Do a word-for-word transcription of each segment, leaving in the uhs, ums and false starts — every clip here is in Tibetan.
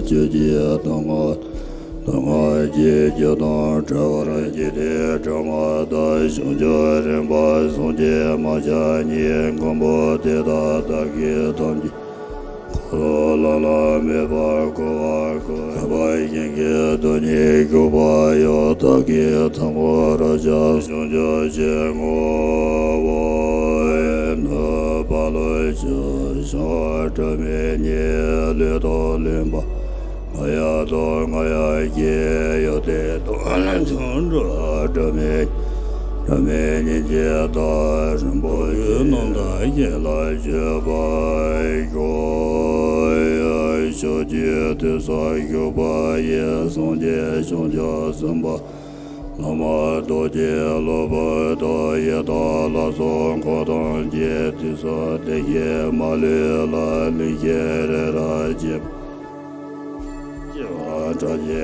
ཆོས་ཀྱི་སྡུག་བསྔལ། སྡུག་བསྔལ་གྱི་རྒྱུ་དང་བྲལ་བར་བགྱིས་ཏེ། སྒྲོལ་མ་དང་བྱང་ཆུབ་རིམ་པ་གསུམ་གྱི་མ་ཆགས་གཉིས། མགོན་པོ་དེ་དག་བདག་གིས་ཐམས་ཅད། འཁོར་ལོ་ལ་མེད་པར་བསྐོར་བར་བསྐུལ། ཐེག་པ་ཆེན་གྱི་རྡུལ་སྙེད་གུས་པ་ཡང་། བདག་གིས་ཐལ་མོ་སྦྱར། བྱང་ཆུབ་ཆོས་བསྔོ་བ། ནུབ་པ་ལ་ཕྱག་འཚལ་སྒྲོལ་མའི་ཉེ། ལུས་དང་ལེན་པ། ང་ཡི་དང་ང་ཡི་སྐྱེ་ཡོད་དེ་དང་། ལྷུན་གྲུབ་སྒྲོལ་མའི། སྒྲོལ་མའི་ཉིན་བྱེད་དང་། རིན་པོ་ཆེའི་རྣམ་ཐར་ཞལ་ལ་མཆོད་པར་ཞུ། ཕྱོགས་བཅུའི་དུས་གསུམ་བཞུགས་པ་ཡི། སངས་རྒྱས་བྱང་ཆུབ་སེམས་དཔའ་བླ་མ་རྡོ་རྗེ་སློབ་དཔོན་དང་། ཡི་དམ་ལྷ་ཚོགས་འཁོར་དང་བཅས། དུས་གསུམ་བདེ་གཤེགས་མ་ལུས་ལ། ལེགས་བཤད་རི་རབ་བརྗིད་པ་ཆེ་བ་གྲགས་ཆེ།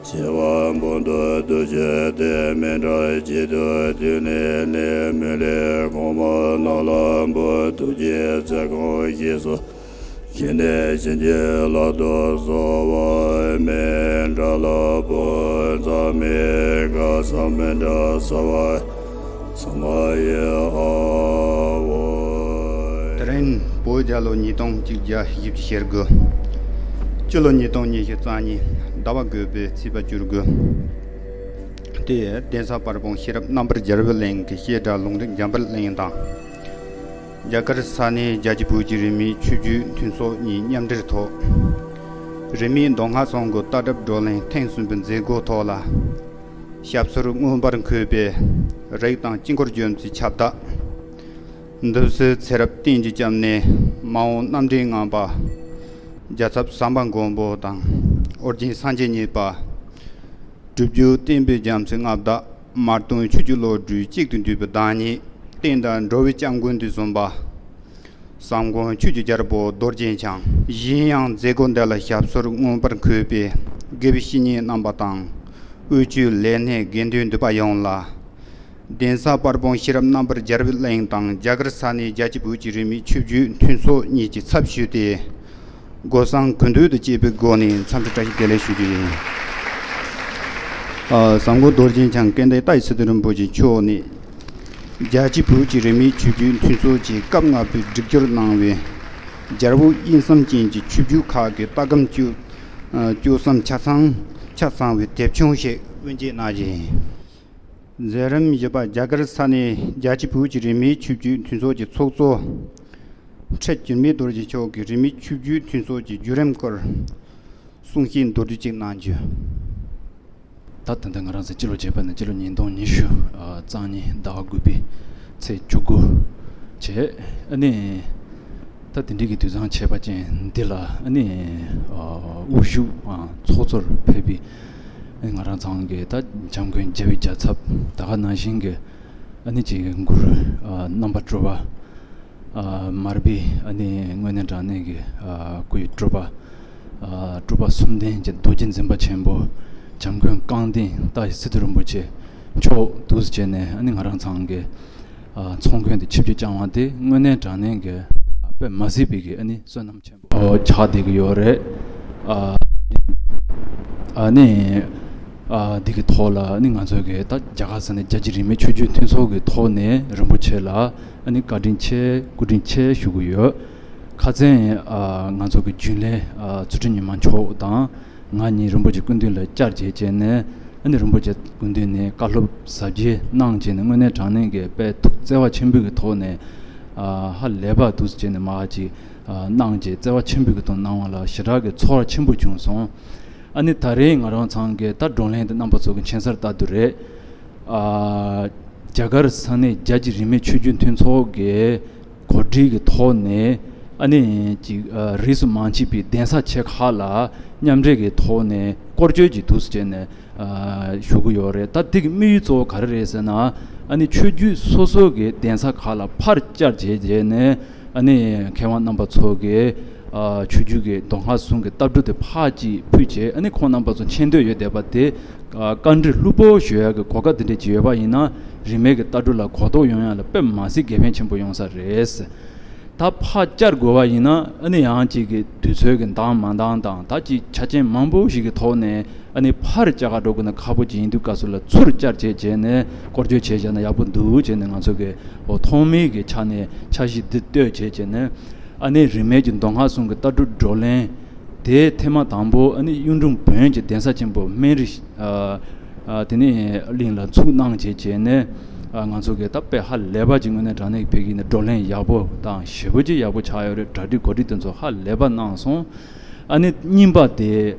ཆེ་བ་འབུམ་དུ་བསྡུ་བྱས་ཏེ། སྨིན་གྲོལ་གྱི་མཐུས་བསྡུས་ནས་ནི། མི་ལུས་གོང་མ་རྣམས་ལ་འབུལ། ཐུགས་རྗེའི་ཚིག་རྐང་ཞེས་སུ། བཞེས་ནས་བྱིན་གྱིས་བརླབ་ཏུ་གསོལ་བ། སྨིན་གྲོལ་ལ་ཕུལ་ཙམ་མི་དགའ། ས་སྨིན་གྲོལ་ས་བ། ས་མ་ཡི་ཨ་བ། དེ་རིང་བོད་རྒྱལ་ལོ་ཉིས་སྟོང་གཅིག་བརྒྱ་བཞི་བཅུ་ཞེ་དགུ། སྤྱི་ལོ་ཉིས་སྟོང་ཉི་ཤུ་རྩ་གཉིས་ཟླ་བ་དགུ་པའི་ཚེས་པ་བཅུ་དགུ། དེ་གདན་ས་དཔལ་སྤུངས་ཤེས་རབ་རྣམ་པར་རྒྱལ་བའི་གླིང་གི་བཤད་གྲྭ་ལུང་འདྲེན་འཇམ་དཔལ་གླིང་དང་། རྒྱ་གར་ས་གནས་རྒྱལ་སྤྱི་བོད་ཀྱི་རིས་མེད་ཆོས་བརྒྱུད་མཐུན་ཚོགས་གཉིས་མཉམ་འབྲེལ་ཐོག་རིས་མེད་མདོ་སྔགས་ཚང་གི་ལྟ་གྲུབ་བགྲོ་གླེང་ཐེངས་གསུམ་པའི་མཛད་སྒོ་ཐོག་ལ། ཞབས་སོར་མངོན་པར་འཁོད་པའི་རིགས་དང་དཀྱིལ་འཁོར་རྒྱ་མཚོའི་ཁྱབ་བདག་འདུལ་སྲས་ཚེ་རབས་བསྟན་གྱི་སྐྱབས་གནས་མ་འོངས་རྣམ་འདྲེན་ལྔ་པ། རྒྱལ་ཚབ་ཟམ་པ་མགོན་པོ་དང་ཨོ་རྒྱན་སངས་རྒྱས་གཉིས་པ། སྒྲུབ་བརྒྱུད་བསྟན་པའི་རྒྱ་མཚོའི་མངའ་བདག་དམར་སྟོན་ཆོས་ཀྱི་བློ་གྲོས་གཅིག་ཏུ་འདུས་པའི་བདག་ཉིད། བསྟན་དང་འགྲོ་བའི་སྐྱབས་མགོན་དུ་བཟུང་བ། ཟམ་མགོན་ཆོས་ཀྱི་རྒྱལ་པོ་རྡོ་རྗེ་འཆང་། གཞན་ཡང་མཛད་སྒོ་འདི་ལ་ཞབས་སོར་མངོན་པར་འཁོད་པའི་དགེ་བའི་བཤེས་གཉེན་རྣམ་པ་དང་། དབུས་ཆོས་ལས་སྣེ་དགེ་འདུན་འདུས་པ་ཡོངས་ལ། གདན་ས་དཔལ་སྤུངས་ཤེས་རབ་རྣམ་པར་རྒྱལ་བའི་གླིང་དང་རྒྱ་གར་ས་གནས་རྒྱལ་སྤྱི་བོད་ཀྱི་རིས་མེད་ཆོས་བརྒྱུད་མཐུན་ཚོགས་གཉིས་ཀྱི་ཚབ་ཞུས་ཏེ། སྒོ་བསང་གུས་འདུད་དང་བཅས་པའི་སྒོ་ནས་འཚམས་འདྲི་བཀྲ་ཤིས་བདེ་ལེགས་ཞུ་རྒྱུ་ཡིན། ཨ། ཟམ་མགོན་རྡོ་རྗེ་འཆང་ཀུན་བདག་ཏཱའི་ཚེ་དབང་རིན་པོ་ཆེ་མཆོག་ནས། རྒྱལ་སྤྱི་བོད་ཀྱི་རིས་མེད་ཆོས་བརྒྱུད་མཐུན་ཚོགས་ཀྱི་སྐབས་ལྔ་པའི་སྒྲིག་སྦྱོར་གནང་བའི། རྒྱལ་པོ་དབྱིངས་གསུམ་ཅན་གྱི་ཆོས་བརྒྱུད་ཁག་གི་ལྟ་སྒོམ་སྤྱོད། ཨ། སྤྱོད་བསམ་ཆ་ཚང་ཆ་ཚང་བའི་དེབ་ཆུང་ཞིག་དབུ་འབྱེད་གནང་རྒྱུ་ཡིན། མཛད་རིམ་བཞི་པ། རྒྱ་གར་ས་གནས་རྒྱལ་སྤྱི་བོད་ཀྱི་རིས་མེད་ཆོས་བརྒྱུད་མཐུན་ཚོགས་ཀྱི་ཚོགས་གཙོ་ཁྲི་འགྱུར་མེད་རྡོ་རྗེ་མཆོག་གིས་རིས་མེད་ཆོས་བརྒྱུད་མཐུན་ཚོགས་ཀྱི་བརྒྱུད་རིམ་སྐོར་གསུང་བཤད་མདོར་བསྡུས་ཅིག་གནང་རྒྱུ། ད་ད་ལྟ་ང་རང་ཚོ་སྤྱི་ལོ་བྱས་པ་ན་སྤྱི་ལོ་ཉིས་སྟོང་ཉི་ཤུ་རྩ་གཉིས་ཟླ་བ་དགུ་པའི་ཚེས་བཅུ་དགུ་བྱས། ཨ་ནི་ད་དེ་འདྲའི་གི་དུས་བཟང་ཆེ་བ་ཅན་འདི་ལ། ཨ་ནི་དབུ་བཞུགས་ཚོགས་གཙོར་ཕེབས་པའི། ཨ་ནི་ང་རང་ཚང་གི་ད་འཇམ་མགོན་རྒྱལ་བའི་རྒྱལ་ཚབ་ད་ག་ནང་བཞིན་གྱི། ཨ་ནི་ཅིག་གུ་རུ་རྣམ་པ་དྲུག་པ། ཨ། མར་པའི། ཨ་ནི་དངོས་གནས་དྲང་གནས་ཀྱི། ཨ། སྐུའི་སྤྲུལ་པ། ཨ། སྤྲུལ་པ་གསུམ་ལྡན་གྱི་རྡོ་རྗེ་འཛིན་པ་ཆེན་པོ་འཇམ་མགོན་རྐང་སྟེང་ཏཱའི་ཚེ་དབང་རིན་པོ་ཆེ་མཆོག་འདུག་སེ་བྱས་ནས། ཨ་ནི་ང་རང་ཚང་གི། ཨ། ཚོགས་མགོན་དེ་ཆིབས་བསྒྱུར་བསྐྱངས་པ་དེ་དངོས་གནས་དྲང་གནས་ཀྱི་དཔེ་མ་སྲིད་པའི་གི། ཨ་ནི་བསོད་ནམས་ཆེན་པོ་ཆགས་བསྡད་ཀྱི་ཡོད་རེད། ཨ། ཨ་ནི། ཨ། འདི་གི་ཐོག་ལ་ནི་ང་ཚོ་གི་ད་རྒྱ་གར་ས་གནས་རྒྱལ་སྤྱིའི་རིས་མེད་ཆོས་བརྒྱུད་མཐུན་ཚོགས་ཀྱི་ཐོག་ནས་རིན་པོ་ཆེ་ལ་ཨ་ནི་བཀའ་དྲིན་ཆེ་སྐུ་དྲིན་ཆེ་ཞུ་གི་ཡོད། ཁ་སང་ཨ་ང་ཚོ་གི་རྒྱུན་ལས་ཨ་ཚུལ་ཁྲིམས་ཉི་མ་མཆོག་དང་ང་གཉིས་རིན་པོ་ཆེ་སྐུ་མདུན་ལ་བཅར་བྱས་བྱས་ནས། ཨ་ནི་རིན་པོ་ཆེ་སྐུ་མདུན་ནས་བཀའ་སློབ་ཟབ་རྒྱས་གནང་བྱས་ནས། དངོས་གནས་དྲང་གནས་ཀྱི་དཔེ་ཐུགས་བརྩེ་བ་ཆེན་པོའི་གི་ཐོག་ནས་ཨ་ཧ་ལས་པ་འདུག་སེ་བྱས་ནས་མར་ཅིག་ཨ་གནང་བྱས། བརྩེ་བ་ཆེན་པོའི་གི་ཐོག་གནང་བ་ལ་ཞེ་དྲག་གི་ཚོར་བ་ཆེན་པོ་བྱུང་སོང་། ཨ་ནི་ད་རེས་ང་རང་ཚང་གི་ད་བགྲོ་གླེང་དེ་རྣམ་པ་ཚོ་གི་མཁྱེན་གསལ་ལྟར་དུ་རེད། ཨ་རྒྱ་གར་ས་གནས་རྒྱལ་སྤྱིའི་རིས་མེད་ཆོས་བརྒྱུད་མཐུན་ཚོགས་ཀྱི་གོ་སྒྲིག་གི་ཐོག་ནས། ཨ་ནི་ཅིག་ཨ་རིས་སུ་མ་ཆད་པའི་གདན་ས་ཆེ་ཁག་ལ་མཉམ་འབྲེལ་གྱི་ཐོག་ནས་སྐོར་སྐྱོད་ཀྱི་འདུག་སེ་བྱས་ནས་ཨ་ཞུ་གི་ཡོད་རེད། ད་འདི་གི་དམིགས་ཡུལ་གཙོ་བོ་ག་རེ་རེད་ཟེར་ན། ཨ་ནི་ཆོས་བརྒྱུད་སོ་སོ་གི་གདན་ས་ཁག་ལ་ཕར་བཅར་བྱས་བྱས་ནས། ཨ་ནི་མཁས་དབང་རྣམ་པ་ཚོ་གི་ཨ་ཆོས་བརྒྱུད་ཀྱི་མདོ་སྔགས་ཟུང་གི་ལྟ་གྲུབ་དེ་ཕར་ཅིག་ཕུལ་བྱས། ཨ་ནི་ཁོང་རྣམ་པ་ཚོ་མཁྱེན་འདོད་ཡོད་བསྡད་པ་དེ་ཨ་བཀའ་འདྲི་ལྷུག་པོ་ཞུ་ཡག་གི་གོ་སྐབས་དེ་འདྲ་ཅིག་ཡོད་པ་ཡིན་ན། རིས་མེད་ཀྱི་ལྟ་གྲུབ་ལ་གོ་རྟོགས་ཡོང་ཡག་ལ་དཔེ་མ་སྲིད་དགེ་ཕན་ཆེན་པོ་ཡོང་ས་རེད། ད་ཕར་བཅར་དགོས་པ་ཡིན་ན་ཨ་ནི་ཡང་ཅིག་གི་དུས་ཚོད་ཀྱི་འདང་མ་འདང་དང་ད་ཅིག་ཆ་རྐྱེན་མང་པོ་ཞིག་གི་ཐོག་ནས་ཨ་ནི་ཕར་བཅར་ག་འགྲོ་དགོས་ན་ཁག་པོ་ཅིག་ཡིན་དུས་སྐབས་སུ་ལ་ཚུར་བཅར་བྱས་བྱས་ནས་སྐོར་སྐྱོད་བྱས་བཞག་ན་ཡག་པོ་འདུག་བྱས་ནས་ང་ཚོ་གི་འོ་ཐོག་མའི་གི་ཆ་ནས་འཆར་གཞི་འདི་བཏོད་བྱས་བྱས་ནས་ཨ་ནི་རིས་མེད་ཀྱི་མདོ་སྔགས་གསུམ་གྱི་ལྟ་གྲུབ་བགྲོ་གླེང་དེ་ཐེངས་མ་དང་པོ་ཨ་ནི་གཡུང་དྲུང་བོན་གྱི་གདན་ས་ཆེན་པོ་སྨན་རི་ཨ། ཨ། དེ་ནས་གླིང་ལ་ཚུགས་གནང་བྱས་བྱས་ནས། ཨ། ང་ཚོ་གི་ད་དཔེ་ཧ་ལས་པ་ཅིག་དངོས་གནས་དྲང་གནས་ཕ་གི་ནས་བགྲོ་གླེང་ཡག་པོ་དང་ཞེ་པོ་ཅིག་ཡག་པོ་ཆགས་ཡོད་རེད། གྲ་སྒྲིག་གོ་སྒྲིག་དེ་ཚོ་ཧ་ལས་པ་གནང་སོང་། ཨ་ནི་གཉིས་པ་དེ།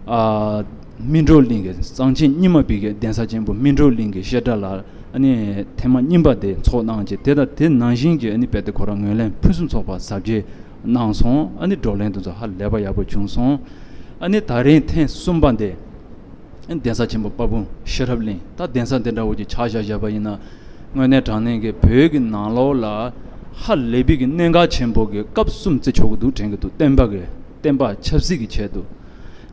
ཨ། སྨིན་གྲོལ་གླིང་གི་གཙང་ཆེན་རྙིང་མ་པའི་གི་གདན་ས་ཆེན་པོ་སྨིན་གྲོལ་གླིང་གི་བཤད་གྲྭ་ལ་ཨ་ནི་ཐེངས་མ་གཉིས་པ་དེ་ཚོགས་གནང་བྱས་དེ་དང་དེ་ནང་བཞིན་གྱི་ཨ་ནི་དཔེ་དེ་ཁོ་རང་ངོས་ལེན་ཕུན་སུམ་ཚོགས་པ་གཟབ་རྒྱས་གནང་སོང་། ཨ་ནི་བགྲོ་གླེང་དེ་ཚོ་ཧ་ལས་པ་ཡག་པོ་བྱུང་སོང་། ཨ་ནི་ད་རིང་ཐེངས་གསུམ་པ་འདི། གདན་ས་ཆེན་པོ་དཔལ་སྤུངས་ཤེས་རབ་གླིང་ད་གདན་ས་འདི་འདྲ་བོ་ཅིག་ཆ་བཞག་བཞག་པ་ཡིན་ན། དངོས་གནས་དྲང་གནས་ཀྱི་བོད་ཀྱི་ནང་ལོགས་ལ་ཧ་ལས་པའི་གི་གནད་འགག་ཆེན་པོ་གི་སྐབས་གསུམ་བརྩི་ཆོག་གི་འདུག་དྲན་གྱི་འདུག་བསྟན་པ་གི་བསྟན་པ་ཆབ་སྲིད་ཀྱི་ཆེད་དུ།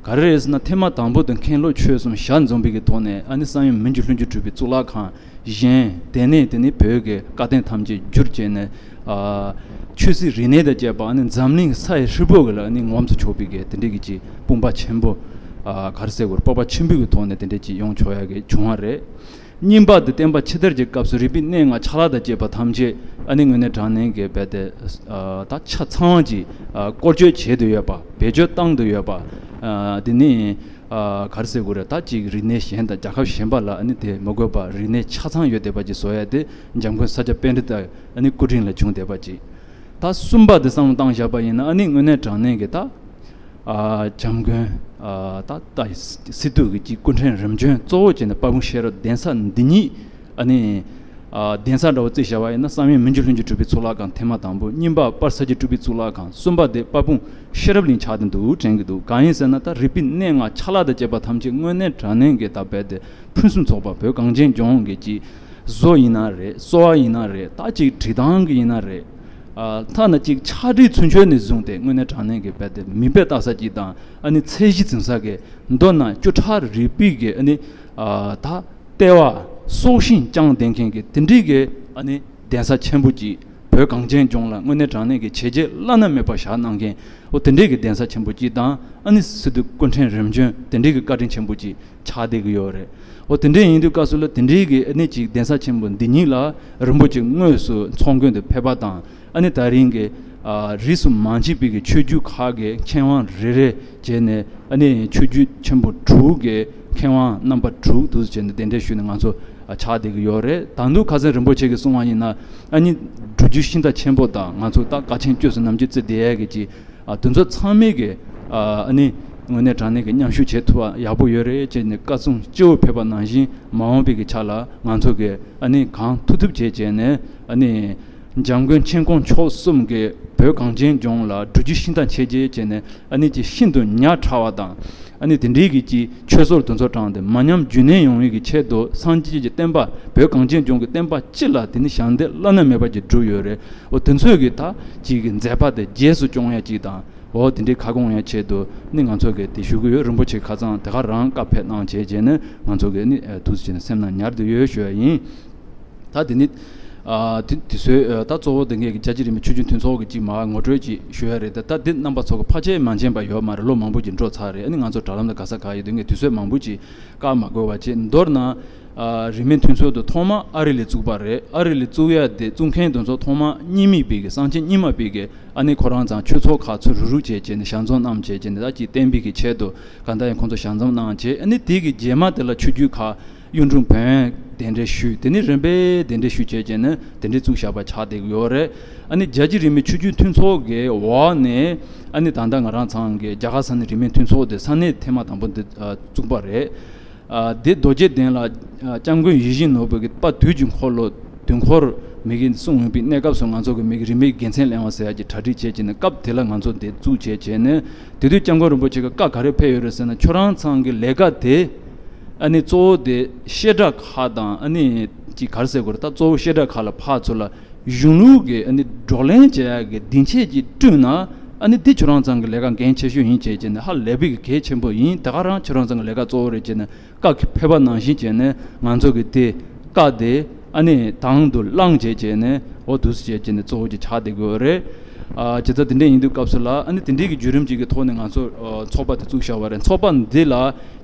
ག་རེ་རེད་ཟེར་ན་ཐེངས་མ་དང་པོ་དུ་མཁན་སློབ་ཆོས་གསུམ་ཞལ་འཛོམས་པའི་གི་ཐོག་ནས་ཨ་ནི་བསམ་ཡས་མི་འགྱུར་ལྷུན་གྱིས་གྲུབ་པའི་གཙུག་ལག་ཁང་བཞེངས། དེ་ནས་དེ་ནི་བོད་ཀྱི་བཀའ་བསྟན་ཐམས་ཅད་བསྒྱུར་བྱས་ནས། ཨ། ཆོས་སྲིད་རིག་གནས་དང་བཅས་པ་ཨ་ནི་འཛམ་གླིང་ས་ཡི་ཧྲིལ་པོ་གི་ལ་ཨ་ནི་ངོམས་སུ་ཆོག་པའི་གི་དེ་འདྲའི་གི་ཅིག་དཔུང་པ་ཆེན་པོ། ཨ། ག་རེ་ཟེར་དགོས་རེད། སྤོབས་པ་ཆེན་པོའི་གི་ཐོག་ནས་དེ་འདྲའི་ཅིག་ཡོང་ཆོག་ཡ་གི་བྱུང་བ་རེད། གཉིས་པ་དེ་བསྟན་པ་ཕྱི་དར་གྱི་སྐབས་སུ་རིག་པའི་གནས་ལྔ་ཕྱག་ལག་དང་བཅས་པ་ཐམས་ཅད་ཨ་ནི་དངོས་གནས་དྲང་གནས་ཀྱི་རྦད་དེ། ཨ། ད་ཆ་ཚང་བ་ཅིག་ཨ། སྐོར་སྐྱོད་བྱེད་དུ་ཡོད་པ། བེད་སྤྱོད་བཏང་དུ་ཡོད་པ། ཨ། དེ་ནི། ཨ། ག་རེ་ཟེར་དགོས་རེད། ད་ཅིག་རིག་གནས་གཞན་དང་རྒྱལ་ཁབ་གཞན་པ་ལ་ཨ་ནི་དེ་མི་དགོས་པ་རིག་གནས་ཆ་ཚང་ཡོད་བསྡད་པ་ཅིག་བཟོ་ཡ་དེ་འཇམ་མགོན་ས་སྐྱ་པཎྜི་ཏ་ཨ་ནི་སྐུ་དྲིན་ལ་བྱུང་བསྡད་པ་ཅིག་ད་གསུམ་པ་དེ་བསམ་བློ་བཏང་བཞག་པ་ཡིན་ན་ཨ་ནི་དངོས་གནས་དྲང་གནས་ཀྱི་ད། ཨ། འཇམ་མགོན། ཨ། ད་ད་སི་ཏུ་གི་ཅིག་སྐུ་ཕྲེང་རིམ་བྱོན་གཙོ་བོ་བྱས་ནས་དཔལ་སྤུངས་ཤེས་རབ་གདན་ས་འདི་ཉིད་ཨ་ནི། ཨ། གདན་ས་འདྲ་བོ་བརྩིས་བཞག་པ་ཡིན་ན་བསམ་ཡས་མི་འགྱུར་ལྷུན་གྱིས་གྲུབ་པའི་གཙུག་ལག་ཁང་ཐེངས་མ་དང་པོ། གཉིས་པ་དཔལ་ས་སྐྱ་སྤྲུལ་པའི་གཙུག་ལག་ཁང་། གསུམ་པ་དེ་དཔལ་སྤུངས་ཤེས་རབ་གླིང་ཆགས་བསྡད་འདུག་དྲན་གྱི་འདུག་གང་ཡིན་ཟེར་ན་ད་རིག་པའི་གནས་ལྔ་ཕྱག་ལག་དང་བཅས་པ་ཐམས་ཅད་དངོས་གནས་དྲང་གནས་ཀྱི་ད་རྦད་དེ་ཕུན་སུམ་ཚོགས་པ་བོད་གངས་ཅན་ལྗོངས་ཀྱི་ཅིག་བཟོ་ཡིན་ན་རེད། གསོ་བ་ཡིན་ན་རེད། ད་ཅིག་བྲིས་སྟངས་ཀྱི་ཡིན་ན་རེད། ཨ། ཐ་ན་ཅིག་ཕྱག་བྲིས་ཚུན་ཆད་ནས་བཟུང་སྟེ་དངོས་གནས་དྲང་གནས་ཀྱི་རྦད་དེ་མིག་དཔེ་ལྟ་ས་ཅིག་དང་ཨ་ནི་ཚད་གཞི་འཛིན་ས་གི་མདོར་ན་བཅུ་ཕྲག་རིག་པའི་གི་ཨ་ནི། ཨ། ད་ལྟེ་བ་སྲོག་ཤིང་བཅངས་བསྡད་མཁན་གྱི་དེ་འདྲའི་གི་ཨ་ནི་གདན་ས་ཆེན་པོ་ཅིག་བོད་གངས་ཅན་ལྗོངས་ལ་དངོས་གནས་དྲང་གནས་ཀྱི་བྱས་རྗེས་བླ་ན་མེད་པ་བཞག་གནང་མཁན་འོ་དེ་འདྲའི་གི་གདན་ས་ཆེན་པོ་ཅིག་དང་ཨ་ནི་སི་ཏུ་སྐུ་ཕྲེང་རིམ་བྱོན་དེ་འདྲའི་གི་བཀའ་དྲིན་ཆེན་པོ་ཅིག་ཆགས་བསྡད་ཀྱི་ཡོད་རེད། འོ་དེ་འདྲའི་ཡིན་དུས་སྐབས་སུ་ལ་དེ་འདྲའི་གི་ཨ་ནི་ཅིག་གདན་ས་ཆེན་པོ་འདི་ཉིད་ལ་རིན་པོ་ཆེ་དངོས་སུ་ཚོགས་མགོན་དུ་ཕེབས་པ་དང་། ཨ་ནི་ད་རིང་གི། ཨ། རིས་སུ་མ་ཆད་པའི་གི་ཆོས་བརྒྱུད་ཁག་གི་མཁས་དབང་རེ་རེ་བྱས་ནས་ཨ་ནི་ཆོས་བརྒྱུད་ཆེན་པོ་དྲུག་གི་མཁས་དབང་རྣམ་པ་དྲུག་དུ་བྱས་ནས་གདན་འདྲེན་ཞུས་ནས་ང་ཚོ་ཨ་ཆགས་བསྡད་ཀྱི་ཡོད་རེད། ད་དུང་ཁ་སང་རིན་པོ་ཆེ་གིས་གསུངས་པ་ཡིན་ན་ཨ་ནི་སྒྲུབ་བརྒྱུད་ཤིང་རྟ་ཆེན་པོ་དང་ང་ཚོ་ད་དཀའ་ཆེན་བཅོས་སུ་ནམ་རྒྱུན་བརྩི་བསྡད་ཡས་ཀྱི་ཅིག་ཨ། དེ་ཚོ་ཚང་མས་ཀྱི། ཨ། ཨ་ནི་དངོས་གནས་དྲང་གནས་ཀྱི་མཉམ་ཞུགས་བྱེད་ཐུབ་པ་ཡག་པོ་ཡོད་རེད་ཅེས་ནས་བཀའ་གསུང་སྤྱི་བོར་ཕེབས་པ་ནང་བཞིན་མ་འོངས་པའི་གི་ཆ་ལ་ང་ཚོ་གི་ཨ་ནི་གང་ཐུབ་ཐུབ་བྱས་བྱས་ནས་ཨ་ནི་འཇམ་མགོན་མཁྱེན་ཀོང་མཆོག་གསུམ་གྱི་བོད་གངས་ཅན་ལྗོངས་ལ་སྒྲུབ་བརྒྱུད་ཤིང་རྟ་མཆེད་བརྒྱད་བྱས་ནས་ཨ་ནི་ཀྱི་ཤིན་ཏུ་ཉག་ཕྲ་བ་དང་། ཨ་ནི་དེ་འདྲའི་གི་ཅིག་ཆོས་སྲོལ་དེ་ཚོ་དྲངས་ཏེ་མ་ཉམས་རྒྱུན་གནས་ཡོང་བའི་གི་ཆེད་དུ་སངས་རྒྱས་ཀྱི་བསྟན་པ་བོད་གངས་ཅན་ལྗོངས་ཀྱི་བསྟན་པ་སྤྱི་ལ་དེ་ནི་ཞབས་འདེགས་བླ་ན་མེད་པ་ཅིག་བསྒྲུབས་ཡོད་རེད། འོ་དེ་ཚོས་གི་ད་ཅིག་གི་མཛད་པ་དེ་རྗེས་སུ་སྐྱོང་ཡ་ཅིག་དང་། འོ་དེ་འདྲའི་ཁ་སྐོང་ཡ་ཆེད་དུ་ནི་ང་ཚོ་གི་དེ་ཞུ་གི་ཡོད། རིན་པོ་ཆེ་ཁ་ཚང་དེ་ག་རང་བཀའ་ཕེབས་གནང་བྱས་བྱས་ནས་ང་ཚོ་གི་ནི་ཨ་ཐུགས་རྗེ་ཆེ་ནས་སེམས་ནང་ཉར་དུ་ཡོད་ཞུ་ཡ་ཡིན། ད་དེ་ནི་ཨ་དེ་དེ་ཚོའི་ཨ་ད་གཙོ་བོ་དེ་ངས་ཀྱི་རྒྱལ་སྤྱི་རིས་མེད་ཆོས་བརྒྱུད་མཐུན་ཚོགས་ཀྱི་ཅིག་མ་ངོ་སྤྲོད་ཅིག་ཞུ་ཡ་རེད། ད་ད་འདི་རྣམ་པ་ཚོ་གི་ཕལ་ཆེར་མ་མཁྱེན་པ་ཡོད་མ་རེད། ལོ་མང་པོ་ཅིག་འགྲོ་ཚར་རེད། ཨ་ནི་ང་ཚོ་དྲ་ལམ་ལ་ག་ས་ག་ཡོད་དུས་ངས་དུས་ཚོད་མང་པོ་ཅིག་བཀག་མ་དགོས་པ་བྱས། མདོར་ན། ཨ། རིས་མེད་མཐུན་ཚོགས་དེ་ཐོག་མ་ཨ་རི་ལ་བཙུགས་པ་རེད། ཨ་རི་ལ་བཙུགས་ཡ་དེ་བཙུགས་མཁན་དེ་ཚོ་ཐོག་མ་རྙིང་མའི་པའི་གི་གསང་ཆེན་རྙིང་མ་པའི་གི་ཨ་ནི་ཁོ་རང་ཚང་ཆོས་ཚོགས་ཁག་ཚུར་རུག་རུག་བྱས་བྱས་ནས་ཞལ་འཛོམས་གནང་བྱས་བྱས་ནས་ད་ཅིག་བསྟན་པའི་གི་ཆེད་དུ་གང་ལྟར་ཡང་ཁོང་ཚོ་ཞལ་འཛོམས་གནང་བྱས། ཨ་ནི་དེ་གི་རྗེས་མ་དེ་ལ་ཆོས་བརྒྱུད་ཁག་གཡུང་དྲུང་བོན་གདན་འདྲེན་ཞུས། དེ་ནི་རིམ་པས་གདན་འདྲེན་ཞུས་བྱས་བྱས་ནས་གདན་འདྲེན་བཙུགས་བཞག་པ་ཆགས་བསྡད་ཀྱི་ཡོད་རེད། ཨ་ནི་རྒྱལ་སྤྱི་རིས་མེད་ཆོས་བརྒྱུད་མཐུན་ཚོགས་ཀྱི་འོག་ནས་ཨ་ནི་ད་ལྟ་ང་རང་ཚང་གི་རྒྱ་གར་ས་གནས་རིས་མེད་མཐུན་ཚོགས་དེ་ས་གནས་ཐེངས་མ་དང་པོ་འདི་བཙུགས་པ་རེད། ཨ། འདི་རྡོ་རྗེ་གདན་ལ་ཨ་སྐྱབས་མགོན་ཡིད་བཞིན་ནོར་བུ་གིས་དཔལ་དུས་ཀྱི་འཁོར་ལོ་དུས་འཁོར་མི་གི་གསུང་ཡོང་བའི་གནས་སྐབས་སུ་ང་ཚོ་གི་མི་གི་རིས་མེད་དགེ་མཚན་གླེང་བ་ཟེར་ཡ་གི་གྲ་སྒྲིག་བྱས་བྱས་ནས་སྐབས་དེ་ལ་ང་ཚོ་འདི་བཙུགས་བྱས་བྱས་ནས་དེ་དུས་སྐྱབས་མགོན་རིན་པོ་ཆེ་གི་བཀའ་ག་རེ་ཕེབས་ཡོད་རེད་ཟེར་ན། ཁྱོད་རང་ཚང་གི་ལས་ཀ་དེ་ཨ་ནི་གཙོ་བོ་དེ་བཤད་གྲྭ་ཁག་དང་ཨ་ནི་ཅིག་ག་རེ་ཟེར་དགོས་རེད། ད་གཙོ་བོ་བཤད་གྲྭ་ཁག་ལ་ཕར་ཚུར་ལ་གཞུང་ལུགས་ཀྱི་ཨ་ནི་བགྲོ་གླེང་བྱེད་ཡ་གི་སྡིངས་ཆ་ཅིག་བསྐྲུན་ན་ཨ་ནི་འདི་ཁྱོད་རང་ཚང་གི་ལས་ཀ་འགན་ཆེ་ཤོས་ཡིན་བྱས་བྱས་ནས་ཧ་ལས་པའི་གི་གལ་ཆེན་པོ་ཡིན། དེ་ག་རང་ཁྱོད་རང་ཚང་གི་ལས་ཀ་གཙོ་བོ་རེད་བྱས་ནས་བཀའ་ཕེབས་པ་ནང་བཞིན་བྱས་ནས་ང་ཚོ་གི་དེ་བཀའ་དེ་ཨ་ནི་དང་དུ་བླངས་བྱས་བྱས་ནས་འོ་འདུག་སེ་བྱས་བྱས་ནས་གཙོ་བོ་ཅིག་ཆགས་བསྡད་དགོས་རེད། ཨ་ཇི་ལྟར་དེ་འདྲས་ཡིན་དུས་སྐབས་སུ་ལ་ཨ་ནི་དེ་འདྲས་ཀྱི་བརྒྱུད་རིམ་ཅིག་གི་ཐོག་ནས་ང་ཚོ་ཨ་ཚོགས་པ་དེ་བཙུགས་བཞག་པ་རེད། ཚོགས་པ་འདི་ལ་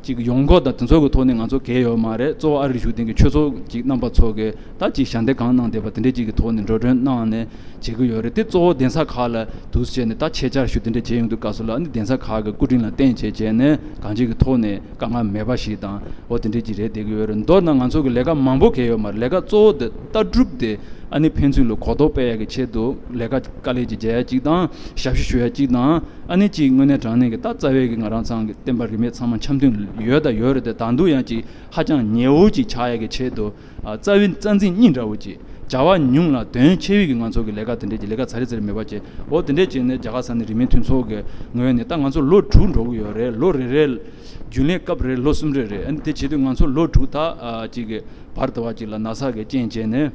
ཅིག་ཡོང་སྒོ་དང་དེ་ཚོ་གི་ཐོག་ནས་ང་ཚོ་གལ་ཡོད་མ་རེད། གཙོ་བོ་ཨ་རིར་བཞུགས་མཁན་གྱི་ཆོས་ཚོགས་ཅིག་རྣམ་པ་ཚོ་གི་ད་ཅིག་ཞལ་འདེབས་གང་གནང་བསྡད་པ་དེ་འདྲས་ཅིག་གི་ཐོག་ནས་འགྲོ་གྲོན་གནང་ནས་བྱེད་ཀྱི་ཡོད་རེད། དེ་གཙོ་བོ་གདན་ས་ཁག་ལ་འདུག་སེ་བྱས་ནས་ད་ཆེད་བཅར་ཞུ་དེ་འདྲས་བྱས་ཡོང་དུས་སྐབས་སུ་ལ་ཨ་ནི་གདན་ས་ཁག་གི་སྐུ་དྲིན་ལ་བརྟེན་བྱས་བྱས་ནས་གང་ཅིའི་གི་ཐོག་ནས་དཀའ་ངལ་མེད་པ་ཞིག་དང་འོ་དེ་འདྲས་ཅིག་རེད་བསྡད་ཀྱི་ཡོད་རེད། མདོར་ན་ང་ཚོ་གི་ལས་ཀ་མང་པོ་གལ་ཡོད་མ་རེད། ལས་ཀ་གཙོ་བོ་དེ་ལྟ་གྲུབ་དེ་ཨ་ནི་ཕན་ཚུན་ལ་གོ་རྟོགས་སྤེལ་ཡག་གི་ཆེད་དུ་ལས་ཀ་དཀའ་ལས་ཅིག་བྱེད་ཡག་ཅིག་དང་ཞབས་ཞུ་ཞུ་ཡག་ཅིག་དང་ཨ་ནི་ཅིག་དངོས་གནས་དྲང་གནས་ཀྱི་ད་རྩ་བའི་གི་ང་རང་ཚང་གི་བསྟན་པ་རིས་མེད་ཚང་མ་འཆམ་མཐུན་ཡོད་དང་ཡོད་རེད་དེ། ད་དུང་ཡང་ཅིག་ཧ་ཅང་ཉེ་བོ་ཅིག་ཆགས་ཡག་གི་ཆེད་དུ་ཨ་རྩ་བའི་རྩ་འཛིན་གཉིས་འདྲ་བོ་ཅིག་བྱ་བ་ཉུང་ལ་དོན་ཆེ་བའི་གི་ང་ཚོ་གི་ལས་ཀ་དེ་འདྲས་ཀྱི་ལས་ཀ་ཚར་རེ་ཚར་རེ་མེད་པ་བྱས། འོ་དེ་འདྲས་བྱས་ནས་རྒྱ་གར་ས་གནས་རིས་མེད་མཐུན་ཚོགས་ཀྱི་ངོས་ནས་ད་ང་ཚོ་ལོ་དྲུག་འགྲོ་གི་ཡོད་རེད། ལོ་རེ་རེ་རྒྱུན་ལས་སྐབས་རེ་ལོ་གསུམ་རེ་རེད། ཨ་ནི་དེ་བྱེད་དུས་ང་ཚོ་ལོ་དྲུག་ད་ཨ་ཅིག་གི་བར་དུ་བ་ཅིག་ལ་ན་ཚ་གི་རྐྱེན་བྱས་ནས་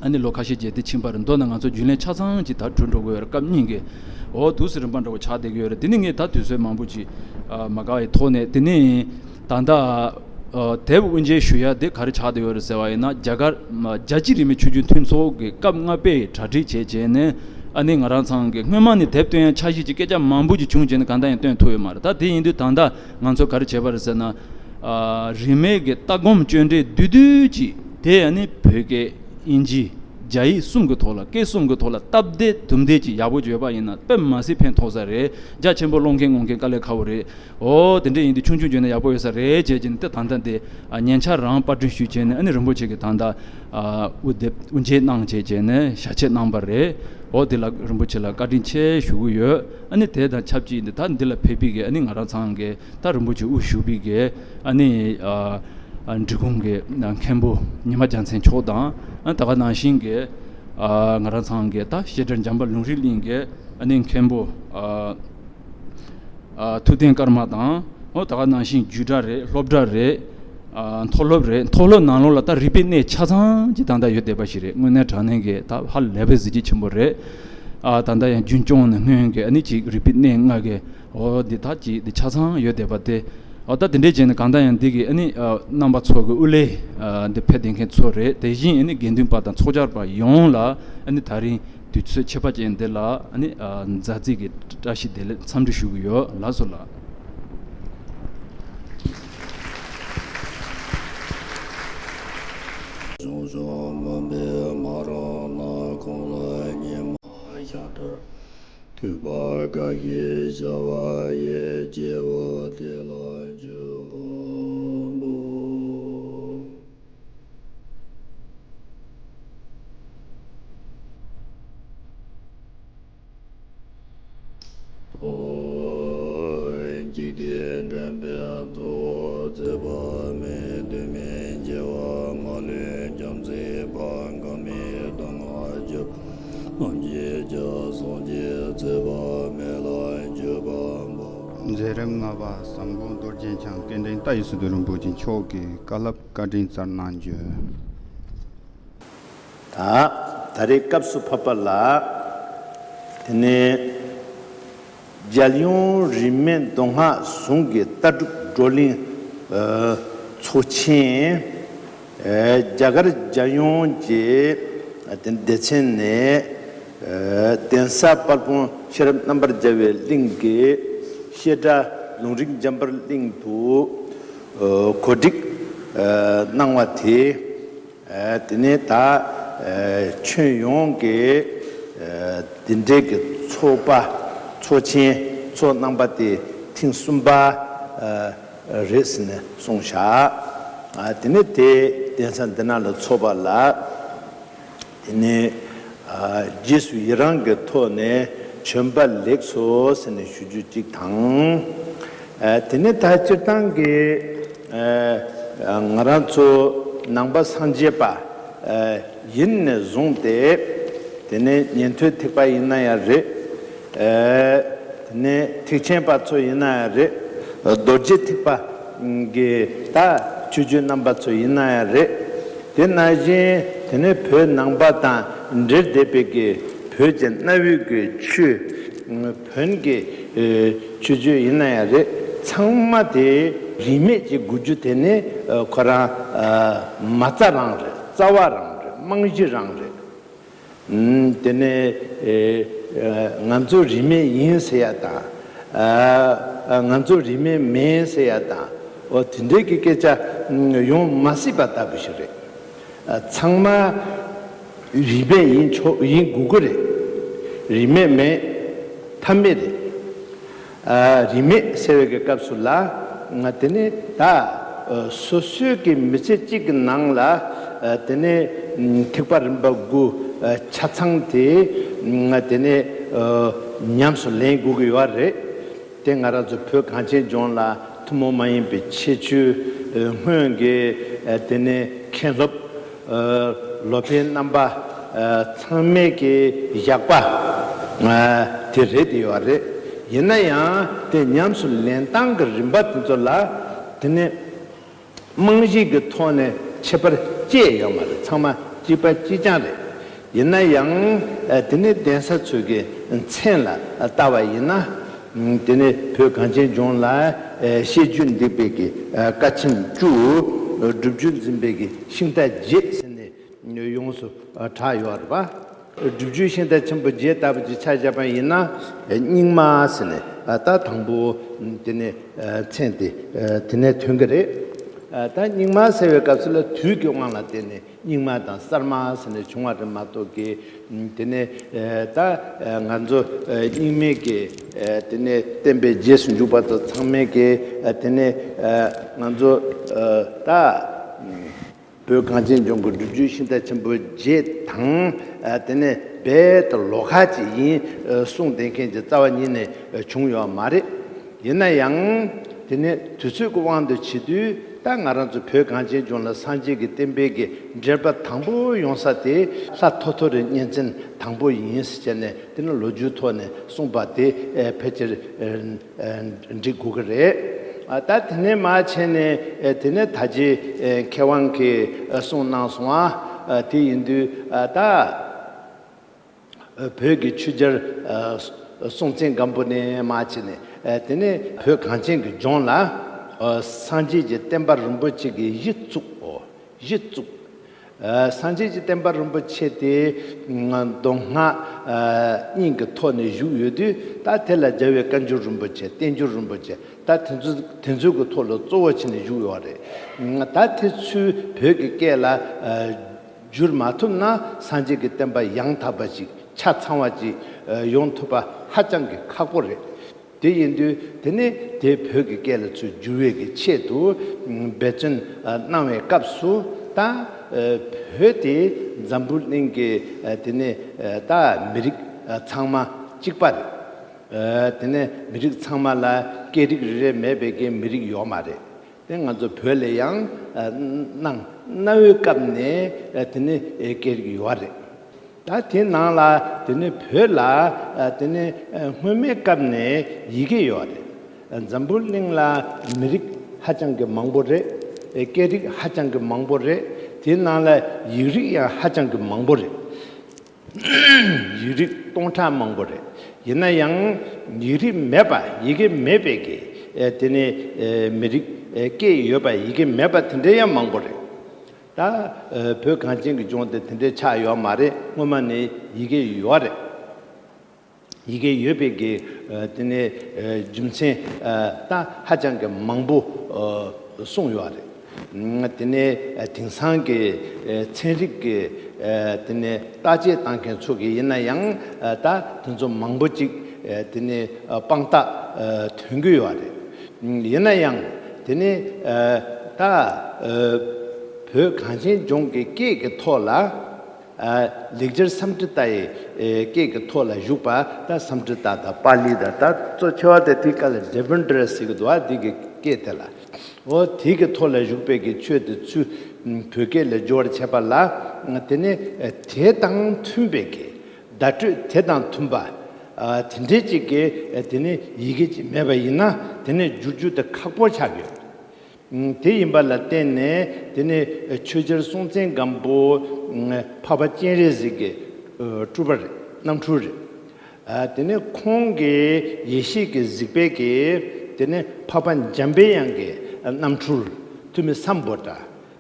ཨ་ནི་ལོ་ཁ་ཤས་རྗེས་དེ་ཕྱིན་པ་རེད། མདོར་ན་ང་ཚོ་རྒྱུན་ལས་ཆ་ཚང་ཅིག་ད་གྲོལ་འགྲོ་གི་ཡོད་རེད། སྐབས་གཉིས་ཀྱི་འོ་འདུག་སེ་རིམ་པ་འདྲ་བོ་ཆགས་བསྡད་ཀྱི་ཡོད་རེད། དེ་ནི་ངས་ད་དུས་ཚོད་མང་པོ་ཅིག་ཨ་མ་དགའ་བའི་ཐོག་ནས་དེ་ནི་ད་ལྟ་ཨ་དེབ་དབུ་འབྱེད་ཞུ་ཡ་དེ་ག་རེ་ཆགས་བསྡད་ཡོད་རེད་ཟེར་བ་ཡིན་ན་རྒྱ་གར་རྒྱལ་སྤྱིའི་རིས་མེད་ཆོས་བརྒྱུད་མཐུན་ཚོགས་ཀྱི་སྐབས་ལྔ་པའི་གྲ་སྒྲིག་བྱས་བྱས་ནས་ཨ་ནི་ང་རང་ཚང་གི་སྔོན་མ་ནས་དེབ་སྟོན་ཡ་འཆར་གཞི་ཅིག་སྐད་ཆ་མང་པོ་ཅིག་བྱུང་བྱས་ནས་གང་ལྟར་ཡང་སྟོན་ཐུབ་ཡོད་མ་རེད། ད་དེ་ཡིན་དུས་ད་ལྟ་ང་ཚོ་ག་རེ་བྱས་པ་རེད་ཟེར་ན། ཨ་རིས་མེད་ཀྱི་ལྟ་སྒོམ་སྤྱོད་འབྲས་བསྡུས་བསྡུས་ཅིག་དེ་ཡང་ནི་བོད་སྐད་དབྱིན་ཇི་རྒྱ་ཡིག་གསུམ་གྱི་ཐོག་ལ་སྐད་གསུམ་གྱི་ཐོག་ལ་སྟབས་བདེ་དུམ་བདེ་ཅིག་ཡག་པོ་ཅིག་ཡོད་པ་ཡིན་ན་དཔེ་མ་སྲིད་ཕན་ཐོགས་ས་རེད། རྒྱ་ཆེན་པོ་ཀློག་མཁན་ངོ་མཁན་དཀའ་ལས་ཁག་པོ་རེད། འོ་དེ་འདྲ་ཡིན་དུས་ཆུང་ཆུང་བྱས་ན་ཡག་པོ་ཡོད་ས་རེད་བྱས་ཀྱིན་དེ་ད་ལྟ་འདི་ཨ་ཉན་འཆར་རང་པར་སྐྲུན་ཞུས་བྱས་ནས་ཨ་ནི་རིན་པོ་ཆེ་གིས་ད་ལྟ་ཨ་དབུ་དེབ་དབུ་འབྱེད་གནང་བྱས་བྱས་ནས་ཞལ་ཆད་གནང་པ་རེད། འོ་དེ་ལ་རིན་པོ་ཆེ་ལ་བཀའ་དྲིན་ཆེ་ཞུ་གི་ཡོད། ཨ་ནི་དེ་དང་ཆབས་ཅིག་འདི་ད་འདི་ལ་ཕེབས་པའི་གི་ཨ་ནི་ང་རང་ཚང་གི་ད་རིན་པོ་ཆེ་དབུ་བཞུགས་པའི་གི་ཨ་ནི་ཨ་ཨ་འབྲི་གུང་གི་མཁན་པོ་ཉི་མ་རྒྱལ་མཚན་མཆོག་དང་ཨ་ད་ག་ནང་བཞིན་གི་ཨ་ང་རང་ཚང་གི་ད་བཤད་སྒྲ་འཇམ་དཔལ་ལུང་རིགས་གླིང་གི་ཨ་ནི་མཁན་པོ་ཨ་ཨ་ཐུབ་བསྟན་ཀརྨ་དང་ཨོ་ད་ག་ནང་བཞིན་བརྒྱུད་གྲྭ་རེད། སློབ་གྲྭ་རེད། ཨ་མཐོ་སློབ་རེད། མཐོ་སློབ་ནང་ལོགས་ལ་ད་རིག་པའི་གནས་ཆ་ཚང་ཅིག་ད་ལྟ་ཡོད་བསྡད་པ་ཞིག་རེད། དངོས་གནས་དྲང་གནས་ཀྱི་ད་ཧ་ལས་པའི་གཟི་བརྗིད་ཆེན་པོ་རེད། ཨ་ད་ལྟ་ཡང་རྒྱུན་སྐྱོང་ནས་སྔོན་གྱི་ཨ་ནི་ཅིག་རིག་པའི་གནས་ལྔ་གི་འོ་འདི་ད་ཅིག་འདི་ཆ་ཚང་ཡོད་བསྡད་པ་དེ། འོ་ད་དེ་འདྲས་བྱས་ནས་གང་ལྟར་ཡང་འདི་གི་ཨ་ནི་ཨ་རྣམ་པ་ཚོ་གི་དབུ་ལས་ཨ་འདི་ཕེབས་བསྡད་མཁན་ཚོ་རེད། དེ་བཞིན་ཨ་ནི་དགེ་འདུན་པ་དང་ཚོགས་བཅར་པ་ཡོངས་ལ་ཨ་ནི་ད་རིང་དུས་ཚོད་ཁྱད་པར་ཅན་འདི་ལ་ཨ་ནི་ཨ་མཛའ་བརྩེ་གི་བཀྲ་ཤིས་བདེ་ལེགས་འཚམས་འདྲི་ཞུ་གི་ཡོད། ལགས་སོ་ལགས། གཞུང་གཞུང་མུན་པའི་མ་རང་ན་ཁོང་ལ་ཉི་མ་ཤར་དུས། ཐོས་པ་དགའ་བའི་བྱ་བ་ཡི་སྐྱེ་བོ་དེ་ལ་འཇུག་པ་པོ། འཇིག་རྟེན་འདྲེན་པའི་གཙོ་བོ་བརྩེ་བ་མེད། དུས་མིན་སྐྱེ་བ་མ་ལུས་བྱམས་བརྩེའི་དཔལ། འགག་མེད་སྡུག་བསྔལ་སྐྱོབ་པ། ཐམས་ཅད་ཀྱང་སངས་རྒྱས་བརྩེ་བ་མེད་ལ་འཇུག་པ་པོ། མཛད་རིམ་ལྔ་པ་ཟབ་དགོངས་རྡོ་རྗེ་འཆང་སྐལ་ལྡན་ཏཱ་ཡི་སི་ཏུ་རིན་པོ་ཆེ་མཆོག་གིས་བཀའ་སློབ་བཀའ་དྲིན་སྩལ་གནང་རྒྱུ། ད་ད་རེས་སྐབས་སུ་བབ་པ་ལ། དེ་ནས་རྒྱལ་ཡོངས་རིས་མེད་མདོ་སྔགས་ཟུང་གི་ལྟ་གྲུབ་བགྲོ་གླེང་ཚོགས་ཆེན། རྒྱ་གར་རྒྱལ་ཡོངས་ཀྱི་སྡེ་ཚན་ནས་གདན་ས་དཔལ་སྤུངས་ཤེས་རབ་རྣམ་པར་རྒྱལ་བའི་གླིང་གི་བཤད་གྲྭ་ལུང་རིགས་འཇམ་དཔལ་གླིང་དུ་གོ་སྒྲིག་གནང་བ་དེ། དེ་ནས་ད་ཁྱོན་ཡོངས་ཀྱི་འདི་འདྲའི་གི་ཚོགས་པ་ཚོགས་ཆེན་ཚོགས་གནང་པ་དེ་ཐེངས་གསུམ་པ་རེད་ཟེར་ནས་གསུངས་བཞག་དེ་ནས་དེ་གདན་ས་འདི་ན་ལ་ཚོགས་པ་ལ། དེ་ནས་རྗེས་སུ་ཡི་རང་གི་ཐོག་ནས་བྱོན་པ་ལེགས་སོ་ཟེར་ནས་ཞུ་རྒྱུ་གཅིག་དང་། དེ་ནས་ད་སྤྱིར་བཏང་གི་ང་རང་ཚོ་ནང་པ་སངས་རྒྱས་པ་ཡིན་ནས་བཟུང་སྟེ། དེ་ནས་ཉན་ཐོས་ཐེག་པ་ཡིན་ན་ཡང་རེད། དེ་ནས་ཐེག་ཆེན་པ་ཚོ་ཡིན་ན་ཡང་རེད། རྡོ་རྗེ་ཐེག་པ་གི་ད་ཆོས་བརྒྱུད་རྣམ་པ་ཚོ་ཡིན་ན་ཡང་རེད། དེ་ནང་བཞིན་དེ་ནས་བོད་ནང་པ་དང་འབྲེལ་བསྡད་པའི་གི་བོད་ཀྱི་གནའ་བོའི་གི་ཆོས། བོན་གྱི་ཆོས་བརྒྱུད་ཡིན་ན་ཡང་རེད། ཚང་མ་དེ་རིས་མེད་ཀྱི་དགུ་བཅུ་དེ་ནི་ཁོ་རང་མ་རྩ་རང་རེད། རྩ་བ་རང་རེད། རྨང་གཞི་རང་རེད། དེ་ནས་ ང་ཚོ་རིས་མེད་ཡིན་ཟེར་ཡ་དང་། ང་ཚོ་རིས་མེད་མིན་ཟེར་ཡ་དང་། འོ་དེ་འདྲའི་གི་སྐད་ཆ་ཡོང་མ་སྲིད་པ་ལྟ་བུ་ཞིག་རེད། ཚང་མ་རིས་མེད་ཡིན་ཆོག་ཡིན་དགོས་ཀྱི་རེད། རིས་མེད་མེད་ཐབས་མེད་རེད། རིས་མེད་ཟེར་བའི་གི་སྐབས་སུ་ལ་དེ་ནི་ད་སོ་སོའི་གི་མི་ཚེ་གཅིག་གི་ནང་ལ་དེ་ནི་ཐེག་པ་རིམ་པ་དགུ་ཆ་ཚང་དེ་དེ་ནི་ཉམས་སུ་ལེན་དགོས་ཀྱི་ཡོད་རེད། དེ་ང་རང་ཚོ་བོད་གངས་ཅན་ལྗོངས་ལ་ཐུན་མོང་མ་ཡིན་པའི་ཁྱད་ཆོས་སྔོན་གྱི་དེ་ནས་མཁན་སློབ་ལོ་པཎ་རྣམ་པ་ཚང་མས་ཀྱི་བཞག་པ་དེ་རེད་དེ་ཡོད་རེད། ཡིན་ན་ཡང་དེ་ཉམས་སུ་ལེན་སྟངས་ཀྱི་རིམ་པ་དེ་ཚོ་ལ་དེ་ནས་རྨང་གཞི་གི་ཐོག་ནས་ཁྱད་པར་ཅི་ཡང་ཡོད་མ་རེད། ཚང་མ་གཅིག་པ་གཅིག་རྐྱང་རེད། ཡིན་ན་ཡང་དེ་ནས་གདན་ས་ཚོས་ཀྱི་མཚན་ལ་ལྟ་བ་ཡིན་ན། དེ་ནས་བོད་གངས་ཅན་ལྗོངས་ལ་བཤད་རྒྱུད་འདེགས་པའི་གི་བཀའ་ཆེམས་བཅུ། སྒྲུབ་བརྒྱུད་འཛིན་པའི་གི་ཤིང་རྟ་བརྒྱད་ཟེར་ནས་ཡོངས་སུ་གྲགས་ཡོད་རེད་པ། སྒྲུབ་བརྒྱུད་ཤིང་རྟ་ཆེན་པོ་བརྒྱད་ལྟ་བུ་ཅིག་ཆ་བཞག་པ་ཡིན་ན། རྙིང་མ་ཟེར་ནས་ད་དང་པོ་དེ་ནས་མཚན་དེ་དེ་ནས་ཐོན་གི་རེད། ད་རྙིང་མ་ཟེར་བའི་སྐབས་སུ་ལ་དུས་ཀྱི་དབང་ལ་བརྟེན་ནས། རྙིང་མ་དང་གསར་མ་ཟེར་ནས་བྱུང་བ་རེད་མ་གཏོགས་ཀྱི། དེ་ནས་ད་ང་ཚོ་རྙིང་མའི་གི་དེ་ནས་བསྟན་པའི་རྗེས་སུ་འཇུག་པ་དང་ཚང་མས་ཀྱི་དེ་ནས་ང་ཚོ་ད་བོད་གངས་ཅན་ལྗོངས་ཀྱི་སྒྲུབ་བརྒྱུད་ཤིང་རྟ་ཆེན་པོ་བརྒྱད་དང་དེ་ནས་རྦད་དེ་ལོགས་ཀ་ཅིག་ཡིན་གསུངས་བསྡད་མཁན་གྱི་རྩ་བ་ཉིད་ནས་བྱུང་ཡོད་མ་རེད། ཡིན་ན་ཡང་དེ་ནས་དུས་ཚོད་ཀྱི་དབང་དུ་བྱེད་དུས། ད་ང་རང་ཚོ་བོད་གངས་ཅན་ལྗོངས་ལ་སངས་རྒྱས་ཀྱི་བསྟན་པའི་གི་འགྲེལ་པ་དང་པོ་ཡོང་ས་དེ་ལྷ་ཐོ་ཐོ་རི་གཉན་བཙན་དང་པོ་ཡིན་ཟེར་བྱས་ནས། དེ་ནི་ལོ་རྒྱུས་ཐོག་ནས་གསུངས་པ་དེ་ཕལ་ཆེར་འགྲིག་དགོས་ཀྱི་རེད། ད་དེ་ནས་མར་བྱས་ནས་དེ་ནས་ད་ཅི་མཁས་དབང་གིས་གསུངས་གནང་སོང་ཨ། དེ་ཡིན་དུས་ད། བོད་ཀྱི་ཆོས་རྒྱལ་སྲོང་བཙན་སྒམ་པོ་ནས་མར་བྱས་ནས། དེ་ནས་བོད་གངས་ཅན་གྱི་ལྗོངས་ལ་སངས་རྒྱས་ཀྱི་བསྟན་པ་རིན་པོ་ཆེ་གི་གཞི་བཙུགས། གཞི་བཙུགས། སངས་རྒྱས་ཀྱི་བསྟན་པ་རིན་པོ་ཆེ་དེ་མདོ་སྔགས་གཉིས་ཀྱི་ཐོག་ནས་བཞུགས་ཡོད་དུས། ད་དེ་ལ་རྒྱལ་བའི་བཀའ་འགྱུར་རིན་པོ་ཆེ། བསྟན་འགྱུར་རིན་པོ་ཆེ། ད་དེ་ཚོ་དེ་ཚོའི་གི་ཐོག་ལ་གཙོ་བོ་བྱས་ནས་བཞུགས་ཡོད་རེད། ད་དེ་ཚོའི་བོད་ཀྱི་སྐད་ལ། བསྒྱུར་མ་ཐུབ་ན། སངས་རྒྱས་ཀྱི་བསྟན་པ་ཡང་དག་པ་ཅིག་ཆ་ཚང་བ་ཅིག་ཡོང་ཐུབ་པ་ཧ་ཅང་གི་ཁག་པོ་རེད། དེ་ཡིན་དུས་དེ་ནས་དེ་བོད་ཀྱི་སྐད་ལ་ཚུར་བསྒྱུར་བའི་གི་ཆེད་དུ་འབད་བརྩོན་གནང་བའི་སྐབས་སུ། ད་བོད་དེ་འཛམ་བུ་གླིང་གི་དེ་ནས་ད་མི་རིགས་ཚང་མ་གཅིག་པ་རེད། དེ་ནས་མི་རིགས་ཚང་མ་ལ་སྐད་རིགས་རེ་རེ་མེད་པའི་གི་མི་རིགས་ཡོད་མ་རེད། དེ་ང་ཚོ་བོད་ལ་ཡང་གནང་། གནའ་བོའི་སྐབས་ནས་དེ་ནི་སྐད་རིགས་ཡོད་རེད། ད་དེ་ནང་ལ་དེ་ནི་བོད་ལ་དེ་ནི་སྔོན་མའི་སྐབས་ནས་ཡི་གེ་ཡོད་རེད། འཛམ་བུ་གླིང་ལ་མི་རིགས་ཧ་ཅང་གི་མང་པོ་རེད། སྐད་རིགས་ཧ་ཅང་གི་མང་པོ་རེད། དེ་ནང་ལ་ཡིག་རིགས་ཡང་ཧ་ཅང་གི་མང་པོ་རེད། ཡིག་རིགས་སྟོང་ཕྲག་མང་པོ་རེད། ཡིན་ན་ཡང་ཡིག་རིགས་མེད་པ། ཡི་གེ་མེད་པའི་གི་དེ་ནི་མི་རིགས། སྐད་ཡོད་པ་ཡི་གེ་མེད་པ་དེ་འདྲ་ཡང་མང་པོ་རེད། ད་བོད་གངས་ཅན་གྱི་ལྗོངས་དེ་དེ་འདྲའི་ཆགས་ཡོད་མ་རེད། སྔོན་མ་ནས་ཡི་གེ་ཡོད་རེད། ཡི་གེ་ཡོད་པའི་གི་དེ་ནི་རྒྱུ་མཚན་ད་ཧ་ཅང་གི་མང་པོ་གསུངས་ཡོད་རེད། དེ་ནས་དེང་སང་གི་ཚན་རིག་གི་དེ་ནས་བརྟག་དཔྱད་བཏང་མཁན་ཚོ་གིས་ཡིན་ན་ཡང་ད་དེ་ཚོ་མང་པོ་ཅིག་དེ་ནས་དཔང་རྟགས་ཐོན་གྱི་ཡོད་རེད། ཡིན་ན་ཡང་དེ་ནས་ད་བོད་གངས་ཅན་ལྗོངས་ཀྱི་སྐད་ཀྱི་ཐོག་ལ། ལེགས་སྦྱར་སཾ་སྐྲྀ་ཏ་ཡི་སྐད་ཀྱི་ཐོག་ལ་བཞུགས་པ། ད་སཾ་སྐྲྀ་ཏ་དང་པཱ་ལི་དང་། ད་གཙོ་ཆེ་བ་དེ་དེའི་སྐབས་ལ་དེ་བན་དྲ་ཟེར་གྱི་འདུག་བ། འདི་གི་སྐད་དེ་ལ། འོ་དེ་གི་ཐོག་ལ་བཞུགས་པའི་གི་ཆོས་དེ་ཚུར་བོད་སྐད་ལ་བསྒྱུར་བར་བྱས་པ་ལ། དེ་ནས་དེ་དང་མཐུན་པའི་གི་བརྡ་སྤྲོད་དེ་དང་མཐུན་པ་དེ་འདྲའི་ཅིག་གི་དེ་ནས་ཡི་གེ་ཅིག་མེད་པ་ཡིན་ན། དེ་ནས་བསྒྱུར་རྒྱུ་དེ་ཁག་པོ་ཆགས་ཡོད། དེ་ཡིན་པ་ལ་བརྟེན་ནས་དེ་ནས་ཆོས་རྒྱལ་སྲོང་བཙན་སྒམ་པོ་འཕགས་པ་སྤྱན་རས་གཟིགས་ཀྱི་སྤྲུལ་པ་རེད། རྣམ་འཕྲུལ་རེད། དེ་ནས་ཁོང་གི་ཡེ་ཤེས་ཀྱི་གཟིགས་པས་ཀྱི་དེ་ནས་འཕགས་པ་འཇམ་པའི་དབྱངས་ཀྱི་རྣམ་འཕྲུལ་ཐུ་མི་སམ་བྷོ་ཊ།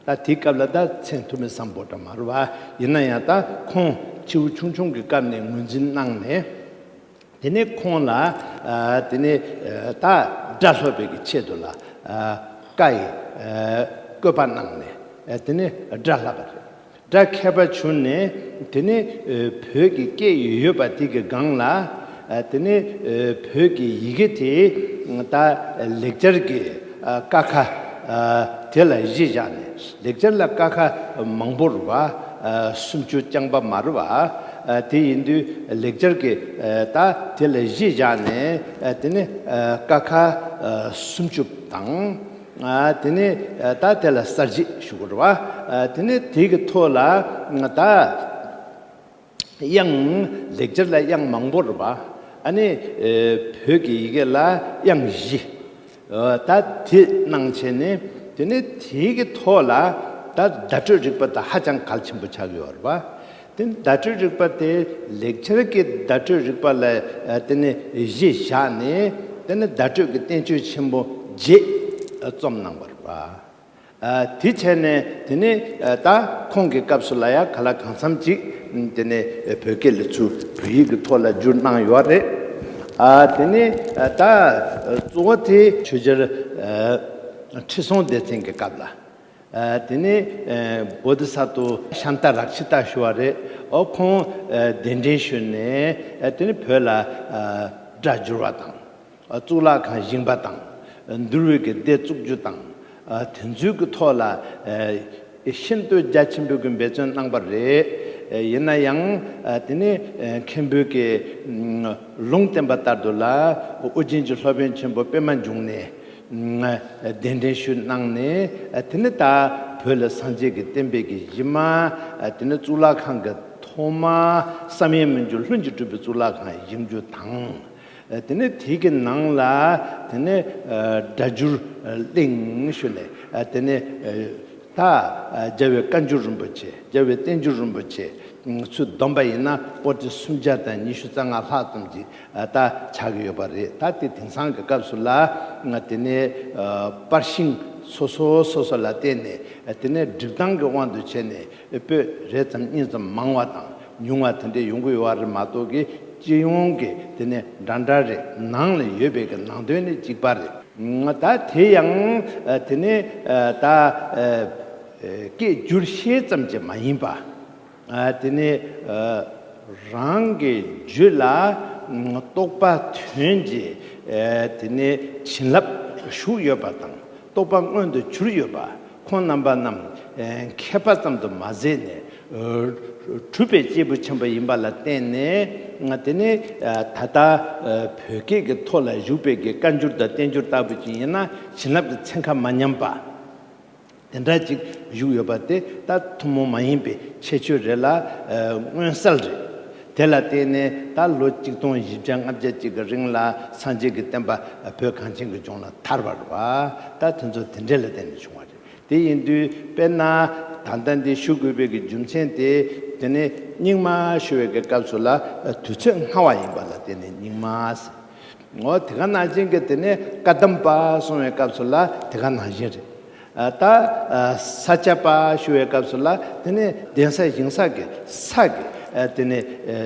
ད་དེའི་སྐབས་ལ་ད་མཚན་ཐུ་མི་སམ་བྷོ་ཊ་མ་རེད་བ། ཡིན་ན་ཡང་ད་ཁོང་ཕྱི་བོ་ཆུང་ཆུང་གི་སྐབས་ནས་ངོས་འཛིན་གནང་ནས། དེ་ནས་ཁོང་ལ་ཨ་དེ་ནས་ཨ་ད་དགྲ་སློབ་པའི་གི་ཆེད་དུ་ལ་ཨ་བཀའ་ཡི་ཨ་བཀོད་པ་གནང་ནས་ཨ་དེ་ནས་དགྲ་ལྷག་པ་རེད། དགྲ་མཁས་པ་བྱུང་ནས་དེ་ནས་ཨ་བོད་ཀྱི་སྐད་ཡོད་པ་དེ་གི་སྒང་ལ་ཨ་དེ་ནས་ཨ་བོད་ཀྱི་ཡི་གེ་དེ་ད་ལེགས་སྦྱར་གྱི་ཨ་ཀ་ཁ་ཨ་དེ་ལ་གཞི་བཞག་ནས། ལེགས་སྦྱར་ལ་ཀ་ཁ་མང་པོ་རེད་པ། ཨ་སུམ་ཅུ་རྐྱང་པ་མ་རེད་པ། ཨ་དེ་ཡིན་དུས་ལེགས་སྦྱར་གྱི་ཨ་ད་དེ་ལ་གཞི་བཞག་ནས་ཨ་དེ་ནས་ཨ་ཀ་ཁ་ཨ་སུམ་ཅུ་དང་། ཨ་དེ་ནས་ཨ་ད་དེ་ལ་གསལ་བྱེད་ཞུ་དགོས་རེད་པ། ཨ་དེ་ནས་དེ་གི་ཐོག་ལ་ད་དབྱངས་ལེགས་སྦྱར་ལ་དབྱངས་མང་པོ་རེད་པ། ཨ་ནི་ཨེ་བོད་ཀྱི་ཡི་གེ་ལ་དབྱངས་བཞི། ཨ་ད་དེ་གནང་བྱས་ནས་དེ་ནས་དེའི་གི་ཐོག་ལ་ད་བརྡ་སྤྲོད་རིག་པ་ད་ཧ་ཅང་གལ་ཆེན་པོ་ཆགས་ཡོད་རེད་པ། དེ་བརྡ་སྤྲོད་རིག་པ་དེ་ལེགས་སྦྱར་གྱི་བརྡ་སྤྲོད་རིག་པ་ལ་ཨ་དེ་ནས་གཞི་བཞག་ནས་དེ་ནས་བརྡ་སྤྲོད་ཀྱི་བསྟན་བཅོས་ཆེན་པོ་བརྒྱད་རྩོམ་གནང་བ་རེད་པ། ཨ་དེ་བྱས་ནས་དེ་ནས་ཨ་ད་ཁོང་གི་སྐབས་སུ་ལ་ཡ་ག་ལ་གང་འཚམ་ཅིག་དེ་ནས་བོད་སྐད་ལ་ཚུར་བོད་ཡིག་གི་ཐོག་ལ་བསྒྱུར་གནང་ཡོད་རེད། ཨ་དེ་ནས་ཨ་ད་གཙོ་བོ་དེ་ཆོས་རྒྱལ་ཨ་ཁྲི་སྲོང་ལྡེ་བཙན་གྱི་སྐབས་ལ། ཨ་དེ་ནས་ཨ་བོ་དྷི་ས་ཏྭ་ཤཱནྟ་རཀྵི་ཏ་ཞུ་བ་རེད། ཨོ་ཁོང་ཨ་གདན་འདྲེན་ཞུས་ནས་ཨ་དེ་ནས་བོད་ལ་ཨ་སྒྲ་བསྒྱུར་བ་དང་། གཙུག་ལག་ཁང་བཞེངས་པ་དང་། འདུལ་བའི་གི་སྡེ་བཙུགས་རྒྱུ་དང་། དེ་ཚོའི་གི་ཐོག་ལ་ཤིན་ཏུ་རྒྱ་ཆེན་པོའི་གི་འབད་བརྩོན་གནང་པ་རེད། ཡིན་ན་ཡང་དེ་ནས་མཁན་པོའི་གི་ལུང་བསྟན་པ་ལྟར་དུ་ལ་ཨོ་རྒྱན་གྱི་སློབ་དཔོན་ཆེན་པོ་པདྨ་འབྱུང་གནས་གདན་འདྲེན་ཞུས་གནང་ནས་དེ་ནས་ད་བོད་ལ་སངས་རྒྱས་ཀྱི་བསྟན་པའི་གི་གཞི་མ། དེ་ནས་གཙུག་ལག་ཁང་གི་ཐོག་མ་བསམ་ཡས་མི་འགྱུར་ལྷུན་གྱིས་གྲུབ་པའི་གཙུག་ལག་ཁང་བཞེངས་རྒྱུ་དང་། དེ་ནས་དེ་གི་ནང་ལ་དེ་ནས་སྒྲ་བསྒྱུར་གླིང་ཞུས་ནས་དེ་ནས་ད་རྒྱལ་བའི་བཀའ་འགྱུར་རིན་པོ་ཆེ། རྒྱལ་བའི་བསྟན་འགྱུར་རིན་པོ་ཆེ་ཚུར་བསྡོམས་པ་ཡིན་ན་པོ་ཏི་སུམ་བརྒྱ་དང་ཉི་ཤུ་རྩ་ལྔ་ལྷག་ཙམ་ཅིག་ད་ཆགས་ཀྱི་ཡོད་པ་རེད། ད་དེ་དེང་སང་གི་སྐབས་སུ་ལ་དེ་ནས་པར་ཤིང་སོ་སོ་སོ་སོ་ལ་བརྟེན་ནས་དེ་ནས་སྒྲིག་སྟངས་ཀྱི་དབང་དུ་བྱས་ནས། པོད་རེ་ཙམ་གཉིས་ཙམ་མང་བ་དང་ཉུང་བ་དེ་འདྲས་ཡོང་གི་ཡོད་པ་རེད་མ་གཏོགས་ཀྱི་སྤྱི་ཡོངས་ཀྱི་དེ་ནས་འདྲ་འདྲ་རེད། ནང་ལ་ཡོད་པའི་གི་ནང་དོན་ནི་གཅིག་པ་རེད། ད་དེ་ཡང་དེ་ནས་ད་སྐད་བསྒྱུར་ཤེས་ཙམ་གྱིས་མ་ཡིན་པ། དེ་ནས་རང་གི་རྒྱུད་ལ་རྟོགས་པ་དོན་གྱི་དེ་ནས་བྱིན་རླབས་ཞུགས་ཡོད་པ་དང་། རྟོགས་པ་མངོན་དུ་གྱུར་ཡོད་པ། ཁོང་རྣམ་པ་རྣམས་མཁས་པ་ཙམ་དུ་མ་ཟད་ནས་གྲུབ་པའི་སྐྱེས་བུ་ཆེན་པོ་ཡིན་པ་ལ་བརྟེན་ནས། དེ་ནས་ད་ལྟ་བོད་སྐད་ཀྱི་ཐོག་ལ་བཞུགས་པའི་གི་བཀའ་འགྱུར་དང་བསྟན་འགྱུར་ལྟ་བུ་ཅིག་ཡིན་ན་བྱིན་རླབས་ཀྱི་ཚན་ཁ་མ་ཉམས་པ། དེ་འདྲ་ཅིག་བཞུགས་ཡོད་པ་དེ་ད་ཐུན་མོང་མ་ཡིན་པའི་ཁྱད་ཆོས་རེད་ལ་མངོན་གསལ་རེད། དེ་ལ་བརྟེན་ནས་ད་ལོ་གཅིག་སྟོང་བཞི་བརྒྱ་ལྔ་བརྒྱ་ཅིག་གི་རིང་ལ་སངས་རྒྱས་ཀྱི་བསྟན་པ་བོད་གངས་ཅན་གྱི་ལྗོངས་ལ་དར་བ་རེད་པ། ད་དེ་ཚོ་དེ་འདྲ་ལ་བརྟེན་ནས་བྱུང་བ་རེད། དེ་ཡིན་དུས་དཔེར་ན་ད་ལྟ་འདི་ཞུ་དགོས་པའི་གི་རྒྱུ་མཚན་དེ། དེ་ནས་རྙིང་མ་ཞུ་བའི་གི་སྐབས་སུ་ལ་དུས་ཚོད་སྔ་བ་ཡིན་པ་ལ་བརྟེན་ནས་རྙིང་མ་ཟེར། འོ་དེ་ག་ནང་བཞིན་གྱི་དེ་ནས་བཀའ་གདམས་པ་གསུང་བའི་སྐབས་སུ་ལ་དེ་ག་ནང་བཞིན་རེད། ཨ་ད་ཨ་ས་སྐྱ་པ་ཞུ་བའི་སྐབས་སུ་ལ་དེ་ནས་གདན་ས་ཞིང་ས་གི་ས་གི་ཨ་དེ་ནས་ཨ་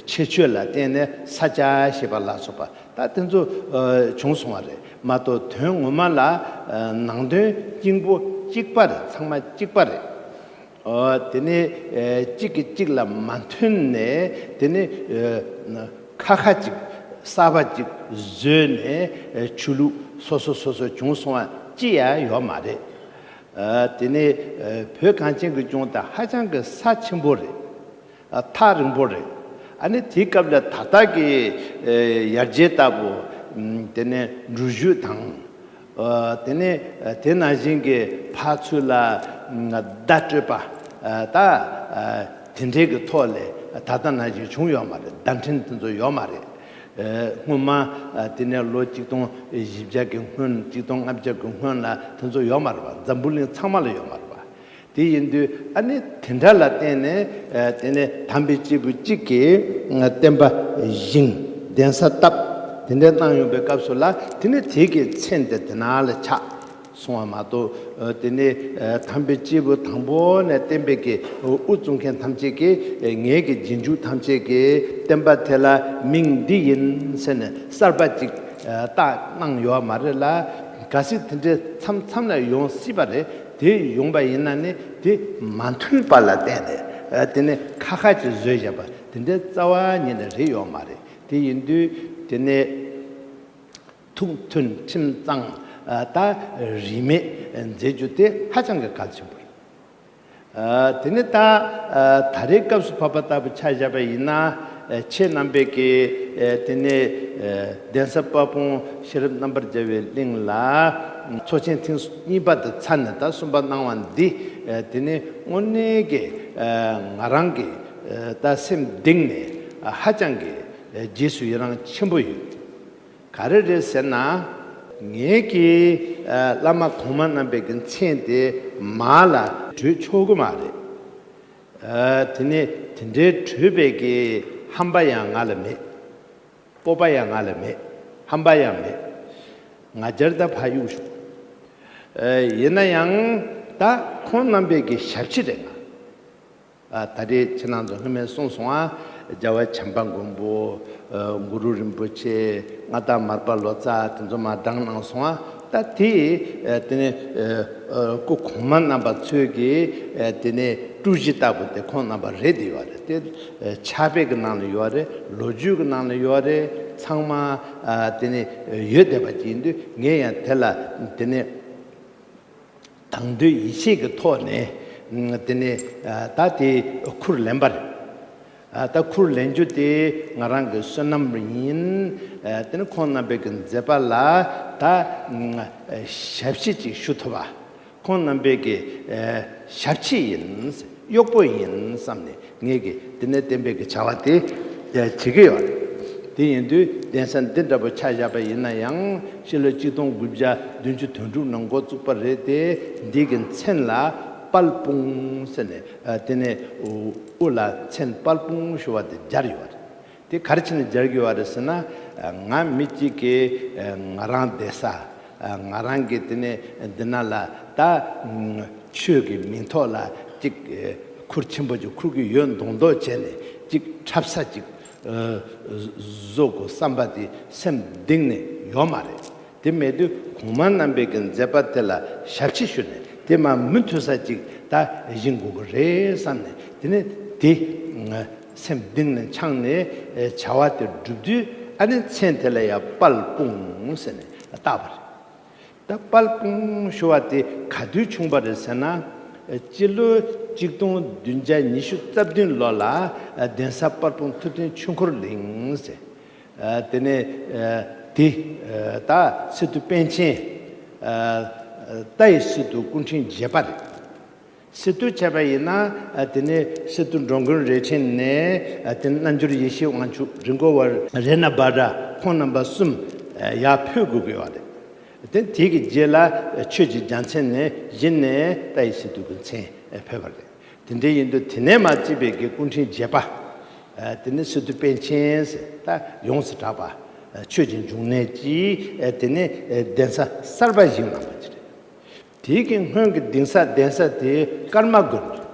ཁྱད་ཆོས་ལ་བརྟེན་ནས་ས་སྐྱ་ཞེས་པ་ལ་སོགས་པ་ད་དེ་ཚོ་ཨ་བྱུང་སོང་བ་རེད་མ་གཏོགས། དོན་ངོ་མ་ལ་ཨ་ནང་དོན་སྙིང་པོ་གཅིག་པ་རེད། ཚང་མ་གཅིག་པ་རེད། ཨོ་དེ་ནས་ཨེ་གཅིག་གིས་གཅིག་ལ་མ་མཐུན་ནས་དེ་ནས་ཨེ་ཁ་ཁ་ཅིག་གསར་པ་ཅིག་བཟོས་ནས་ཨེ་ཆོས་ལུགས་སོ་སོ་སོ་སོ་བྱུང་སོང་བ་ཅི་ཡང་ཡོད་མ་རེད། ཨ་དེ་ནས་ཨེ་བོད་གངས་ཅན་གྱི་ལྗོངས་དེ་ཧ་ཅང་གི་ས་ཆེན་པོ་རེད། ཨ་ཐག་རིང་པོ་རེད། ཨ་ནི་དེའི་སྐབས་ལ་ད་ལྟ་གི་ཨེ་ཡར་རྒྱས་ལྟ་བུ་ཨམ་དེ་ནས་འགྲུལ་བཞུད་དང་། ཨ་དེ་ནས་ཨ་དེ་ནང་བཞིན་གྱི་ཕར་ཚུར་ལ་ཨ་བརྡ་སྤྲོད་པ་ཨ་ད་ཨ་དེ་འདྲའི་གི་ཐོག་ལས་ད་ལྟ་ནང་བཞིན་བྱུང་ཡོད་མ་རེད། བརྡ་འཕྲིན་དེ་ཚོ་ཡོད་མ་རེད། ཨ་སྔོན་མ་ཨ་དེ་ནས་ལོ་གཅིག་སྟོང་བཞི་བརྒྱ་གི་སྔོན། གཅིག་སྟོང་ལྔ་བརྒྱ་གི་སྔོན་ལ་དེ་ཚོ་ཡོད་མ་རེད་པ། འཛམ་བུ་གླིང་ཚང་མ་ལ་ཡོད་མ་རེད་པ། དེ་ཡིན་དུས་ཨ་ནི་དེ་འདྲ་ལ་བརྟེན་ནས་ཨ་དེ་ནས་དམ་པའི་སྐྱེས་བུ་གཅིག་གིས་ཨ་བསྟན་པ་བཞེངས། གདན་ས་བཏབ། དེ་འདྲ་གནང་ཡོང་པའི་སྐབས་སུ་ལ་དེ་ནས་དེ་གི་མཚན་དེ་དེ་ན་ལ་ཆགས། གསུང་བ་མ་གཏོགས། དེ་ནས་དམ་པའི་སྐྱེས་བུ་དང་པོ་ནས་བསྟན་པའི་གི་དབུ་བཙུགས་མཁན་ཐམས་ཅད་ཀྱིས། ངེད་ཀྱི་རྗེས་འཇུག་ཐམས་ཅད་ཀྱིས་བསྟན་པ་དེ་ལ་མིང་འདི་ཡིན་ཟེར་ནས་གསར་པ་ཅིག་བཏགས་གནང་ཡོད་མ་རེད་ལ། གལ་སྲིད་དེ་འདྲའི་མཚམས་མཚམས་ལ་ཡོང་སྲིད་པ་རེད། དེ་ཡོང་པ་ཡིན་ན་ནི་དེ་མ་མཐུན་པ་ལ་བརྟེན་ནས། དེ་ནས་ཁ་ཁ་ཅིག་བཟོས་བཞག་པ་དེ་འདྲའི་རྩ་བ་ཉིད་ནས་རེད་ཡོད་མ་རེད། དེ་ཡིན་དུས་དེ་ནས། ཐུགས་མཐུན་ཁྲིམས་གཙང་། ད་རིས་མེད་མཛད་རྒྱུ་དེ་ཧ་ཅང་གི་གལ་ཆེན་པོ་རེད། དེ་ནས་ད་ད་རེས་སྐབས་སུ་བབ་པ་ལྟ་བུ་ཆ་བཞག་པ་ཡིན་ན། ཁྱེད་རྣམ་པས་ཀྱི་དེ་ནས་གདན་ས་དཔལ་སྤུངས་ཤེས་རབ་རྣམ་པར་རྒྱལ་བའི་གླིང་ལ་ཚོགས་ཆེན་ཐེངས་གཉིས་པ་དེ་ཚར་ནས་ད་གསུམ་པ་གནང་བ་འདི། དེ་ནས་དངོས་གནས་ཀྱི་ང་རང་གི་ད་སེམས་གཏིང་ནས་ཧ་ཅང་གི་རྗེས་སུ་ཡི་རང་ཆེན་པོ་ཡོད། ག་རེ་རེད་ཟེར་ན། ངེད་ཀྱིས་བླ་མ་གོང་མ་རྣམ་པའི་གི་མཚན་དེ་མར་ལ་བྲིས་ཆོག་གི་མ་རེད། དེ་ནས་དེ་འདྲའི་བྲིས་པའི་གི་ཧམ་པ་ཡང་ང་ལ་མེད། སྤོབས་པ་ཡང་ང་ལ་མེད། ཧམ་པ་ཡང་མེད། ང་རྒྱལ་ད་ཕ་གཡུག་ཞུ། ཡིན་ན་ཡང་ད་ཁོང་རྣམ་པའི་གི་ཞབས་ཕྱི་རེད་ང་། ད་རེས་ཁྱེད་རང་ཚོ་སྔོན་མས་གསུངས་སོང་ཨ། རྒྱལ་བ་བྱམས་པ་མགོན་པོ། གུ་རུ་རིན་པོ་ཆེ། མངའ་བདག་མར་པ་ལོ་ཙཱ་དེ་ཚོ་མར་བགྲངས་གནང་སོང་ཨ། ད་དེ་དེ་ནས་སྐུ་གོང་མ་རྣམ་པ་ཚོས་ཀྱི་དེ་ནས་བཀྲ་ཤིས་ལྟ་བུ་དེ་ཁོང་རྣམ་པ་རེད་དེ་ཡོད་རེད་དེ། ཕྱག་དཔེ་གི་ནང་ལ་ཡོད་རེད། ལོ་རྒྱུས་གི་ནང་ལ་ཡོད་རེད། ཚང་མ་དེ་ནས་ཡོད་བསྡད་པ་ཅིག་ཡིན་དུས་ངས་ཡང་དེ་ལ་དེ་ནས། དང་འདོད་ཡིད་ཆེས་ཀྱི་ཐོག་ནས་དེ་ནས་ད་དེ་ཁུར་ལེན་པ་རེད། ད་ཁུར་ལེན་རྒྱུ་དེ་ང་རང་གི་བསོད་ནམས་ཡིན། དེ་ནས་ཁོང་རྣམ་པའི་གི་མཛད་པ་ལ་ད་ཞབས་ཕྱི་ཅིག་ཞུ་ཐུབ་པ། ཁོང་རྣམ་པའི་གི་ཞབས་ཕྱི་ཡིན། གཡོག་པོ་ཡིན་བསམ་ནས་ངས་ཀྱི་དེ་ནས་བསྟན་པའི་གི་བྱ་བ་དེ་བྱེད་ཀྱི་ཡོད། དེ་ཡིན་དུས་གདན་ས་འདི་འདྲ་པོ་ཆ་བཞག་པ་ཡིན་ན་ཡང་ཕྱི་ལོ་གཅིག་སྟོང་དགུ་བརྒྱ་བདུན་ཅུ་དོན་དྲུག་ནང་འགོ་བཙུགས་པ་རེད་དེ། འདི་གི་མཚན་ལ་དཔལ་སྤུངས་ཟེར་ནས་དེ་ནས་དབུ་ལ་མཚན་དཔལ་སྤུངས་ཞུ་བ་དེ་སྦྱར་ཡོད་རེད། དེ་ག་རེ་བྱས་ནས་སྦྱར་དགོས་པ་རེད་ཟེར་ན། ང་མི་གཅིག་གིས་ང་རང་བསྡད་ས། ང་རང་གི་དེ་ནས་འདི་ན་ལ་ད་ཆོས་ཀྱི་མིང་ཐོག་ལ་གཅིག་ཁུར་ཆེན་པོ་ཅིག་ཁུར་གྱི་ཡོད་མདོག་མདོག་བྱས་ནས་གཅིག་འཁྲབ་ས་ཅིག་བཟོ་དགོས་བསམ་པ་དེ་སེམས་གཏིང་ནས་ཡོད་མ་རེད། དེ་མེད་དུས་གོང་མ་རྣམ་པའི་གི་མཛད་པ་དེ་ལ་ཞབས་ཕྱི་ཞུ་ནས་དེ་མ་མུ་མཐུད་ས་ཅིག་ད་བཞེངས་དགོས་ཀྱི་རེད་བསམ་ནས་དེ་ནས་དེ་སེམས་གཏིང་ནས་འཆང་ནས་བྱ་བ་དེ་བསྒྲུབ་དུས། ཨ་ནི་མཚན་དེ་ལ་ཡང་དཔལ་སྤུངས་ཟེར་ནས་བཏགས་པ་རེད། ད་དཔལ་སྤུངས་ཞུ་བ་དེ་ག་དུས་བྱུང་བ་རེད་ཟེར་ན། སྤྱི་ལོ་གཅིག་སྟོང་བདུན་བརྒྱ་ཉི་ཤུ་རྩ་བདུན་ལོ་ལ་གདན་ས་དཔལ་སྤུངས་ཐུབ་བསྟན་ཆོས་འཁོར་གླིང་ཟེར། དེ་ནས་དེ་ད་སི་ཏུ་པཎ་ཆེན། ད་ཡི་སི་ཏུ་སྐུ་ཕྲེང་བརྒྱད་པ་རེད། སི་ཏུ་བྱས་པ་ཡིན་ན། དེ་ནས་སི་ཏུ་འགྲོ་མགོན་རས་ཆེན་ནས་དེ་ནས་རྣལ་འབྱོར་ཡེ་ཤེས་དབང་ཕྱུག་རི་མགོ་བ་རེ་ན་བྷ་དྲ་ཁོང་རྣམ་པ་གསུམ་ཡར་ཕེབས་དགོས་ཀྱི་ཡོད་རེད། དེ་དེ་གི་རྗེས་ལ་ཆོས་ཀྱི་རྒྱལ་མཚན་ནས་གཞི་ནས་ད་ཡི་སི་ཏུ་གི་མཚན་ཕེབས་པ་རེད། དེ་འདྲ་ཡིན་དུས་དེ་ནས་མ་བརྩིས་པའི་གི་སྐུ་ཕྲེང་བརྒྱད་པ། དེ་ནས་སི་ཏུ་པཎ་ཆེན་ཟེར་ད་ཡོངས་སུ་གྲགས་པ། ཆོས་ཀྱི་འབྱུང་གནས་ཀྱིས་དེ་ནས་གདན་ས་གསར་པ་བཞེངས་གནང་བ་ཅིག་རེད། དེའི་གི་སྔོན་གྱི་གདན་ས་གདན་ས་དེ་ཀརྨ་དགོན།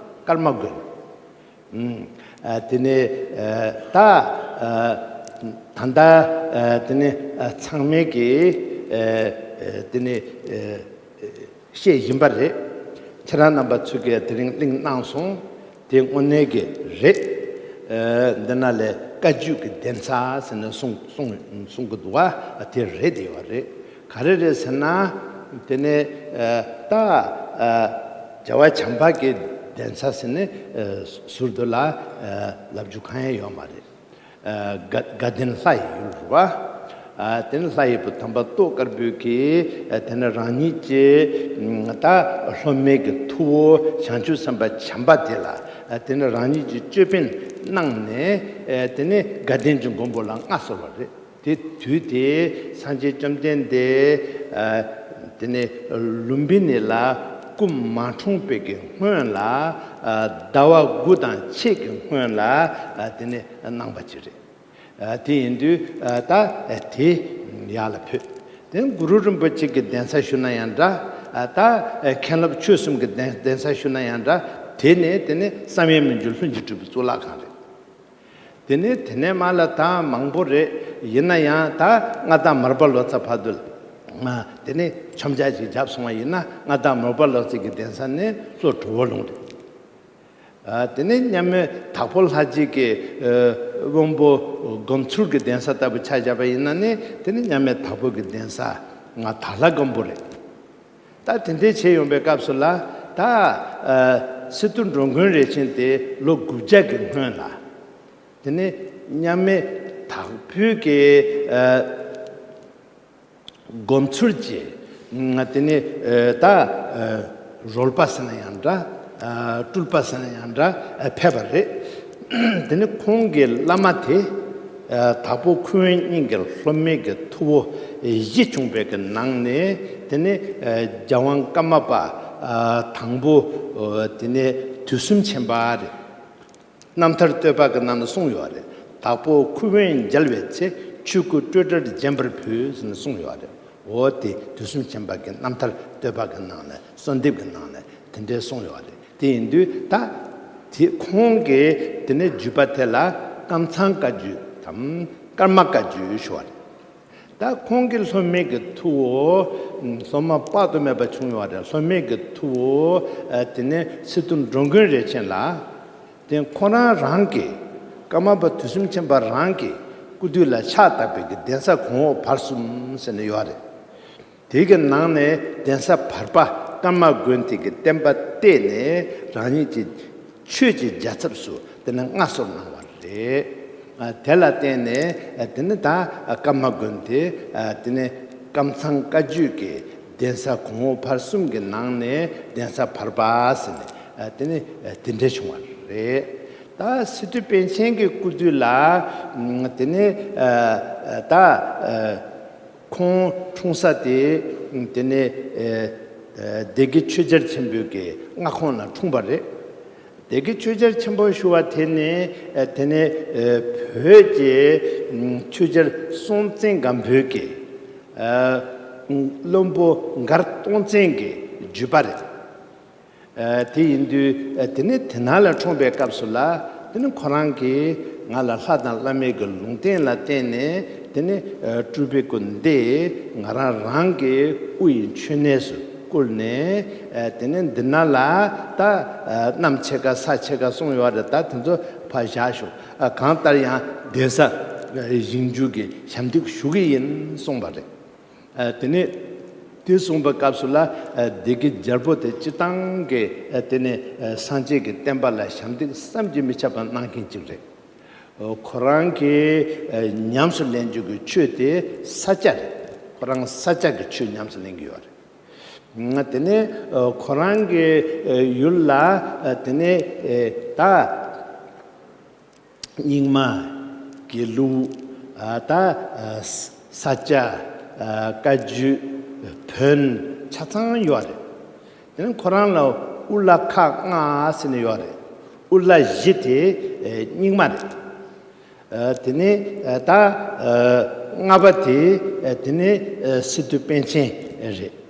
ཀརྨ་དགོན། ཨུམ། ཨ། དེ་ནས་ཨ། ད་ཨ། ད་ལྟ་ཨ། དེ་ནས་ཨ། ཚང་མས་ཀྱི་ཨ། ཨ། དེ་ནས་ཨ། བཤད་བཞིན་པ་རེད། ཁྱེད་རང་རྣམ་པ་ཚོས་ཀྱིས་དེ་རིང་གླེང་གནང་སོང་། དེ་དངོས་གནས་ཀྱི་རེད། ཨ། འདི་ན་ལས་བཀའ་བརྒྱུད་ཀྱི་གདན་ས་ཟེར་ནས་གསུང་གསུང་གསུང་གི་འདུག་བ། དེ་རེད་དེ་ཡོད་རེད། ག་རེ་རེད་ཟེར་ན། དེ་ནས་ཨ། ད་ཨ། རྒྱལ་བ་བྱམས་པ་གི་གདན་ས་ཟེར་ནས་ཨ། ཟུར་དུ་ལ་ཨ། ལབ་རྒྱུ་གང་ཡང་ཡོད་མ་རེད། ཨ། དགའ་དགའ་ལྡན་ལྷ་ཡི་ཡུལ་རེད་བ། ཨ། དེ་ནས་ལྷ་ཡི་བུ་དམ་པ་ཏོག་དཀར་པོས་ཀྱིས་ཨ། དེ་ནས་རང་ཉིད་ཀྱི་ད་སློབ་མའི་གི་ཐུ་བོ་བྱང་ཆུབ་སེམས་དཔའ་བྱམས་པ་དེ་ལ་ཨ། དེ་ནས་རང་ཉིད་ཀྱི་ཅོད་པན་གནང་ནས་ཨ། དེ་ནས་དགའ་ལྡན་གྱི་མགོན་པོ་ལ་མངའ་གསོལ་བ་རེད། དེ་དུས་དེ་སངས་རྒྱས་བཅོམ་ལྡན་འདས་ཨ། དེ་ནས་ལུམ་བི་ནི་ལ་སྐུ་མ་འཁྲུངས་པའི་གི་སྔོན་ལ་ཨ། ཟླ་བ་དགུ་དང་ཕྱེད་ཀྱི་སྔོན་ལ་ཨ། དེ་ནས་གནང་བ་ཅིག་རེད། ཨ། དེ་ཡིན་དུས་ཨ། ད་དེ་ཡར་ལ་ཕེབས། དེ་གུ་རུ་རིན་པོ་ཆེ་གི་གདན་ས་ཞུ་ན་ཡང་འདྲ། ད་མཁན་སློབ་ཆོས་གསུམ་གྱི་གདན་གདན་ས་ཞུ་ན་ཡང་འདྲ། དེ་ནས་དེ་ནས་བསམ་ཡས་མི་འགྱུར་ལྷུན་གྱིས་གྲུབ་པའི་གཙུག་ལག་ཁང་རེད། དེ་ནས་དེ་ནས་མར་ལ་ད་མང་པོ་རེད། ཡིན་ན་ཡང་ད་མངའ་བདག་མར་པ་ལོ་ཙཱ་བར་དུ་ལ་དེ་ནས་མཆོམ་རྒྱག་ཅིག་བརྒྱབ་སོང་བ་ཡིན་ན། མངའ་བདག་མར་པ་ལོ་ཙཱ་གི་གདན་ས་ནི་ལྷོ་གྲོ་བོ་ལུང་རེད། ཨ། དེ་ནས་མཉམ་མེད་དྭགས་པོ་ལྷ་རྗེ་གི་ཨ་དབོན་པོ་སྒོམ་ཚུལ་གྱི་གདན་ས་ལྟ་བུ་ཆ་བཞག་པ་ཡིན་ན་ནི། དེ་ནི་མཉམ་མེད་དྭགས་པོ་གི་གདན་ས་ང་དྭགས་ལྷ་སྒམ་པོ་རེད། ད་དེ་འདྲའི་བྱས་ཡོང་པའི་སྐབས་སུ་ལ། ད་ཨ་སི་ཏུ་འགྲོ་མགོན་རས་ཆེན་དེ་ལོ་དགུ་བརྒྱ་གི་སྔོན་ལ། དེ་ནི་མཉམ་མེད་དྭགས་པོའི་གི་ཨ་སྒོམ་ཚུལ་གྱི་ང་དེ་ནི་ཨ་ད་ཨ་རོལ་པ་ཟེར་ན་ཡང་འདྲ། ཨ་སྤྲུལ་པ་ཟེར་ན་ཡང་འདྲ། ཨ་ཕེབས་པ་རེད། དེ་ནི་ཁོང་གི་བླ་མ་དེ་ཨ་དྭགས་པོ་ཁུ་དབོན་གཉིས་ཀྱི་སློབ་མའི་གི་ཐུ་བོ་བཞི་བྱུང་བའི་གི་ནང་ནས། དེ་ནི་ཨ་རྒྱལ་དབང་ཀརྨ་པ་ཨ་དང་པོ། ཨ་དེ་ནི་དུས་གསུམ་མཁྱེན་པ་རེད། རྣམ་ཐར་བསྟོད་པ་གི་ནང་ན་གསུངས་ཡོད་རེད། དྭགས་པོ་ཁུ་དབོན་མཇལ་བའི་ཚེ། ཆོས་སྐུ་སྤྲོས་བྲལ་བརྗེན་པར་ཕུལ་ཟེར་ནས་གསུངས་ཡོད་རེད། འོ་དེ་དུས་གསུམ་མཁྱེན་པ་གི་རྣམ་ཐར་བསྟོད་པ་གི་ནང་ནས། གསོལ་འདེབས་ཀྱི་ནང་ནས་དེ་འདྲའི་གསུངས་ཡོད་རེད། དེ་ཡིན་དུས་ད་དེ་ཁོང་གིས་དེ་ནས་བརྒྱུད་པ་དེ་ལ་ཀམ་ཚང་བཀའ་བརྒྱུད་དམ་ཀརྨ་བཀའ་བརྒྱུད་ཞུ་བ་རེད། ད་ཁོང་གི་སློབ་མའི་གི་ཐུ་བོ་སློབ་མ་དཔག་ཏུ་མེད་པ་བྱུང་ཡོད་རེད། སློབ་མའི་གི་ཐུ་བོ་ཨ་དེ་ནས་སི་ཏུ་འགྲོ་མགོན་རས་ཆེན་ལ། དེ་ཁོ་རང་རང་གི་ཀརྨ་པ་དུས་གསུམ་མཁྱེན་པ་རང་གི་སྐུ་དུས་ལ་ཕྱག་བཏབ་པའི་གི་གདན་ས་གོང་འོག་བར་གསུམ་ཟེར་ནས་ཡོད་རེད། དེ་གི་ནང་ནས་གདན་ས་བར་པ་ཀརྨ་དགོན་དེ་གི་བསྟན་པ་གཏད་ནས། རང་ཉིད་ཀྱི་ཆོས་ཀྱི་རྒྱལ་ཚབ་སུ་དེ་ནས་མངའ་གསོལ་གནང་བ་རེད། ཨ་དེ་ལ་བརྟེན་ནས་ཨ་དེ་ནས་ད་ཀརྨ་དགོན་དེ་ཨ་དེ་ནས་ཀམ་ཚང་བཀའ་བརྒྱུད་ཀྱི་གདན་ས་གོང་འོག་བར་གསུམ་གྱི་ནང་ནས་གདན་ས་བར་པ་ཟེར་ནས་ཨ་དེ་ནས་ཨ་དེ་འདྲ་བྱུང་བ་རེད། ད་སི་ཏུ་པཎ་ཆེན་གྱི་སྐུ་དུས་ལ་ཨ་དེ་ནས་ཨ་ཨ་ད་ཨ་ཁོང་འཁྲུངས་ས་དེ་དེ་ནས་ཨ་ཨ་སྡེ་དགེ་ཆོས་རྒྱལ་ཆེན་པོའི་གི་མངའ་ཁོངས་ལ་འཁྲུངས་པ་རེད། སྡེ་དགེ་ཆོས་རྒྱལ་ཆེན་པོ་ཞུ་བ་དེ་ནི་ཨ་དེ་ནས་ཨ་བོད་ཀྱི་ཨ་ཆོས་རྒྱལ་སྲོང་བཙན་སྒམ་པོའི་གི་ཨ་བློན་པོ་མགར་སྟོང་བཙན་གྱི་བརྒྱུད་པ་རེད། ཨ་དེ་ཡིན་དུས་ཨ་དེ་ནས་དེ་ནང་ལ་འཁྲུངས་པའི་སྐབས་སུ་ལ། དེ་ནས་ཁོ་རང་གིས་ང་ལ་ལྷ་དང་བླ་མའི་གི་ལུང་བསྟན་ལ་བརྟེན་ནས། དེ་ནས་ཨ་སྤྲུལ་པའི་སྐུ་འདི་ང་རང་རང་གི་དབུ་ཡི་མཆོད་གནས་སུ་བསྐུལ་ནས། ཨ་དེ་ནས་འདི་ན་ལ་ད་ཨ་གནམ་ཕྱེད་ཀ་ས་ཕྱེད་ཀ་གསུངས་ཡོད་རེད། ད་དེ་ཚོ་ཕར་བཞག་ཞོག་ཨ་གང་ལྟར་ཡང་གདན་ས་བཞེངས་རྒྱུ་གི་ཞབས་འདེགས་ཞུ་གི་ཡིན་གསུངས་པ་རེད། ཨ་དེ་ནས་དེ་གསུངས་པའི་སྐབས་སུ་ལ། ཨ་སྡེ་དགེ་རྒྱལ་པོ་དེ་སྤྱིར་བཏང་གི་ཨ་དེ་ནས་ཨ་སངས་རྒྱས་ཀྱི་བསྟན་པ་ལ་ཞབས་འདེགས་བསམ་གྱིས་མི་ཁྱབ་པ་གནང་མཁན་ཅིག་རེད། ཨ་ཁོ་རང་གིས་ཨ་ཉམས་སུ་ལེན་རྒྱུ་གི་ཆོས་དེ་ས་སྐྱ་རེད། ཁོ་རང་ས་སྐྱ་གི་ཆོས་ཉམས་སུ་ལེན་གྱི་ཡོད་རེད། ཨ་དེ་ནས་ཨ་ཁོ་རང་གི་ཨ་ཡུལ་ལ་ཨ་དེ་ནས་ཨ་ད་རྙིང་མ། དགེ་ལུགས། ཨ་ད་ཨ་ས་སྐྱ། ཨ་བཀའ་བརྒྱུད། བོན། ཆ་ཚང་ཡོད་རེད། དེ་ནས་ཁོ་རང་ལ་དབུ་བླ་ཁག་ལྔ་ཟེར་ནས་ཡོད་རེད། དབུ་བླ་བཞི་དེ་ཨ་རྙིང་མ་རེད། ཨ་དེ་ནས་ཨ་ད་ཨ་ལྔ་པ་དེ་ཨ་དེ་ནས་ཨ་སི་ཏུ་པཎ་ཆེན་རེད།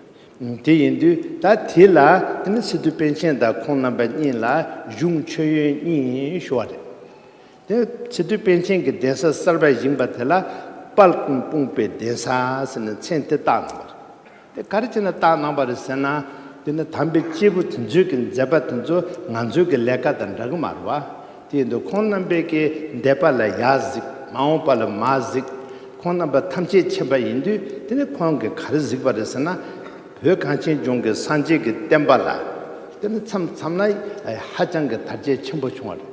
དེ་ཡིན་དུས་ད་དེ་ལ་དེ་ནི་སི་ཏུ་པཎ་ཆེན་དང་ཁོང་རྣམ་པ་གཉིས་ལ་གཞུང་མཆོད་ཡོན་གཉིས་ཞུ་བ་རེད། དེ་སི་ཏུ་པཎ་ཆེན་གྱི་གདན་ས་གསར་པ་བཞེངས་པ་དེ་ལ་དཔལ་ཀུན་སྤུངས་པའི་གདན་ས་ཟེར་ནས་མཚན་དེ་བཏགས་གནང་བ་རེད། དེ་ག་རེ་བྱས་ནས་བཏགས་གནང་བ་རེད་ཟེར་ན། དེ་ནི་དམ་པའི་སྐྱེས་བུ་དེ་ཚོའི་གི་མཛད་པ་དེ་ཚོ་ང་ཚོའི་གི་ལས་ཀ་དང་འདྲ་གི་མ་རེད་བ། དེ་ཡིན་དུས་ཁོང་རྣམ་པས་ཀྱི་འདས་པ་ལ་ཡར་གཟིགས། མ་འོངས་པ་ལ་མར་གཟིགས། ཁོང་རྣམ་པ་ཐམས་ཅད་མཁྱེན་པ་ཡིན་དུས། དེ་ནི་ཁོང་གིས་ག་རེ་གཟིགས་པ་རེད་ཟེར་ན། བོད་གངས་ཅན་ལྗོངས་ཀྱི་སངས་རྒྱས་ཀྱི་བསྟན་པ་ལ་དེ་ནི་མཚམས་མཚམས་ན་ཧ་ཅང་གི་དར་རྒྱས་ཆེན་པོ་བྱུང་བ་རེད།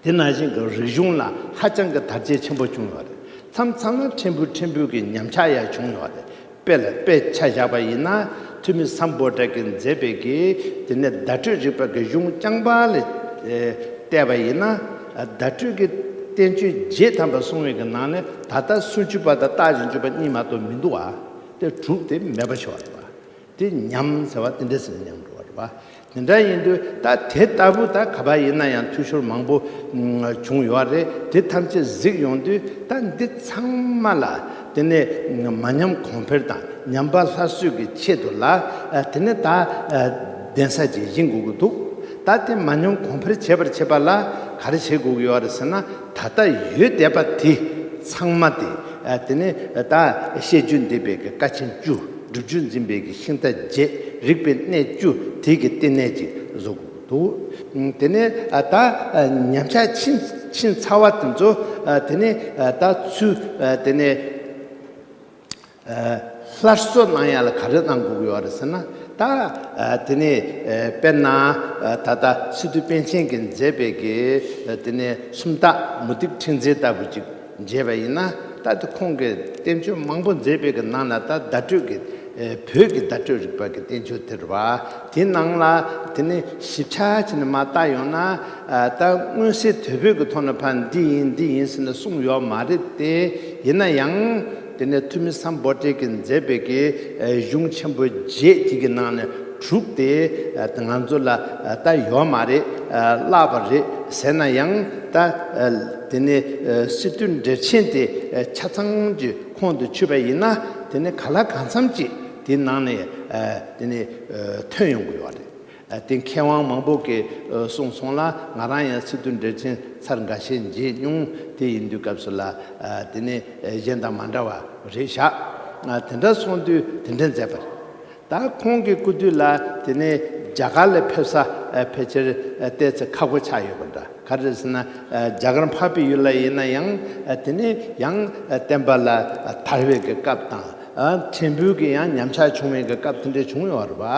དེ་ནང་བཞིན་གྱི་རིག་གཞུང་ལ་ཧ་ཅང་གི་དར་རྒྱས་ཆེན་པོ་བྱུང་ཡོད་རེད། མཚམས་མཚམས་ན་ཕྲན་བུ་ཕྲན་བུ་གི་ཉམས་ཆག་ཡང་བྱུང་ཡོད་རེད། དཔེ་ལ་དཔེ་ཆ་བཞག་པ་ཡིན་ན། ཐུ་མི་སམ་བྷོ་ཊ་གིས་མཛད་པའི་གི་དེ་ནས་བརྡ་སྤྲོད་རིག་པ་གི་གཞུང་རྐྱང་པ་ལ་ཨེ་བལྟས་པ་ཡིན་ན། བརྡ་སྤྲོད་ཀྱི་བསྟན་བཅོས་བརྒྱད་ཐམ་པ་གསུངས་པའི་གི་ནང་ནས་ད་ལྟ་སུམ་ཅུ་པ་དང་རྟགས་བཞི་བཅུ་པ་གཉིས་མ་གཏོགས་མི་འདུག་བ། དེ་དྲུག་དེ་མེད་པ་ཆགས་པ་རེད་བ། དེ་ཉམས་ཟེར་བ་དེ་འདྲ་ཟེར་ནས་ཉམས་འགྲོ་བ་ བ། དེ་འདྲ་ཡིན་དུས་ད་དེ་ལྟ་བུ་ད་ག་པར་ཡིན་ན་ཡང་འཐུས་ཤོར་མང་པོ་ཨ་བྱུང་ཡོད་རེད། དེ་ཐམས་ཅད་གཟིགས་ཡོང་དུས་ད་འདི་ཚང་མ་ལ་དེ་ནས་མ་ཉམས་གོང་འཕེལ་དང་ཉམས་པ་སླར་གསོའི་གི་ཆེད་དུ་ལ་ཨ་དེ་ནས་ད་ཨ་གདན་ས་ཅིག་བཞེངས་དགོས་ཀྱི་འདུག་ད་དེ་མ་ཉམས་གོང་འཕེལ་བྱེད་པར་བྱེད་པ་ལ་ག་རེ་བྱེད་དགོས་ཀྱི་ཡོད་རེད་ཟེར་ན། ད་ལྟ་ཡོད་བསྡད་པ་དེ་ཚང་མ་དེ་ཨ་དེ་ནས་ད་བཤད་རྒྱུད་འདས་པའི་གི་ཀ་ཆེན་བཅུ། སྒྲུབ་བརྒྱུད་འཛིན་པའི་གི་ཤིང་རྟ་བརྒྱད། རིགས་པའི་གནས་བཅུ་དེ་གི་བསྟི་གནས་ཅིག་བཟོ་དགོས་འདུག་དེ་ནས་ཨ་ད་ཨ་ཉམས་ཆག་ཕྱིན་ཕྱིན་ཚར་བ་དེ་ཚོ་ཨ་དེ་ནས་ཨ་ད་ཚུར་ཨ་དེ་ནས་ཨ་སླར་གསོ་གནང་ཡ་ལ་ག་རེ་གནང་དགོས་ཀྱི་ཡོད་རེད་ཟེར་ན། ད་ཨ་དེ་ནས་ཨ་དཔེར་ན་ཨ་ད་ལྟ་སི་ཏུ་པཎ་ཆེན་གྱིས་མཛད་པའི་གི་ཨ་དེ་ནས་སུམ་རྟགས་མུ་ཏིག་ཕྲེང་མཛེས་ལྟ་བུ་ཅིག་མཇལ་བ་ཡིན་ན། ད་དེ་ཁོང་གིས་བསྟན་བཅོས་མང་པོ་མཛད་པའི་གི་ནང་ན་ད་བརྡ་སྤྲོད་ཀྱི་ཨེ་བོད་ཀྱི་བརྡ་སྤྲོད་རིག་པ་གི་བསྟན་བཅོས་དེ་རེད་བ། དེའི་ནང་ལ་དེ་ནི་ཞིབ་ཆ་བྱས་ནས་མར་བལྟས་ཡོང་ན། ཨ་ད་མངོན་གསལ་དོད་པོའི་གི་ཐོག་ནས་ཕར་འདི་ཡིན་འདི་ཡིན་ཟེར་ནས་གསུངས་ཡོད་མ་རེད་དེ། ཡིན་ན་ཡང་དེ་ནས་ཐུ་མི་སམ་བྷོ་ཊ་གིས་མཛད་པའི་གི་ཨེ་གཞུང་ཆེན་པོ་བརྒྱད་དེ་གི་ནང་ནས་དྲུག་དེ་ཨ་ང་ཚོ་ལ་ཨ་ད་ཡོད་མ་རེད། ཨ་བརླག་པ་རེད་ཟེར་ན་ཡང་། ད་ཨ་དེ་ནས་ཨ་སི་ཏུ་འགྲེལ་ཆེན་དེ་ཨ་ཆ་ཚང་གི་ཁོང་དུ་ཆུད་པ་ཡིན་ན། དེ་ནས་གང་ལ་གང་འཚམ་ཅིག་དེའི་ནང་ནས་ཨ་དེ་ནས་ཨ་ཐོན་ཡོང་གི་ཡོད་རེད། ཨ་དེ་མཁས་དབང་མང་པོ་གིས་ཨ་གསུངས་སོང་ལ། ང་རང་ཡང་སི་ཏུ་འགྲེལ་ཆེན་ཚར་འགའ་ཤས་མཇལ་མྱོང་། དེ་ཡིན་དུས་སྐབས་སུ་ལ་ཨ་དེ་ནས་ཨ་གཞན་དང་མ་འདྲ་བ་རེད་བཞག་ཨ་དེ་འདྲ་སོང་དུས་དེ་འདྲ་མཛད་པ་རེད། ད་ཁོང་གི་སྐུ་དུས་ལ་དེ་ནས་རྒྱ་གར་ལ་ཕེབས་ས་ཨ་ཕལ་ཆེར་ཨ་བལྟས་ཚེ་ཁག་པོ་ཆགས་ཡོད་པ་འདྲ། ག་རེ་ཟེར་ན་ཨ་རྒྱ་གར་འཕགས་པའི་ཡུལ་ལ་ཡིན་ན་ཡང་ཨ་དེ་ནས་ཡང་ཨ་བསྟན་པ་ལ་ཨ་དར་བའི་གི་སྐབས་དང་། ཨ་ཕྲན་བུ་གི་ཡང་ཉམས་ཆག་བྱུང་བའི་གི་སྐབས་དེ་འདྲ་བྱུང་ཡོད་རེད་བ། ཨ་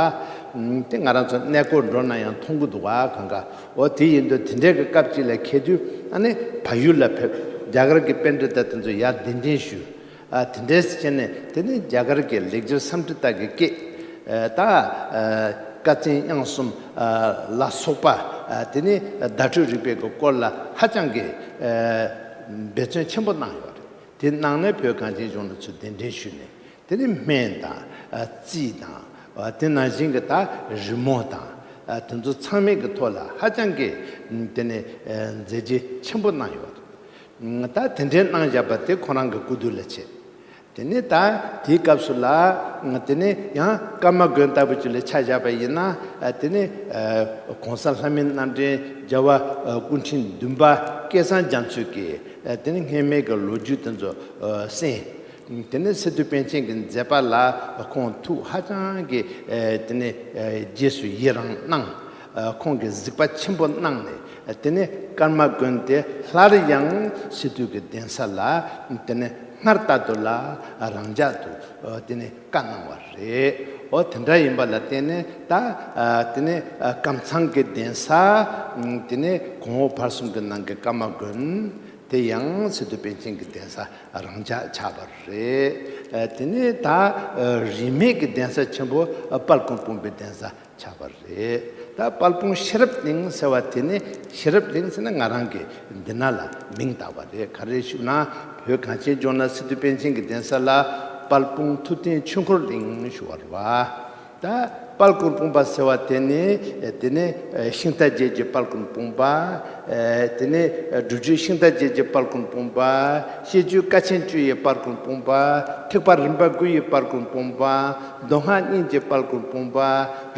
དེ་ང་རང་ཚོ་གནས་སྐོར་འགྲོ་ན་ཡང་མཐོང་གི་འདུག་བ། གང་ག་འོ་དེ་ཡིན་དུས་དེ་འདྲའི་གི་སྐབས་ཅིག་ལ་འཁེལ་དུས་ཨ་ནི་བལ་ཡུལ་ལ་ཕེབས། རྒྱ་གར་གྱི་པཎྜི་ཏ་དེ་ཚོ་ཡར་གདན་འདྲེན་ཞུས། ཨ་དེ་འདྲས་བྱས་ནས་དེ་ནི་རྒྱ་གར་གྱི་ལེགས་སྦྱར་སཾ་སྐྲྀ་ཏ་གི་སྐད་ཨ་ད་ཨ་ཀ་ཚན་དབྱངས་གསུམ་ཨ་ལ་སོགས་པ་ཨ་དེ་ནི་བརྡ་སྤྲོད་རིག་པའི་གི་སྐོར་ལ་ཧ་ཅང་གི་ཨ་འབད་བརྩོན་ཆེན་པོ་གནང་ཡོད་རེད། དེ་གནང་ནས་བོད་གངས་ཅན་ལྗོངས་ལ་ཚུར་གདན་འདྲེན་ཞུས་ནས། དེ་ནི་སྨན་དང་ཨ་རྩིས་དང་། ཨ་དེ་ནང་བཞིན་གྱི་ད་རི་མོ་དང་ཨ་དེ་ཚོ་ཚང་མའི་གི་ཐོག་ལ་ཧ་ཅང་གི་དེ་ནི་ཨ་མཛད་རྗེས་ཆེན་པོ་གནང་ཡོད། ད་དེ་འདྲའི་གནང་བཞག་པ་དེ་ཁོ་རང་གི་སྐུ་དུས་ལ་བྱས། དེ་ནས་ད་དེའི་སྐབས་སུ་ལ་དེ་ནས་ཡང་ཀརྨ་དགོན་ལྟ་བུ་ཅིག་ལ་ཆ་བཞག་པ་ཡིན་ན། དེ་ནས་གོང་ས་ལྷ་མིའི་རྣམ་འདྲེན་རྒྱལ་བ་སྐུ་ཕྲེང་བདུན་པ་སྐལ་བཟང་རྒྱ་མཚོས་ཀྱིས་དེ་ནས་སྔས་མའི་གི་ལོ་རྒྱུས་དེ་ཚོ་གསན། དེ་ནས་སི་ཏུ་པཎ་ཆེན་གྱི་མཛད་པ་ལ་ཁོང་ཐུགས་ཧ་ཅང་གི་དེ་ནས་རྗེས་སུ་ཡི་རང་གནང་། ཁོང་གིས་གཟིགས་པ་ཆེན་པོ་གནང་ནས། དེ་ནས་ཀརྨ་དགོན་དེ་སླར་ཡང་སི་ཏུ་གི་གདན་ས་ལ་དེ་ནས་སྔར་ལྟར་དུ་ལ་རང་འཇགས་དུ་དེ་ནས་བཀའ་གནང་བ་རེད། འོ་དེ་འདྲ་ཡིན་པ་ལ་བརྟེན་ནས་ད་དེ་ནས་ཀམ་ཚང་གི་གདན་ས་དེ་ནས་གོང་འོག་བར་གསུམ་གྱི་ནང་གི་ཀརྨ་དགོན་དེ་ཡང་སི་ཏུ་པཎ་ཆེན་གྱི་གདན་ས་རང་འཇགས་ཆགས་པ་རེད། དེ་ནས་ད་རིས་མེད་ཀྱི་གདན་ས་ཆེན་པོ་དཔལ་སྤུངས་སྤུངས་པའི་གདན་ས་ཆགས་པ་རེད། ད་དཔལ་སྤུངས་ཤེས་རབ་གླིང་ཟེར་བ་དེ་ནི། ཤེས་རབ་གླིང་ཟེར་ན་ང་རང་གིས་འདི་ན་ལ་མིང་བཏགས་པ་རེད། ག་རེ་ཞུ་ན་བོད་གངས་ཅན་ལྗོངས་ན་སི་ཏུ་པཎ་ཆེན་གྱི་གདན་ས་ལ་དཔལ་སྤུངས་ཐུབ་བསྟན་ཆོས་འཁོར་གླིང་ཞུ་བ་རེད་བ། ད་དཔལ་སྤུངས་སྤུངས་པ་ཟེར་བ་དེ་ནི་དེ་ནི་ཤིང་རྟ་བརྒྱད་ཀྱི་དཔལ་སྤུངས་སྤུངས་པ། དེ་ནི་སྒྲུབ་བརྒྱུད་ཤིང་རྟ་བརྒྱད་ཀྱི་དཔལ་སྤུངས་སྤུངས་པ། བཤད་རྒྱུད་ཀ་ཆེན་བཅུ་ཡི་དཔལ་སྤུངས་སྤུངས་པ། ཐེག་པ་རིམ་པ་དགུ་ཡི་དཔལ་སྤུངས་སྤུངས་པ། མདོ་སྔགས་གཉིས་ཀྱི་དཔལ་སྤུངས་སྤུངས་པ།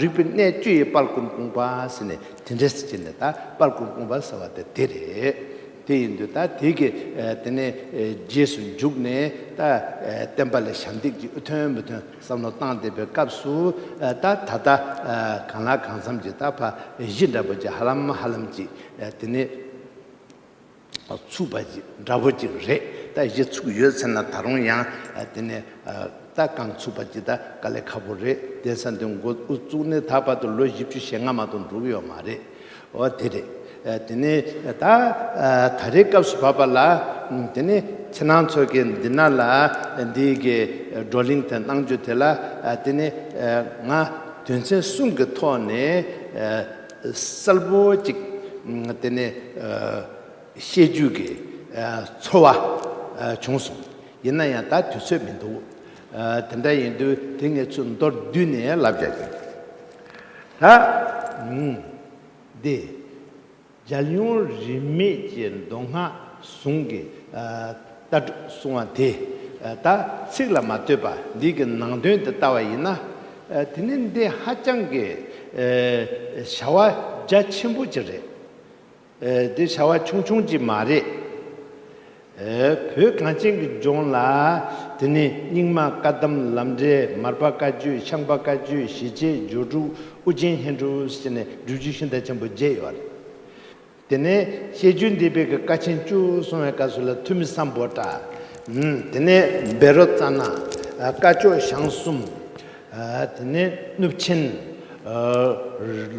རིག་པའི་གནས་བཅུ་ཡི་དཔལ་སྤུངས་སྤུངས་པ་ཟེར་ནས་དེ་འདྲས་སེ་བྱས་ནས་ད་དཔལ་སྤུངས་སྤུངས་པ་ཟེར་བ་དེ་དེ་རེད། དེ་ཡིན་དུས་ད་དེ་གི་ཨ་དེ་ནས་ཨ་རྗེས་སུ་འཇུག་ནས་ད་ཨ་བསྟན་པ་ལ་ཞབས་འདེགས་ཀྱི་དབུ་ཐོན་མུ་ཐོན་བསམ་བློ་བཏང་བསྡད་པའི་སྐབས་སུ། ཨ་ད་ད་ལྟ་ཨ་གང་ལ་གང་འཚམ་གྱི་ད་ཕ་གཞི་འདྲ་པོ་ཅིག་ཧ་ལམ་ཧ་ལམ་ཅིག་ཨ་དེ་ནས། ཚུགས་པ་ཅིག་འདྲ་པོ་ཅིག་རེད། ད་གཞི་ཚུགས་ཡོད་ཟེར་ན་ད་རུང་ཡང་དེ་ནས་ད་རྐང་ཚུགས་པ་ཅིག་ད་དཀའ་ལས་ཁག་པོ་རེད། གདན་ས་འདི་འགོ་བཙུགས་ནས་ད་བར་དུ་ལོ་བཞི་བཅུ་ཞེ་ལྔ་མ་གཏོགས་འགྲོ་གི་ཡོད་མ་རེད། འོ་དེ་རེད། དེ་ནས་ད་ད་རེས་སྐབས་སུ་བབས་པ་ལ་དེ་ནས་ཁྱེད་རང་ཚོ་གི་འདི་ན་ལ་འདི་གི་བགྲོ་གླེང་དེ་གནང་རྒྱུ་དེ་ལ་དེ་ནས་ང་དོན་ཚན་གསུམ་གི་ཐོག་ནས་གསལ་པོ་ཅིག་དེ་ནས། བཤད་རྒྱུ་གི་ཚོར་བ་བྱུང་སོང་། ཡིན་ན་ཡང་ད་དུས་ཚོད་མི་འདུག་དེ་འདྲ་ཡིན་དུས་དེ་ངས་ཚུར་མདོར་བསྡུས་ནས་ལབ་རྒྱག་གི། ད་འདི་རྒྱལ་ཡོངས་རིས་མེད་ཀྱི་མདོ་སྔགས་ཟུང་གི་ལྟ་གྲུབ་གསུང་བ་དེ་ད་ཚིག་ལ་མ་ལྟོས་པ་འདི་གི་ནང་དོན་དུ་ལྟ་བ་ཡིན་ན། དེ་ནི་འདི་ཧ་ཅང་གི་བྱ་བ་རྒྱ་ཆེན་པོ་ཅིག་རེད། འདི་བྱ་བ་ཆུང་ཆུང་ཅིག་མ་རེད། བོད་གངས་ཅན་གྱི་ལྗོངས་ལ་དེ་ནི་རྙིང་མ་བཀའ་གདམས་ལམ་འབྲས། མར་པ་བཀའ་བརྒྱུད། ཤངས་པ་བཀའ་བརྒྱུད། ཞི་བྱེད། སྦྱོར་དྲུག། ཨོ་རྒྱན་སྙན་སྒྲོན་ཟེར་ནས་སྒྲུབ་བརྒྱུད་ཤིང་རྟ་ཆེན་པོ་བརྒྱད་ཡོད་རེད། དེ་ནས་བཤད་རྒྱུད་འདུས་པའི་གི་བཀའ་ཆེན་བཅུ་གསུང་བའི་སྐབས་སུ་ལ་ཐུ་མི་སམ་བྷོ་ཊ། དེ་ནས་བཻ་རོ་ཙ་ན། བཀའ་ཆོས་ཞང་གསུམ། དེ་ནས་གནུབས་ཆེན།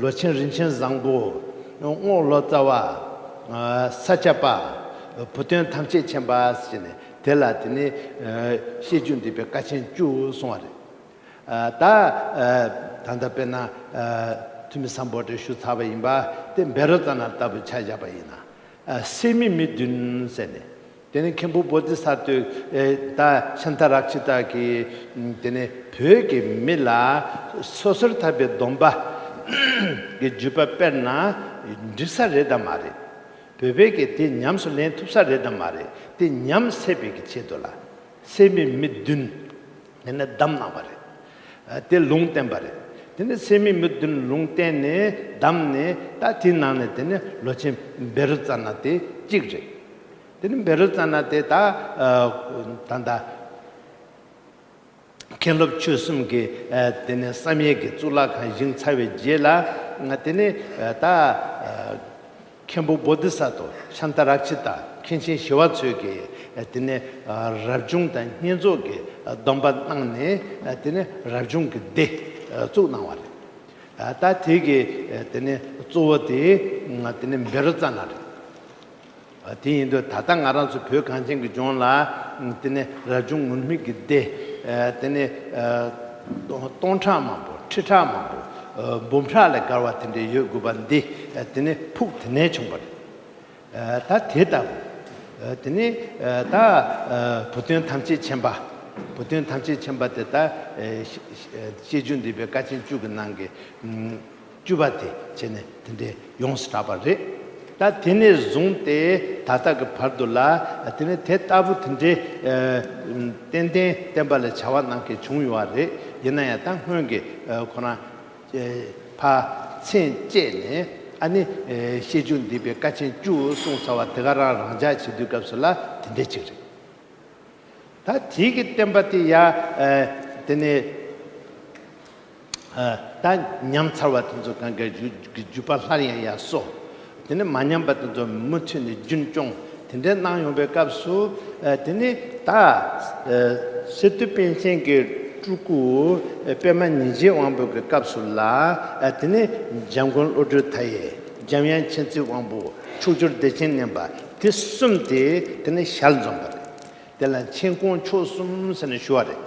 ལོ་ཆེན་རིན་ཆེན་བཟང་པོ། རྔོག་ལོ་ཙཱ་བ། ས་སྐྱ་པ། བུ་སྟོན་ཐམས་ཅད་མཁྱེན་པ་ཟེར་ནས་དེ་ལ་དེ་ནས་བཤད་རྒྱུད་འདུས་པའི་བཀའ་ཆེན་བཅུ་གསུང་བ་རེད། ད་ད་ལྟ་དཔེར་ན་ཐུ་མི་སམ་བྷོ་ཊས་ཞུ་ཚར་བ་ཡིན་པ་དེ་བཻ་རོ་ཙ་ན་ལྟ་བུ་ཆ་བཞག་པ་ཡིན་ན། སད་མི་མི་བདུན་ཟེར་ནས། དེ་ནས་མཁན་པོ་བོ་དྷི་ས་ཏྭས་ད་ཤཱནྟ་རཀྵི་ཏ་གིས་དེ་ནས་བོད་ཀྱི་མི་ལ་སོ་སོར་ཐར་པའི་སྡོམ་པ་གི་བརྒྱུད་པ་སྤེལ་ན་འགྲིག་ས་རེད་དམ་མ་རེད། བོད་པས་ཀྱི་དེ་ཉམས་སུ་ལེན་ཐུབ་ས་རེད་དམ་མ་རེད། དེ་ཉམས་སད་པའི་གི་ཆེད་དུ་ལ་སད་མི་མི་བདུན་དེ་ནས་བདམས་གནང་བ་རེད། དེ་ལུང་བསྟན་པ་རེད། དེ་ནས་སད་མི་མི་བདུན་ལུང་བསྟན་ནས་བདམས་ནས་ད་དེའི་ནང་ནས་དེ་ནས་ལོ་ཆེན་བཻ་རོ་ཙ་ན་དེ་གཅིག་རེད། དེ་ནས་བཻ་རོ་ཙ་ན་དེ་ད་ད་ད་མཁན་སློབ་ཆོས་གསུམ་གྱི་དེ་ནས་བསམ་ཡས་ཀྱི་གཙུག་ལག་ཁང་བཞེངས་ཚར་བའི་རྗེས་ལ་དེ་ནས་ད་མཁན་པོ་བོ་དྷི་ས་ཏྭ་ཤཱནྟ་རཀྵི་ཏ་མཁན་ཆེན་ཞི་བ་འཚོས་ཀྱིས་དེ་ནས་རབ་བྱུང་དང་བསྙེན་རྫོགས་ཀྱི་སྡོམ་པ་གནང་ནས་དེ་ནས་རབ་བྱུང་གི་སྡེ་བཙུགས་གནང་བ་རེད། ད་དེ་གི་དེ་ནས་གཙོ་བོ་དེ་དེ་ནས་བཻ་རོ་ཙ་ན་རེད། དེ་ཡིན་དུས་ད་ལྟ་ང་རང་ཚོ་བོད་གངས་ཅན་གྱི་ལྗོངས་ལ་དེ་ནས་རབ་བྱུང་ངུར་སྨྲིག་གི་སྡེ་དེ་ནས་སྟོང་ཕྲག་མང་པོ་ཁྲི་ཕྲག་མང་པོ་འབུམ་ཕྲག་ལས་བརྒལ་བ་དེ་འདྲ་ཡོད་དགོས་པ་འདི་དེ་ནས་ཕུགས་དེ་ནས་བྱུང་བ་རེད། ད་དེ་ལྟ་བུ་དེ་ནས་ད་བུ་སྟོན་ཐམས་ཅད་མཁྱེན་པ། བུ་སྟོན་ཐམས་ཅད་མཁྱེན་པ་དེ་ད་བཤད་རྒྱུད་འདུས་པའི་བཀའ་ཆེན་བཅུ་གི་ནང་གི་བཅུ་པ་དེ་བྱས་ནས་དེ་འདྲའི་ཡོངས་སུ་གྲགས་པ་རེད། ད་དེ་ནས་བཟུང་སྟེ་ད་ལྟ་གི་བར་དུ་ལ་དེ་ནས་དེ་ལྟ་བུ་དེ་འདྲའི་ཏན་ཏན་བསྟན་པ་ལ་བྱ་བ་གནང་མཁན་བྱུང་ཡོད་པ་རེད། ཡིན་ན་ཡང་ད་སྔོན་གྱི་ཁོ་རང་ཕར་མཚན་བཅད་ནས་ཨ་ནི་བཤད་རྒྱུད་འདུས་པའི་བཀའ་ཆེན་བཅུ་གསུངས་ཚར་བ་དེ་ག་རང་རང་འཇགས་བྱེད་དུས་སྐབས་སུ་ལ་དེ་འདྲའི་ཅིག་རེད། ད་དེའི་གི་བསྟན་པ་དེ་ཡ་དེ་ནས་ད་ཉམས་ཚར་བ་དེ་ཚོ་གང་ག་བརྒྱུད་པ་སླར་ཡང་ཡར་གསོ། དེ་ནས་མ་ཉམས་པ་དེ་ཚོ་མུ་མཐུད་ནས་རྒྱུན་སྐྱོང་དེ་འདྲའི་གནང་ཡོང་པའི་སྐབས་སུ་དེ་ནས་ད་སི་ཏུ་པཎ་ཆེན་གྱི་སྤྲུལ་སྐུ་པདྨ་ཉི་བརྒྱའི་དབང་པོ་གི་སྐབས་སུ་ལ་དེ་ནས་འཇམ་མགོན་བློ་གྲོས་མཐའ་ཡས། འཇམ་དབྱངས་མཁྱེན་བརྩེའི་དབང་པོ། མཆོག་གྱུར་བདེ་ཆེན་མཉམ་པ་དེ་གསུམ་དེ་དེ་ནས་ཞལ་འཛོམས་པ་རེད། དེ་ལ་མཁྱེན་ཀོང་མཆོག་གསུམ་ཟེར་ནས་ཞུ་བ་རེད།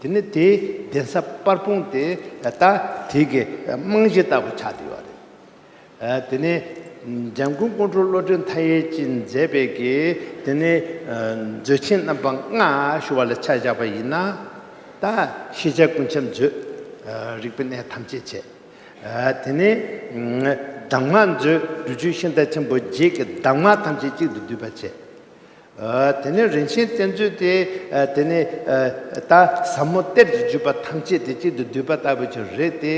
དེ་ནས་དེའི་གདན་ས་དཔལ་སྤུངས་དེ་ད་དེ་གི་རྨང་གཞི་ལྟ་བུ་ཆགས་བསྡད་ཡོད་རེད། དེ་ནས་འཇམ་མགོན་ཀོང་སྤྲུལ་བློ་གྲོས་མཐའ་ཡས་ཀྱིས་མཛད་པའི་གི་དེ་ནས་མཛོད་ཆེན་རྣམ་པ་ལྔ་ཞུ་བ་ལ་ཆ་བཞག་པ་ཡིན་ན། ད་ཤེས་བྱ་ཀུན་ཁྱབ་མཛོད། རིག་པའི་གནས་ཐམས་ཅད་བྱས། དེ་ནས་གདམས་ངག་མཛོད། སྒྲུབ་བརྒྱུད་ཤིང་རྟ་ཆེན་པོ་བརྒྱད་ཀྱི་གདམས་ངག་ཐམས་ཅད་གཅིག་ཏུ་བསྡུས་པ་བྱས། དེ་ནས་རིན་ཆེན་གཏེར་མཛོད་དེ་དེ་ནས་ད་ཟབ་མོ་གཏེར་གྱི་བརྒྱུད་པ་ཐམས་ཅད་དེ་གཅིག་ཏུ་བསྡུས་པ་ལྟ་བུ་ཅིག་རེད་དེ།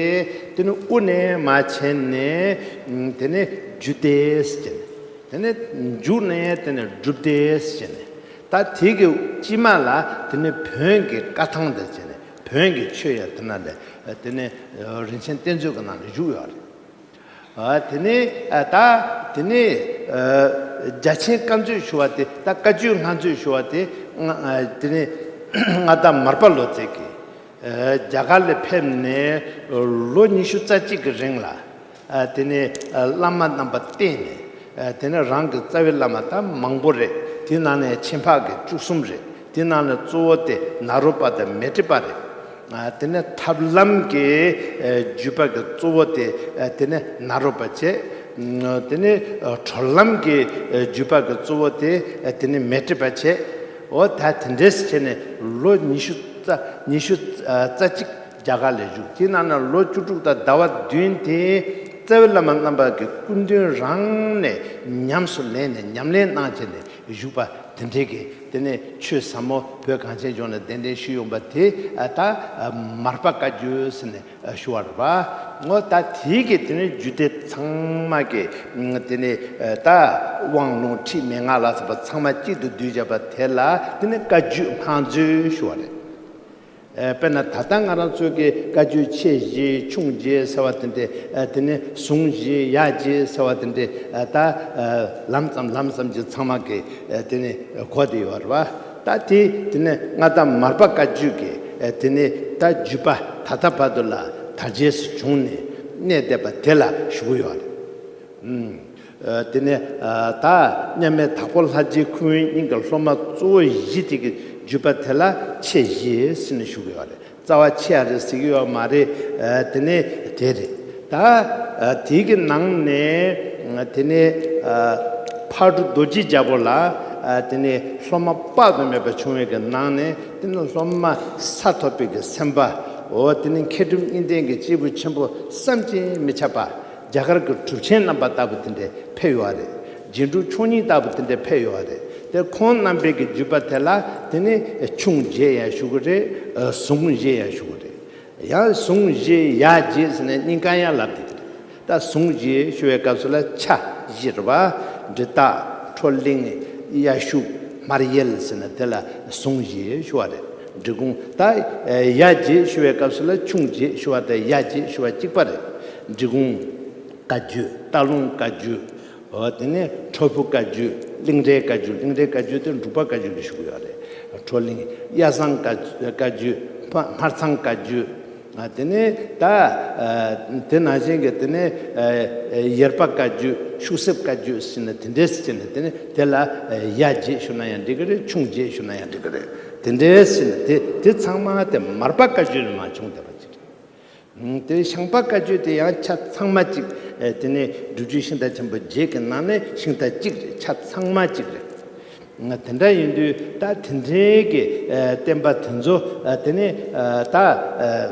དེ་ནས་དབུ་ནས་མར་བྱས་ནས་དེ་ནས་རྒྱུད་སྡེ་ཟེར་ནས། དེ་ནས་མཇུག་ནས་དེ་ནས་སྒྲུབ་སྡེ་ཟེར་ནས། ད་དེ་གི་དཀྱིལ་མ་ལ་དེ་ནས་བོན་གྱི་བཀའ་ཐང་དང་བཅས་ནས་བོན་གྱི་ཆོས་ཡང་དེ་ནང་ལས་དེ་ནས་རིན་ཆེན་གཏེར་མཛོད་ཀྱི་ནང་ལ་བཞུགས་ཡོད་རེད། དེ་ནས་ད་དེ་ནས་རྒྱ་ཆེན་བཀའ་མཛོད་ཞུ་བ་དེ། ད་བཀའ་བརྒྱུད་སྔགས་མཛོད་ཞུ་བ་དེ་དེ་ནས་མངའ་བདག་མར་པ་ལོ་ཙཱ་གིས་རྒྱ་གར་ལ་ཕེབས་ནས་ལོ་ཉི་ཤུ་རྩ་གཅིག་གི་རིང་ལ། དེ་ནས་བླ་མ་རྣམ་པ་བསྟེན་ནས། དེ་ནས་རང་གི་རྩ་བའི་བླ་མ་ད་མང་པོ་རེད། དེ་ནང་ནས་ཆེ་འཕགས་ཀྱི་བཅུ་གསུམ་རེད། དེ་ནང་ནས་གཙོ་བོ་དེ་ནཱ་རོ་པ་དང་མཻ་ཏྲི་པ་རེད། དེ་ནས་ཐབས་ལམ་གྱི་བརྒྱུད་པ་གི་གཙོ་བོ་དེ་དེ་ནས་ནཱ་རོ་པ་བྱས། དེ་ནས་གྲོལ་ལམ་གྱི་བརྒྱུད་པ་གི་གཙོ་བོ་དེ་དེ་ནས་མཻ་ཏྲི་པ་བྱས། འོ་ད་དེ་འདྲས་བྱས་ནས་ལོ་ཉི་ཤུ་རྩ་ཉི་ཤུ་རྩ་གཅིག་རྒྱ་གར་ལ་བཞུགས། དེའི་ནང་ན་ལོ་བཅུ་དྲུག་དང་ཟླ་བ་བདུན་དེ་རྩ་བའི་བླ་མ་རྣམ་པ་གི་སྐུ་མདུན་རང་ནས་ཉམས་སུ་ལེན་ནས་ཉམས་ལེན་གནང་བྱས་ནས་བཞུགས་པ་དེ་འདྲའི་གི་དེ་ནས་ཆོས་ཟབ་མོ་བོད་གངས་ཅན་ལྗོངས་ལ་གདན་འདྲེན་ཞུས་ཡོང་པ་དེ་ད་མར་པ་བཀའ་བརྒྱུད་ཟེར་ནས་ཞུ་བ་རེད་པ། འོ་ད་དེའི་གི་དེ་ནས་རྒྱུད་སྡེ་ཚང་མ་གི་དེ་ནས་ད་དབང་ལུང་ཁྲིད་མན་ངག་ལ་སོགས་པ་ཚང་མ་གཅིག་ཏུ་བསྡུས་བྱས་པ་དེ་ལ་དེ་ནས་བཀའ་བརྒྱུད་སྔགས་མཛོད་ཞུ་བ་རེད། ཨེ། དཔེར་ན་ད་ལྟ་ང་རང་ཚོའི་གི་བཀའ་བརྒྱུད་ཆེ་བཞི་ཆུང་བརྒྱད་ཟེར་བ་དེ་འདྲས། ཨེ། དེ་ནས་ཟུང་བཞི་ཡ་བརྒྱད་ཟེར་བ་དེ་འདྲས། ཨེ། ད་ཨེ། ལམ་ཙམ་ལམ་ཙམ་གྱི་ཚང་མ་གི་ཨེ། དེ་ནས་གོ་བསྡད་ཡོད་རེད་པ། ད་དེ་དེ་ནས་མངའ་བདག་མར་པ་བཀའ་བརྒྱུད་ཀྱི་ཨེ། དེ་ནས་ད་བརྒྱུད་པ་ད་ལྟ་བར་དུ་ལ་དར་རྒྱས་སུ་བྱུང་ནས་གནས་བསྡད་པ་དེ་ལ་ཞུ་གི་ཡོད་རེད། ཨུམ། ཨ། དེ་ནས་ཨ། ད་མཉམ་མེད་དྭགས་པོ་ལྷ་རྗེའི་ཁུ་དབོན་གཉིས་ཀྱི་སློབ་མ་གཙོ་བོ་བཞི་དེ་གི་བརྒྱུད་པ་དེ་ལ་ཆེ་བཞི་ཟེར་ནས་ཞུ་གི་ཡོད་རེད། རྩ་བ་ཆེ་ཡ་རེད་ཟེར་གི་ཡོད་མ་རེད། ཨ། དེ་ནས་དེ་རེད། ད་ཨ། དེ་གི་ནང་ནས་དེ་ནས་ཨ། ཕག་གྲུ་རྡོ་རྗེ་རྒྱལ་པོ་ལ་ཨ། དེ་ནས་སློབ་མ་དཔག་ཏུ་མེད་པ་བྱུང་བའི་གི་ནང་ནས་དེ་ནས་སློབ་མ་ས་ཐོབ་པའི་གི་སེམས་དཔའ། འོ། དེ་ནས་མཁས་གྲུབ་གཉིས་ལྡན་གྱི་སྐྱེས་བུ་ཆེན་པོ་བསམ་གྱིས་མི་ཁྱབ་པ། རྒྱ་གར་གྱི་གྲུབ་ཆེན་རྣམ་པ་ལྟ་བུ་དེ་འདྲས་ཕེབས་ཡོད་རེད། རྗེས་འགྲོ་མཆོག་གཉིས་ལྟ་བུ་དེ་འདྲས་ཕེབས་ཡོད་རེད། དེ་ཁོང་རྣམ་པའི་གི་བརྒྱུད་པ་དེ་ལ་དེ་ནི་ཆུང་རྗེ་ཡང་ཞུ་གི་རེད། ཟུང་རྗེ་ཡང་ཞུ་གི་རེད། ཡང་ཟུང་རྗེ་ཡ་རྗེ་ཟེར་ནས་གཉིས་ཀ་ཡང་ལབ་བསྡད་ཀྱི་རེད། ད་ཟུང་རྗེ་ཞུ་བའི་སྐབས་སུ་ལ་ཆ་བཞི་རེད་པ། འབྲི་སྟག། ཁྲོ་གླིང་། གཡའ་ཤུག། སྨར་ཡལ་ཟེར་ན་དེ་ལ་ཟུང་རྗེ་ཞུ་བ་རེད། འབྲི་གུང་། ད་ཡ་རྗེ་ཞུ་བའི་སྐབས་སུ་ལ་ཆུང་རྗེ་ཞུ་བ་དང་ཡ་རྗེ་ཞུ་བ་གཅིག་པ་རེད། འབྲི་གུང་བཀའ་བརྒྱུད། སྟག་ལུང་བཀའ་བརྒྱུད། འོ། དེ་ནས་ཁྲོ་ཕུ་བཀའ་བརྒྱུད། གླིང་རས་བཀའ་བརྒྱུད། གླིང་རས་བཀའ་བརྒྱུད་དེ་འབྲུག་པ་བཀའ་བརྒྱུད་ཀྱི་ཞུ་གི་ཡོད་རེད། ཁྲོ་གླིང་། གཡའ་བཟང་བཀའ་བཀའ་བརྒྱུད། སྨར་ཚང་བཀའ་བརྒྱུད། ཨ། དེ་ནས་ད་ཨ། དེ་ནང་བཞིན་གྱི་དེ་ནས་ཨ། ཡེར་པ་བཀའ་བརྒྱུད། ཤུག་གསེབ་བཀའ་བརྒྱུད་ཟེར་ནས་དེ་འདྲས་ཟེར་ནས་དེ་ནས་དེ་ལ་ཨ། ཡ་རྗེ་ཞུ་ན་ཡང་འགྲིག་གི་རེད། ཆུང་རྗེ་ཞུ་ན་ཡང་འགྲིག་གི་རེད། དེ་འདྲས་ཟེར་ནས་དེ་དེ་ཚང་མ་དེ་མར་པ་བཀའ་བརྒྱུད་ནས་མར་བྱུང་བསྡད་པ་ཅིག་རེད། ཨང་། དེ་ཤངས་པ་བཀའ་བརྒྱུད་དེ་ཡང་ཆ་ཚང་མ་གཅིག་ཨེ། དེ་ནས་སྒྲུབ་བརྒྱུད་ཤིང་རྟ་ཆེན་པོ་བརྒྱད་ཀྱི་ནང་ནས་ཤིང་རྟ་གཅིག་རེད། ཆ་ཚང་མ་གཅིག་རེད། ཨ། དེ་འདྲ་ཡིན་དུས་ད་དེ་འདྲའི་གི་ཨེ། བསྟན་པ་དེ་ཚོ་ཨ། དེ་ནས་ཨ། ད་ཨ།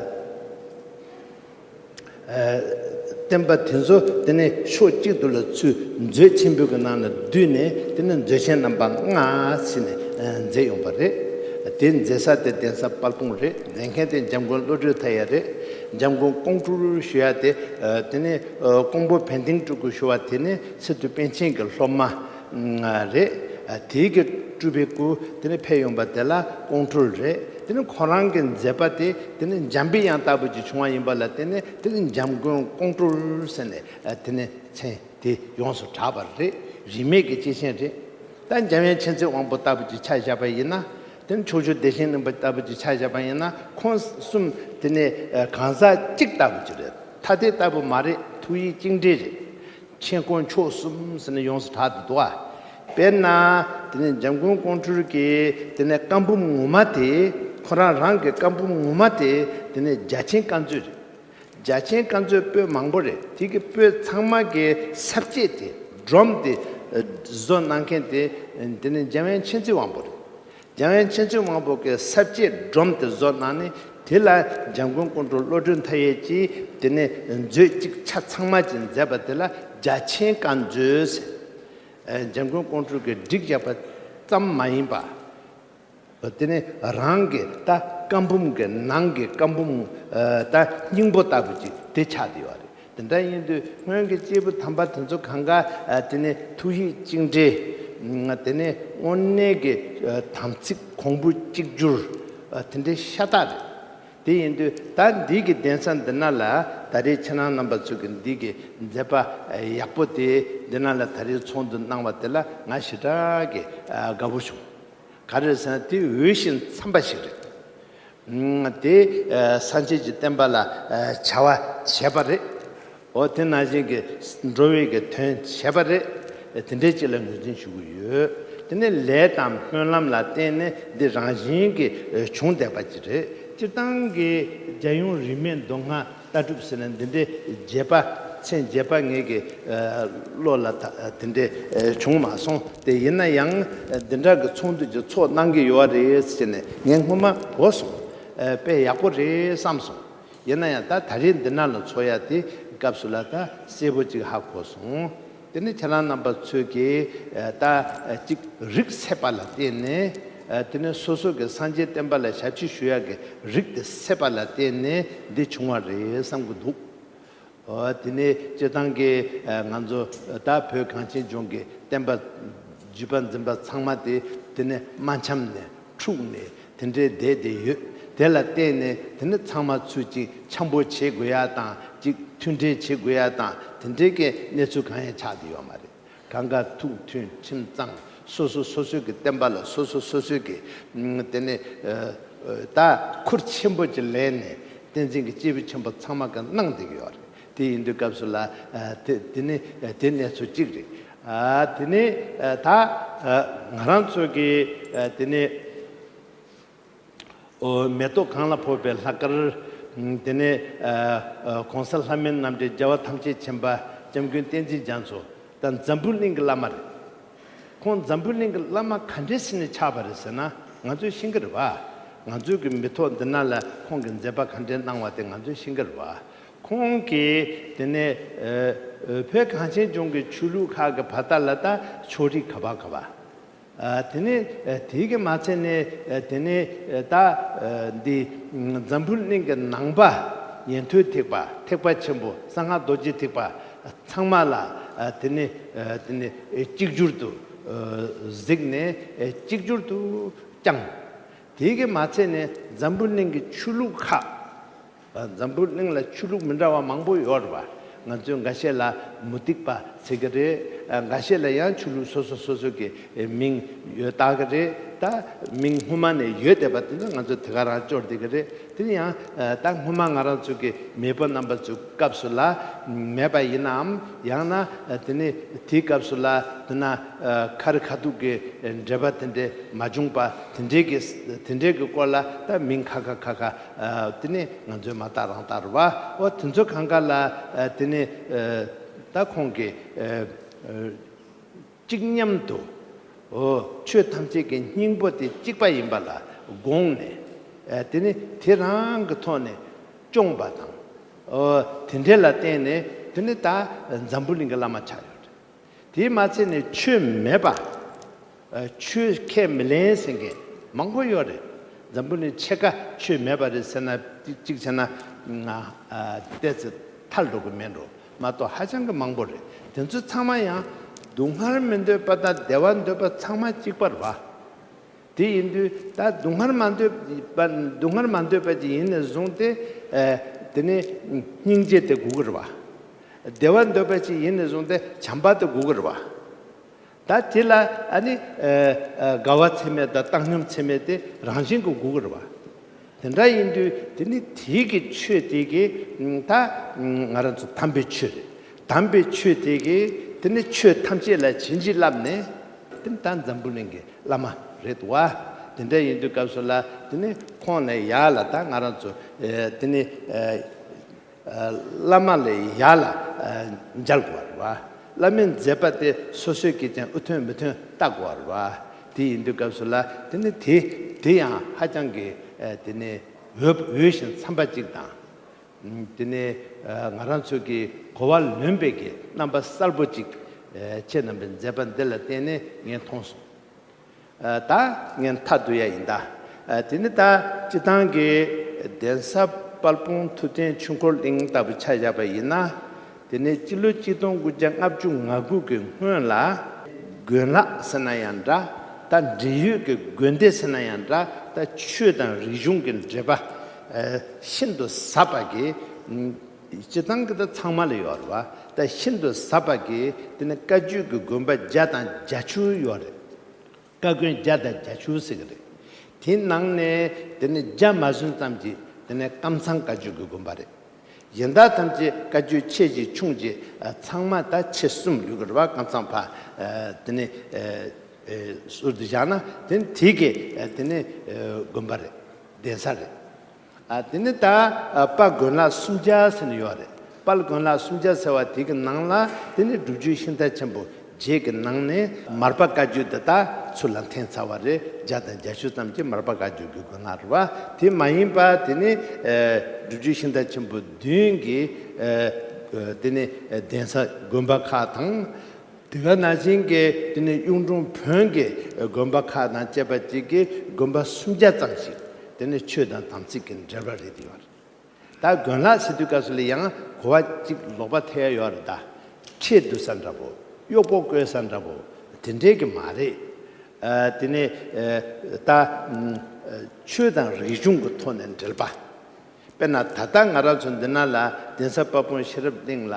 ཨ། བསྟན་པ་དེ་ཚོ་དེ་ནས་ཕྱོགས་གཅིག་ཏུ་ལ་ཚུར་མཛོད་ཆེན་པོའི་གི་ནང་ན་བསྡུས་ནས་དེ་ནས་མཛོད་ཆེན་རྣམ་པ་ལྔ་ཟེར་ནས་ཨ། མཛད་ཡོང་པ་རེད། དེ་མཛད་ས་དེ་གདན་ས་དཔལ་སྤུངས་རེད། མཛད་མཁན་དེ་འཇམ་མགོན་བློ་གྲོས་མཐའ་ཡས་རེད། འཇམ་མགོན་ཀོང་སྤྲུལ་ཞུ་ཡ་དེ་ཨ། དེ་ནས་ཨ། ཀོང་པོ་བན་དིང་སྤྲུལ་སྐུ་ཞུ་བ་དེ་ནི་སི་ཏུ་པཎ་ཆེན་གྱི་སློབ་མ་ཨ། རེད། ཨ། དེའི་གི་སྤྲུལ་པའི་སྐུ་དེ་ནས་ཕེབས་ཡོང་པ་དེ་ལ་ཀོང་སྤྲུལ་རེད། དེ་ནས་ཁོ་རང་གི་མཛད་པ་དེ་དེ་ནས་འཇམ་པའི་དབྱངས་ལྟ་བུ་ཅིག་བྱུང་བ་ཡིན་པ་ལ་བརྟེན་ནས་དེ་ནས་འཇམ་མགོན་ཀོང་སྤྲུལ་ཟེར་ནས་ཨ། དེ་ནས་མཚན་དེ་ཡོངས་སུ་གྲགས་པ་རེད། རིས་མེད་ཀྱི་སྐྱེས་ཆེན་རེད། ད་འཇམ་དབྱངས་མཁྱེན་བརྩེ་དབང་པོ་ལྟ་བུ་ཅིག་ཆ་བཞག་པ་ཡིན་ན། དེ་ནས་ཕྱོགས་བཅུའི་བདེ་ཆེན་གླིང་པ་ལྟ་བུ་ཅིག་ཆ་བཞག་པ་ཡིན་ན། ཁོང་གསུམ་དེ་ནས་ཨ། གང་ཟག་གཅིག་ལྟ་བུ་ཅིག་རེད། ཐ་དད་ལྟ་བུ་མ་རེད། ཐུགས་ཡིད་གཅིག་འདྲེས་རེད། མཁྱེན་ཀོང་མཆོག་གསུམ་ཟེར་ནས་ཡོངས་སུ་གྲགས་བསྡད་འདུག་ཨ། དཔེར་ན་དེ་ནས་འཇམ་མགོན་ཀོང་སྤྲུལ་གྱི་དེ་ནས་བཀའ་འབུམ་ངོ་མ་དེ། ཁོ་རང་རང་གི་བཀའ་འབུམ་ངོ་མ་དེ་དེ་ནས་རྒྱ་ཆེན་བཀའ་མཛོད་རེད། རྒྱ་ཆེན་བཀའ་མཛོད་པོད་མང་པོ་རེད། དེ་གི་པོད་ཚང་མ་གི་ས་བཅད་དེ། སྒྲོམ་དེ་ཨ། བཟོ་གནང་མཁན་དེ་དེ་ནས་འཇམ་དབྱངས་མཁྱེན་བརྩེ་དབང་པོ་རེད། འཇམ་དབྱངས་མཁྱེན་བརྩེ་དབང་པོ་གི་ས་བཅད་སྒྲོམ་དེ་བཟོ་གནང་ནས། དེ་ལ་འཇམ་མགོན་ཀོང་སྤྲུལ་བློ་གྲོས་མཐའ་ཡས་ཀྱིས་དེ་ནས་མཛོད་གཅིག་ཆ་ཚང་མ་གཅིག་མཛད་པ་དེ་ལ་རྒྱ་ཆེན་བཀའ་མཛོད་ཟེར། ཨ། འཇམ་མགོན་ཀོང་སྤྲུལ་གྱིས་བསྒྲིགས་བཞག་པ་ཙམ་མ་ཡིན་པ། དེ་ནས་རང་གི་ད་བཀའ་འབུམ་གྱི་ནང་གི་བཀའ་འབུམ་ཨ། ད་སྙིང་པོ་ལྟ་བུ་ཅིག་དེ་ཆགས་བསྡད་ཡོད་རེད། དེ་འདྲ་ཡིན་དུས་སྔོན་གྱི་སྐྱེས་བུ་དམ་པ་དེ་ཚོ་གང་ག་ཨ། དེ་ནས་ཐུགས་ཡིད་གཅིག་འདྲེས། ཨ། དེ་ནས་དངོས་གནས་ཀྱི་ཨ། དམ་ཚིག་གོང་བུ་གཅིག་གྱུར། ཨ། དེ་འདྲའི་ཤ་སྟག་རེད། དེ་ཡིན་དུས་ད་འདི་གི་གདན་ས་འདི་ན་ལ་ད་རེས་ཁྱེད་རང་རྣམ་པ་ཚོ་གི་འདི་གི་མཛད་པ་ཨ། ཡག་པོ་དེ་འདི་ན་ལ་ད་རེས་ཚོགས་འདུ་གནང་བ་དེ་ལ་ང་ཞེ་དྲག་གི་ཨ། དགའ་པོ་བྱུང་། ག་རེ་ཟེར་ན་དེ་འོས་ཤིང་འཚམས་པ་ཞིག་རེད། ཨང་། དེ་ཨ། སངས་རྒྱས་ཀྱི་བསྟན་པ་ལ་ཨ། བྱ་བ་བྱས་པ་རེད། འོ། དེ་ནང་བཞིན་གྱི་འགྲོ་བའི་གི་དོན་བྱས་པ་རེད། དེ་འདྲའི་ཅིག་ལ་ངོས་འཛིན་ཞུ་གི་ཡོད། དེ་ནས་ལས་དང་སྨོན་ལམ་ལ་བརྟེན་ནས་འདི་རང་བཞིན་གྱིས་ཨ། བྱུང་བསྡད་པ་ཅིག་རེད། སྤྱིར་བཏང་གི་རྒྱལ་ཡོངས་རིས་མེད་མདོ་སྔགས་ལྟ་གྲུབ་ཟེར་ན་འདི་འདྲའི་རྒྱས་པ། མཚན་རྒྱས་པ་ངེད་ཀྱི་ཨ། བློ་ལ་ད་དེ་འདྲའི་ཨ། བྱུང་མ་སོང་། དེ་ཡིན་ན་ཡང་འདི་འདྲ་གི་ཚོགས་འདུ་ཅིག་ཚོགས་གནང་གི་ཡོད་རེད་ཟེར་ནས་ངས་སྔོན་མ་གོ་སོང་། ཨ། དཔེ་ཡག་པོ་རེད་བསམ་སོང་། ཡིན་ན་ཡང་ད་ད་རེས་འདི་ན་ལ་འཚོགས་ཡ་དེ་སྐབས་སུ་ལ་ད་གསལ་པོ་ཅིག་ཧ་གོ་སོང་། དེ་ནི་ཁྱེད་རང་རྣམ་པ་ཚོས་ཀྱིས་ད་ཅིག་རིགས་སད་པ་ལ་བརྟེན་ནས། དེ་ནི་སོ་སོ་གི་སངས་རྒྱས་བསྟན་པ་ལ་ཞབས་ཕྱི་ཞུ་ཡ་གི་རིགས་དེ་སད་པ་ལ་བརྟེན་ནས་འདི་བྱུང་བ་རེད་བསམ་གྱི་འདུག། ཨོ། དེ་ནས་སྤྱིར་བཏང་གི་ཨ་ང་ཚོ་ད་བོད་གངས་ཅན་ལྗོངས་ཀྱི་བསྟན་པ་བརྒྱུད་པ་འཛིན་པ་ཚང་མ་དེ་དེ་ནས་མ་འཆམ་ནས་འཁྲུག་ནས་དེ་འདྲའི་བསྡད་དེ་ཡོད། དེ་ལ་བརྟེན་ནས་དེ་ནི་ཚང་མ་ཚུར་ཅིག་འཆམ་པོ་བྱེད་དགོས་ཡ་དང་ཅིག་མཐུན་འབྲེལ་བྱེད་དགོས་ཡ་དང་དེ་འདྲའི་གི་གནས་ཚུལ་གང་ཡང་ཆགས་བསྡད་ཡོད་མ་རེད། གང་ག་ཐུགས་མཐུན་ཁྲིམས་གཙང་། སོ་སོ་སོ་སོའི་གི་བསྟན་པ་ལ་སོ་སོ་སོ་སོའི་གི་ཨ་དེ་ནི་ཨ་ཨ་ད་ཁུར་ཆེན་པོ་ཅིག་ལེན་ནས་བསྟན་འཛིན་གྱི་སྐྱེས་བུ་ཆེན་པོ་ཚང་མ་གི་གནང་བསྡད་ཀྱི་ཡོད་རེད། དེ་ཡིན་དུས་སྐབས་སུ་ལ་ཨ་དེ་དེ་ནི་ཨ་དེ་གནས་ཚུལ་གཅིག་རེད། ཨ་དེ་ནི་ཨ་ད་ཨ་ང་རང་ཚོ་གི་ཨ་དེ་ནི། ཨོ། མེ་ཏོག་གང་ལ་ཕོག་པའི་ལྷག་དཀར། དེ་ནས་ཨ་ཨ་གོང་ས་ལྷ་མིའི་རྣམ་འདྲེན་རྒྱལ་བ་ཐམས་ཅད་མཁྱེན་པ་སྐྱབས་མགོན་བསྟན་འཛིན་རྒྱ་མཚོ་དང་འཛམ་བུ་གླིང་གི་བླ་མ་རེད། ཁོང་འཛམ་བུ་གླིང་གི་བླ་མ་ག་འདྲས་ཟེར་ནས་ཆགས་པ་རེད་ཟེར་ན་ང་ཚོས་ཤེས་ཀྱི་རེད་བ། ང་ཚོའི་གི་མི་ཐོག་འདི་ན་ལ་ཁོང་གི་མཛད་པ་ག་འདྲས་གནང་བ་དེ་ང་ཚོས་ཤེས་ཀྱི་རེད་བ། ཁོང་གིས་དེ་ནས་ཨ་ཨ་བོད་གངས་ཅན་ལྗོངས་ཀྱི་ཆོས་ལུགས་ཁག་གི་བར་དག་ལ་ད་ཕྱོགས་རིས་ག་བ་ག་བ། ཨ་དེ་ནས་ཨ་དེ་གི་མ་ཚད་ནས་ཨ་དེ་ནས་ཨ་ད་ཨ་འདི་འཛམ་བུ་གླིང་གི་ནང་པ་ཉན་ཐོས་ཐེག་པ་ཐེག་པ་ཆེན་པོ་གསང་སྔགས་རྡོ་རྗེ་ཐེག་པ་ཚང་མ་ལ་ཨ་དེ་ནས་ཨ་དེ་ནས་ཨ་གཅིག་གྱུར་དུ་ཨ་གཟིགས་ནས་ཨ་གཅིག་གྱུར་དུ་བསྐྱངས། དེ་གི་མ་ཚད་ནས་འཛམ་བུ་གླིང་གི་ཆོས་ལུགས་ཁག་འཛམ་བུ་གླིང་ལ་ཆོས་ལུགས་མི་འདྲ་བ་མང་པོ་ཡོད་རེད་བ། ང་ཚོས་འགའ་ཤས་ལ་མུ་སྟེགས་པ་ཟེར་གི་རེད། འགའ་ཤས་ལ་ཡང་ཆོས་ལུགས་སོ་སོ་སོ་སོ་གི་མིང་ཡོད་བཏགས་གི་རེད། ད་མིང་སྔོན་མ་ནས་ཡོད་བསྡད་པ་དེ་ཚོ་ང་ཚོ་དེ་ག་རང་སྐྱོར་བསྡད་གི་རེད། དེ་ནི་ཡང་ད་སྔོན་མ་ང་རང་ཚོ་གི་མེས་པོ་རྣམ་པ་ཚོའི་སྐབས་སུ་ལ་མེད་པ་ཡིན་ནའམ། ཡང་ན་དེ་ནི་དེའི་སྐབས་སུ་ལ་དེ་ན་ཁ་རི་ཁ་ཐུག་གི་འབྲེལ་བ་དེ་འདྲས་མ་བྱུང་པ་དེ་འདྲས་ཀྱི་དེ་འདྲས་ཀྱི་སྐོར་ལ་ད་མིང་ཁ་ཁ་ཁ་ཁ། ཨ་དེ་ནི་ང་ཚོའི་མ་བརྟགས་རང་བརྟགས་རེད་བ། འོ་དེ་ཚོ་གང་ག་ལ་ཨ་དེ་ནི་ཨ་ད་ཁོང་གིས་ཨ་ཨ་གཅིག་མཉམ་དུ་འོ་ཆོས་ཐམས་ཅད་ཀྱི་སྙིང་པོ་དེ་གཅིག་པ་ཡིན་པ་ལ་དགོངས་ནས། ཨ་དེ་ནི་དེ་རང་གི་ཐོག་ནས་སྐྱོང་བ་དང་། འོ་དེ་འདྲས་ལ་བརྟེན་ནས་དེ་ནི་ད་འཛམ་བུ་གླིང་གི་བླ་མ་ཆགས་ཡོད་རེད། དེས་མ་ཚད་ནས་ཆོས་མེད་པ། ཨ་ཆོས་ཁས་མི་ལེན་ཟེར་མཁན་མང་པོ་ཡོད་རེད། འཛམ་བུ་གླིང་ཕྱེད་ཀ་ཆོས་མེད་པ་རེད་ཟེར་ན་གཅིག་བྱས་ན་ང་ཨ་ཏོག་ཙམ་ཐལ་འགྲོ་གི་མེད་འགྲོ་མ་གཏོགས་ཧ་ཅང་གི་མང་པོ་རེད། དེ་ཚོ་ཚང་མ་ཡང་སྡུག་བསྔལ་མི་འདོད་པ་དང་བདེ་བ་འདོད་པ་ཚང་མ་གཅིག་པ་རེད་བ། དེ་ཡིན་དུས་ད་སྡུག་བསྔལ་མ་འདོད་པ་སྡུག་བསྔལ་མ་འདོད་པ་ཅིག་ཡིན་ནས་བཟུང་སྟེ་ཨ་དེ་ནས་སྙིང་རྗེ་དེ་དགོས་ཀྱི་རེད་བ། བདེ་བ་འདོད་པ་ཅིག་ཡིན་ནས་བཟུང་སྟེ་བྱམས་པ་དེ་དགོས་ཀྱི་རེད་བ། ད་དེ་ལ་ཨ་ནི་ཨ་ཨ་དགའ་བ་ཚད་མེད་དང་བཏང་སྙོམས་ཚད་མེད་དེ་རང་བཞིན་གྱིས་དགོས་ཀྱི་རེད་བ། དེ་འདྲ་ཡིན་དུས་དེ་ནི་དེའི་གི་ཆོས་དེ་གི་ད་ང་རང་ཚོ་དམ་པའི་ཆོས་རེད། དམ་པའི་ཆོས་དེ་གི་དེ་ནི་ཆོས་ཐམས་ཅད་ལ་བྱིན་གྱིས་བརླབས་ནས་དེ་ནི་ད་འཛམ་བུ་གླིང་གི་བླ་མ་རེད་བ། དེ་འདྲ་ཡིན་དུས་སྐབས་སུ་ལ་དེ་ནི་ཁོང་ནས་ཡར་ལ་ད་ང་རང་ཚོ་ཨ་དེ་ནི་ཨ་བླ་མ་ལས་ཡར་ལ་མཇལ་དགོས་པ་རེད་བ། བླ་མའི་མཛད་པ་དེ་སོ་སོས་ཀྱིས་ཀྱང་ཨུ་ཐོན་མི་ཐོན་བལྟ་དགོས་པ་རེད་བ། དེ་ཡིན་དུས་སྐབས་སུ་ལ་དེ་ནི་དེ་དེ་ཡང་ཧ་ཅང་གི་དེ་ནི་འོས་འོས་ཤིང་འཚམ་པ་ཅིག་དང་། དེ་ནི་ང་རང་ཚོ་གི་གོ་བ་ལོན་པའི་གི་རྣམ་པ་གསལ་པོ་ཅིག་ཁྱེད་རྣམ་པའི་མཛད་པ་འདི་ལ་བརྟེན་ནས་ངས་མཐོང་སོང་། ད་ངས་མཐའ་བསྡུ་ཡ་ཡིན་ད། དེ་ནི་ད་སྤྱི་བཏང་གི་གདན་ས་དཔལ་སྤུངས་ཐུབ་བསྟན་ཆོས་འཁོར་གླིང་ལྟ་བུ་ཆ་བཞག་པ་ཡིན་ན། དེ་ནི་སྤྱི་ལོ་གཅིག་སྟོང་དགུ་བརྒྱ་ལྔ་བཅུ་ང་དགུ་གི་སྔོན་ལ་དགོན་ལག་ཟེར་ན་ཡང་འདྲ། ད་འབྲེལ་ཡོད་ཀྱི་དགོན་སྡེ་ཟེར་ན་ཡང་འདྲ། ད་ཆོས་དང་རིག་གཞུང་གི་འབྲེལ་བ་ཤིན་ཏུ་ཟབ་པ་གི་སྤྱི་བཏང་གི་ད་ཚང་མ་ལ་ཡོད་རེད་བ། ད་ཤིན་ཏུ་ཟབ་པ་གི་དེ་ནི་བཀའ་བརྒྱུད་ཀྱི་དགོན་པ་བརྒྱ་དང་བརྒྱད་ཅུ་ཡོད་རེད། བཀའ་དགོན་བརྒྱ་དང་བརྒྱད་ཅུ་ཟེར་གི་རེད། དེའི་ནང་ནས་དེ་ནི་བརྒྱ་མ་ཟིན་ཙམ་གྱིས་དེ་ནི་ཀམ་ཚང་བཀའ་བརྒྱུད་ཀྱི་དགོན་པ་རེད། གཞན་དག་ཐམས་ཅད་བཀའ་བརྒྱུད་ཆེ་ཆུང་ཆུང་ཆུང་ཨ་ཚང་མ་ད་ཆེ་གསུམ་ཡོད་གི་རེད་བ། ཀམ་ཚང་ཕ་ཨ་དེ་ནི་ཨ་ཨ་ཟུར་དུ་བཞག་ན་དེ་ནི་དེ་གི་ཨ་དེ་ནི་ཨ་དགོན་པ་རེད། གདན་ས་རེད། ཨ་དེ་ནི་ད་ཨ་དཔལ་དགོན་ལག་སུམ་བརྒྱ་ཟེར་ནས་ཡོད་རེད། དཔལ་དགོན་ལག་སུམ་བརྒྱ་ཟེར་བ་དེ་གི་ནང་ལ་དེ་ནི་སྒྲུབ་བརྒྱུད་ཤིང་རྟ་ཆེན་པོ་ རྗེས་ཀྱི་ནང་ནས་མར་པ་བཀའ་བརྒྱུད་འདི་དག་ཚུར་ལ་འཐེན་ཚར་བ་རེད། བརྒྱ་དང་བརྒྱད་ཅུ་ཙམ་གྱི་མར་པ་བཀའ་བརྒྱུད་ཀྱི་མགོན་སྔགས་རེད་བ། དེ་མ་ཡིན་པ་དེ་ནི་ཨ་སྒྲུབ་བརྒྱུད་ཤིང་རྟ་ཆེན་པོ་བདུན་གྱི་ཨ་དེ་ནི་གདན་ས་དགོན་པ་ཁག་དང་། དེ་ག་ནང་བཞིན་གྱི་དེ་ནི་གཡུང་དྲུང་བོན་གྱི་དགོན་པ་ཁག་དང་བཅས་པ་གཅིག་གི་དགོན་པ་སུམ་བརྒྱ་ཙམ་ཞིག་དེ་ནི་ཆོས་དང་དམ་ཚིག་གི་འབྲེལ་བ་རེད་དེ་ཡོད་རེད། ད་དགོན་ལག་ཟེར་དུས་སྐབས་སུ་ལ་ཡང་གོ་བ་གཅིག་ལོག་པ་ཐེབས་ཡ་ཡོད་རེད། ད་ཁྲལ་བསྡུ་ས་འདྲ་པོ། གཡོག་པོ་བསྐོས་ས་འདྲ་པོ། དེ་འདྲའི་གི་མ་རེད། ཨ་དེ་ནས་ཨ་ད་ཨ་ཆོས་དང་རིག་གཞུང་གི་ཐོག་ནས་འབྲེལ་བ། དཔེར་ན་ད་ལྟ་ང་རང་ཚོ་འདི་ན་ལ་གདན་ས་དཔལ་སྤུངས་ཤེས་རབ་གླིང་ལ་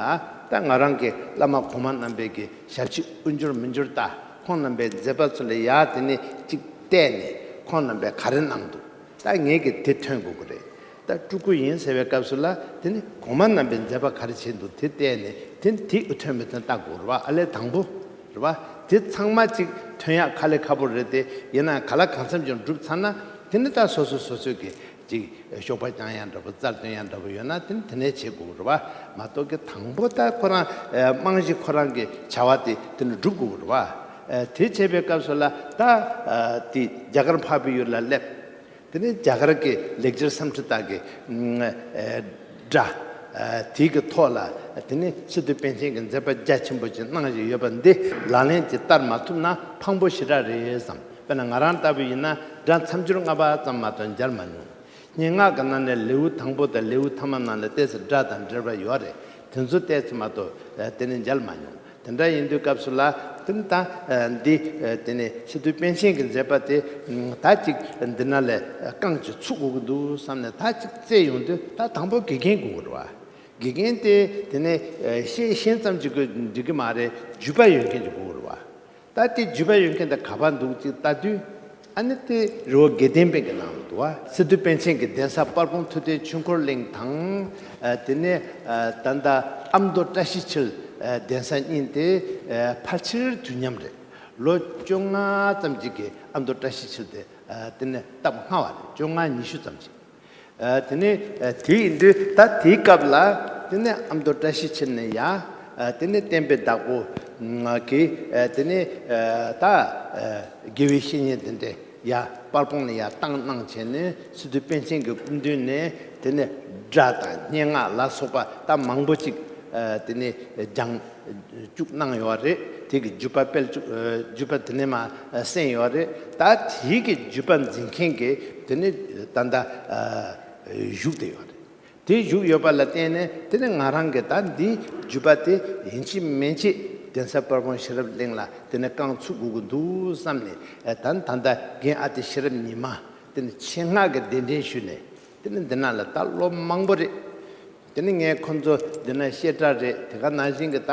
ད་ང་རང་གི་བླ་མ་གོང་མ་རྣམ་པའི་གི་ཞབས་ཕྱི་དབུ་འབྱོར་མི་འབྱོར། ད་ཁོང་རྣམ་པའི་མཛད་པ་ཚོ་ལ་ཡ་དེ་ནས་གཅིག་བལྟས་ནས་ཁོང་རྣམ་པས་ག་རེ་གནང་འདུག་ད་ངས་ཀྱི་དེ་ཐོན་དགོས་ཀྱི་རེད། ད་སྤྲུལ་སྐུ་ཡིན་ཟེར་བའི་སྐབས་སུ་ལ་དེ་ནི་གོང་མ་རྣམ་པའི་མཛད་པ་ག་རེ་བྱས་འདུག་དེ་བལྟས་ནས་དེ་ནི་དེ་ཐོན་མི་ཐོན་བལྟ་དགོས་རེད་བ། ཨ་ལས་དང་པོ་རེད་བ། དེ་ཚང་མ་གཅིག་ཐོན་ཡག་དཀའ་ལས་ཁག་པོ་རེད་དེ། ཡིན་ན་ག་ལ་གང་འཚམ་ཅིག་འགྲུབ་ཚར་ན་དེ་ནི་ད་སོ་སོ་སོ་སོའི་གི་གཅིག་ཤོག་པ་རྐྱང་ཡག་འདྲ་པོ་རྩར་སྟོན་ཡག་འདྲ་པོ་ཡོད་ན་དེ་ནི་དེ་ནས་བྱེད་དགོས་རེད་བ། མ་གཏོགས་གི་དང་པོ་ད་ཁོ་རང་ཨ་རྨང་གཞི་ཁོ་རང་གི་བྱ་བ་དེ་དེ་ནི་འགྲུབ་དགོས་རེད་བ། ཨ་དེ་བྱས་པའི་སྐབས་སུ་ལ་ད་ཨ་དེ་རྒྱ་གར་འཕགས་པའི་ཡུལ་ལ་སླེབས། དེ་ནས་རྒྱ་གར་གྱི་ལེགས་སྦྱར་སུམ་ཁྲི་དག་གི་ཨ་སྒྲ་ཨ་དེ་གི་ཐོག་ལ་དེ་ནས་སི་ཏུ་པཎ་ཆེན་གྱི་མཛད་པ་རྒྱ་ཆེན་པོ་ཅིག་གནང་བཞིན་ཡོད་པ་འདི་ལག་ལེན་གྱིས་བསྟར་མ་ཐུབ་ན་ཕངས་པོ་ཞེ་དྲག་རེད་བསམ། དཔེར་ན་ང་རང་ལྟ་བུ་ཡིན་ན་སྒྲ་མཚམས་སྦྱོར་ལྔ་པ་ཙམ་མ་གཏོགས་མཇལ་མ་མྱོང་། སྙན་ངག་གི་ནང་ནས་ལེའུ་དང་པོ་དང་ལེའུ་ཐ་མ་ནང་ལ་ཏོག་ཙམ་སྒྲ་དང་འབྲེལ་བ་ཡོད་རེད། དེ་ཚོ་ཏོག་ཙམ་མ་གཏོགས་དེ་ནས་མཇལ་མ་མྱོང་། དེ་འདྲ་ཡིན་དུས་སྐབས་སུ་ལ་དེ་ནི་ད་ཨ་འདི་ཨ་དེ་ནི་སི་ཏུ་པཎ་ཆེན་གྱི་མཛད་པ་དེ་ཨ་ད་ཅིག་འདི་ན་ལས་རྐང་ཅིག་ཚུགས་དགོས་ཀྱི་འདུག་བསམ་ནས་ད་ཅིག་བཙལ་ཡོང་དུས་ད་དང་པོ་དགེ་རྒན་དགོས་ཀྱི་རེད་བ། དགེ་རྒན་དེ་དེ་ནི་ཨ་ཤེས་ཤེས་ཙམ་ཅིག་གིས་འགྲིག་གི་མ་རེད། རྒྱུད་པ་ཡོད་མཁན་ཅིག་དགོས་ཀྱི་རེད་བ། ད་དེ་རྒྱུད་པ་ཡོད་མཁན་དེ་ག་པར་འདུག་ཅིག་ལྟ་དུས། ཨ་ནི་དེ་རི་བོ་དགེ་ལྡན་པའི་གི་ནང་ལ་འདུག་བ། སི་ཏུ་པཎ་ཆེན་གྱི་གདན་ས་དཔལ་སྤུངས་མཐུ་སྟོད་ཆོས་འཁོར་གླིང་དང་། ཨ་དེ་ནས་ཨ་ད་ལྟ་ཨ་མདོ་བཀྲ་ཤིས་འཁྱིལ་ཨ་གདན་ས་གཉིས་དེ་ཨ་ཕལ་ཆེར་དུས་མཉམ་རེད། ལོ་བཅོ་ལྔ་ཙམ་ཅིག་གི་ཨ་མདོ་བཀྲ་ཤིས་འཁྱིལ་དེ་ཨ་དེ་ནས་སྟབས་སྔ་བ་རེད། བཅོ་ལྔ་ཉི་ཤུ་ཙམ་ཅིག་ཨ་དེ་ནས་ཨ་དེ་ཡིན་དུས་ད་དེའི་སྐབས་ལ་དེ་ནས་ཨ་མདོ་བཀྲ་ཤིས་འཁྱིལ་ནས་ཡ། ཨ་དེ་ནས་བསྟན་པའི་བདག་པོ་ང་གིས་ཨ་དེ་ནས་ཨ་ད་ཨ་དགེ་བའི་བཤེས་གཉེན་དེ་འདྲས་ཡ་དཔལ་སྤུངས་ལ་ཡ་བཏང་གནང་བྱས་ནས་སི་ཏུ་པཎ་ཆེན་གྱི་སྐུ་མདུན་ནས་དེ་ནས་སྒྲ་དང་སྙན་ངག་ལ་སོགས་པ་ད་མང་པོ་ཅིག་ཨ་དེ་ནས་སྦྱང་བཅུག་གནང་ཡོད་རེད། དེ་གི་བརྒྱུད་པ་སྤེལ་བཅུག་ཨ་བརྒྱུད་པ་དེ་ནས་མར་གསན་ཡོད་རེད། ད་དེའི་གི་བརྒྱུད་པ་འཛིན་མཁན་གྱི་དེ་ནས་ད་ལྟ་ཨ་བཞུགས་བསྡད་ཡོད་རེད། དེ་བཞུགས་ཡོད་པ་ལ་བརྟེན་ནས་དེ་ནས་ང་རང་གིས་ད་འདིའི་བརྒྱུད་པ་དེ་ཡིན་གཅིག་མིན་གཅིག་གདན་ས་དཔལ་སྤུངས་ཤེས་རབ་གླིང་ལ་དེ་ནས་རྐང་ཚུགས་དགོས་ཀྱི་འདུག་བསམ་ནས་ཨ་ད་ད་ལྟ་རྒན་ཨ་ཏི་ཤེས་རབ་ཉི་མ་དེ་ནས་ཆེད་མངགས་ཀྱི་གདན་འདྲེན་ཞུས་ནས་དེ་ནས་འདི་ན་ལ་ད་ལོ་མང་པོ་རེད། དེ་ནི་ངས་ཁོང་ཚོ་འདི་ན་བཤད་གྲྭ་རེད། དེ་ག་ནང་བཞིན་གྱི་ད་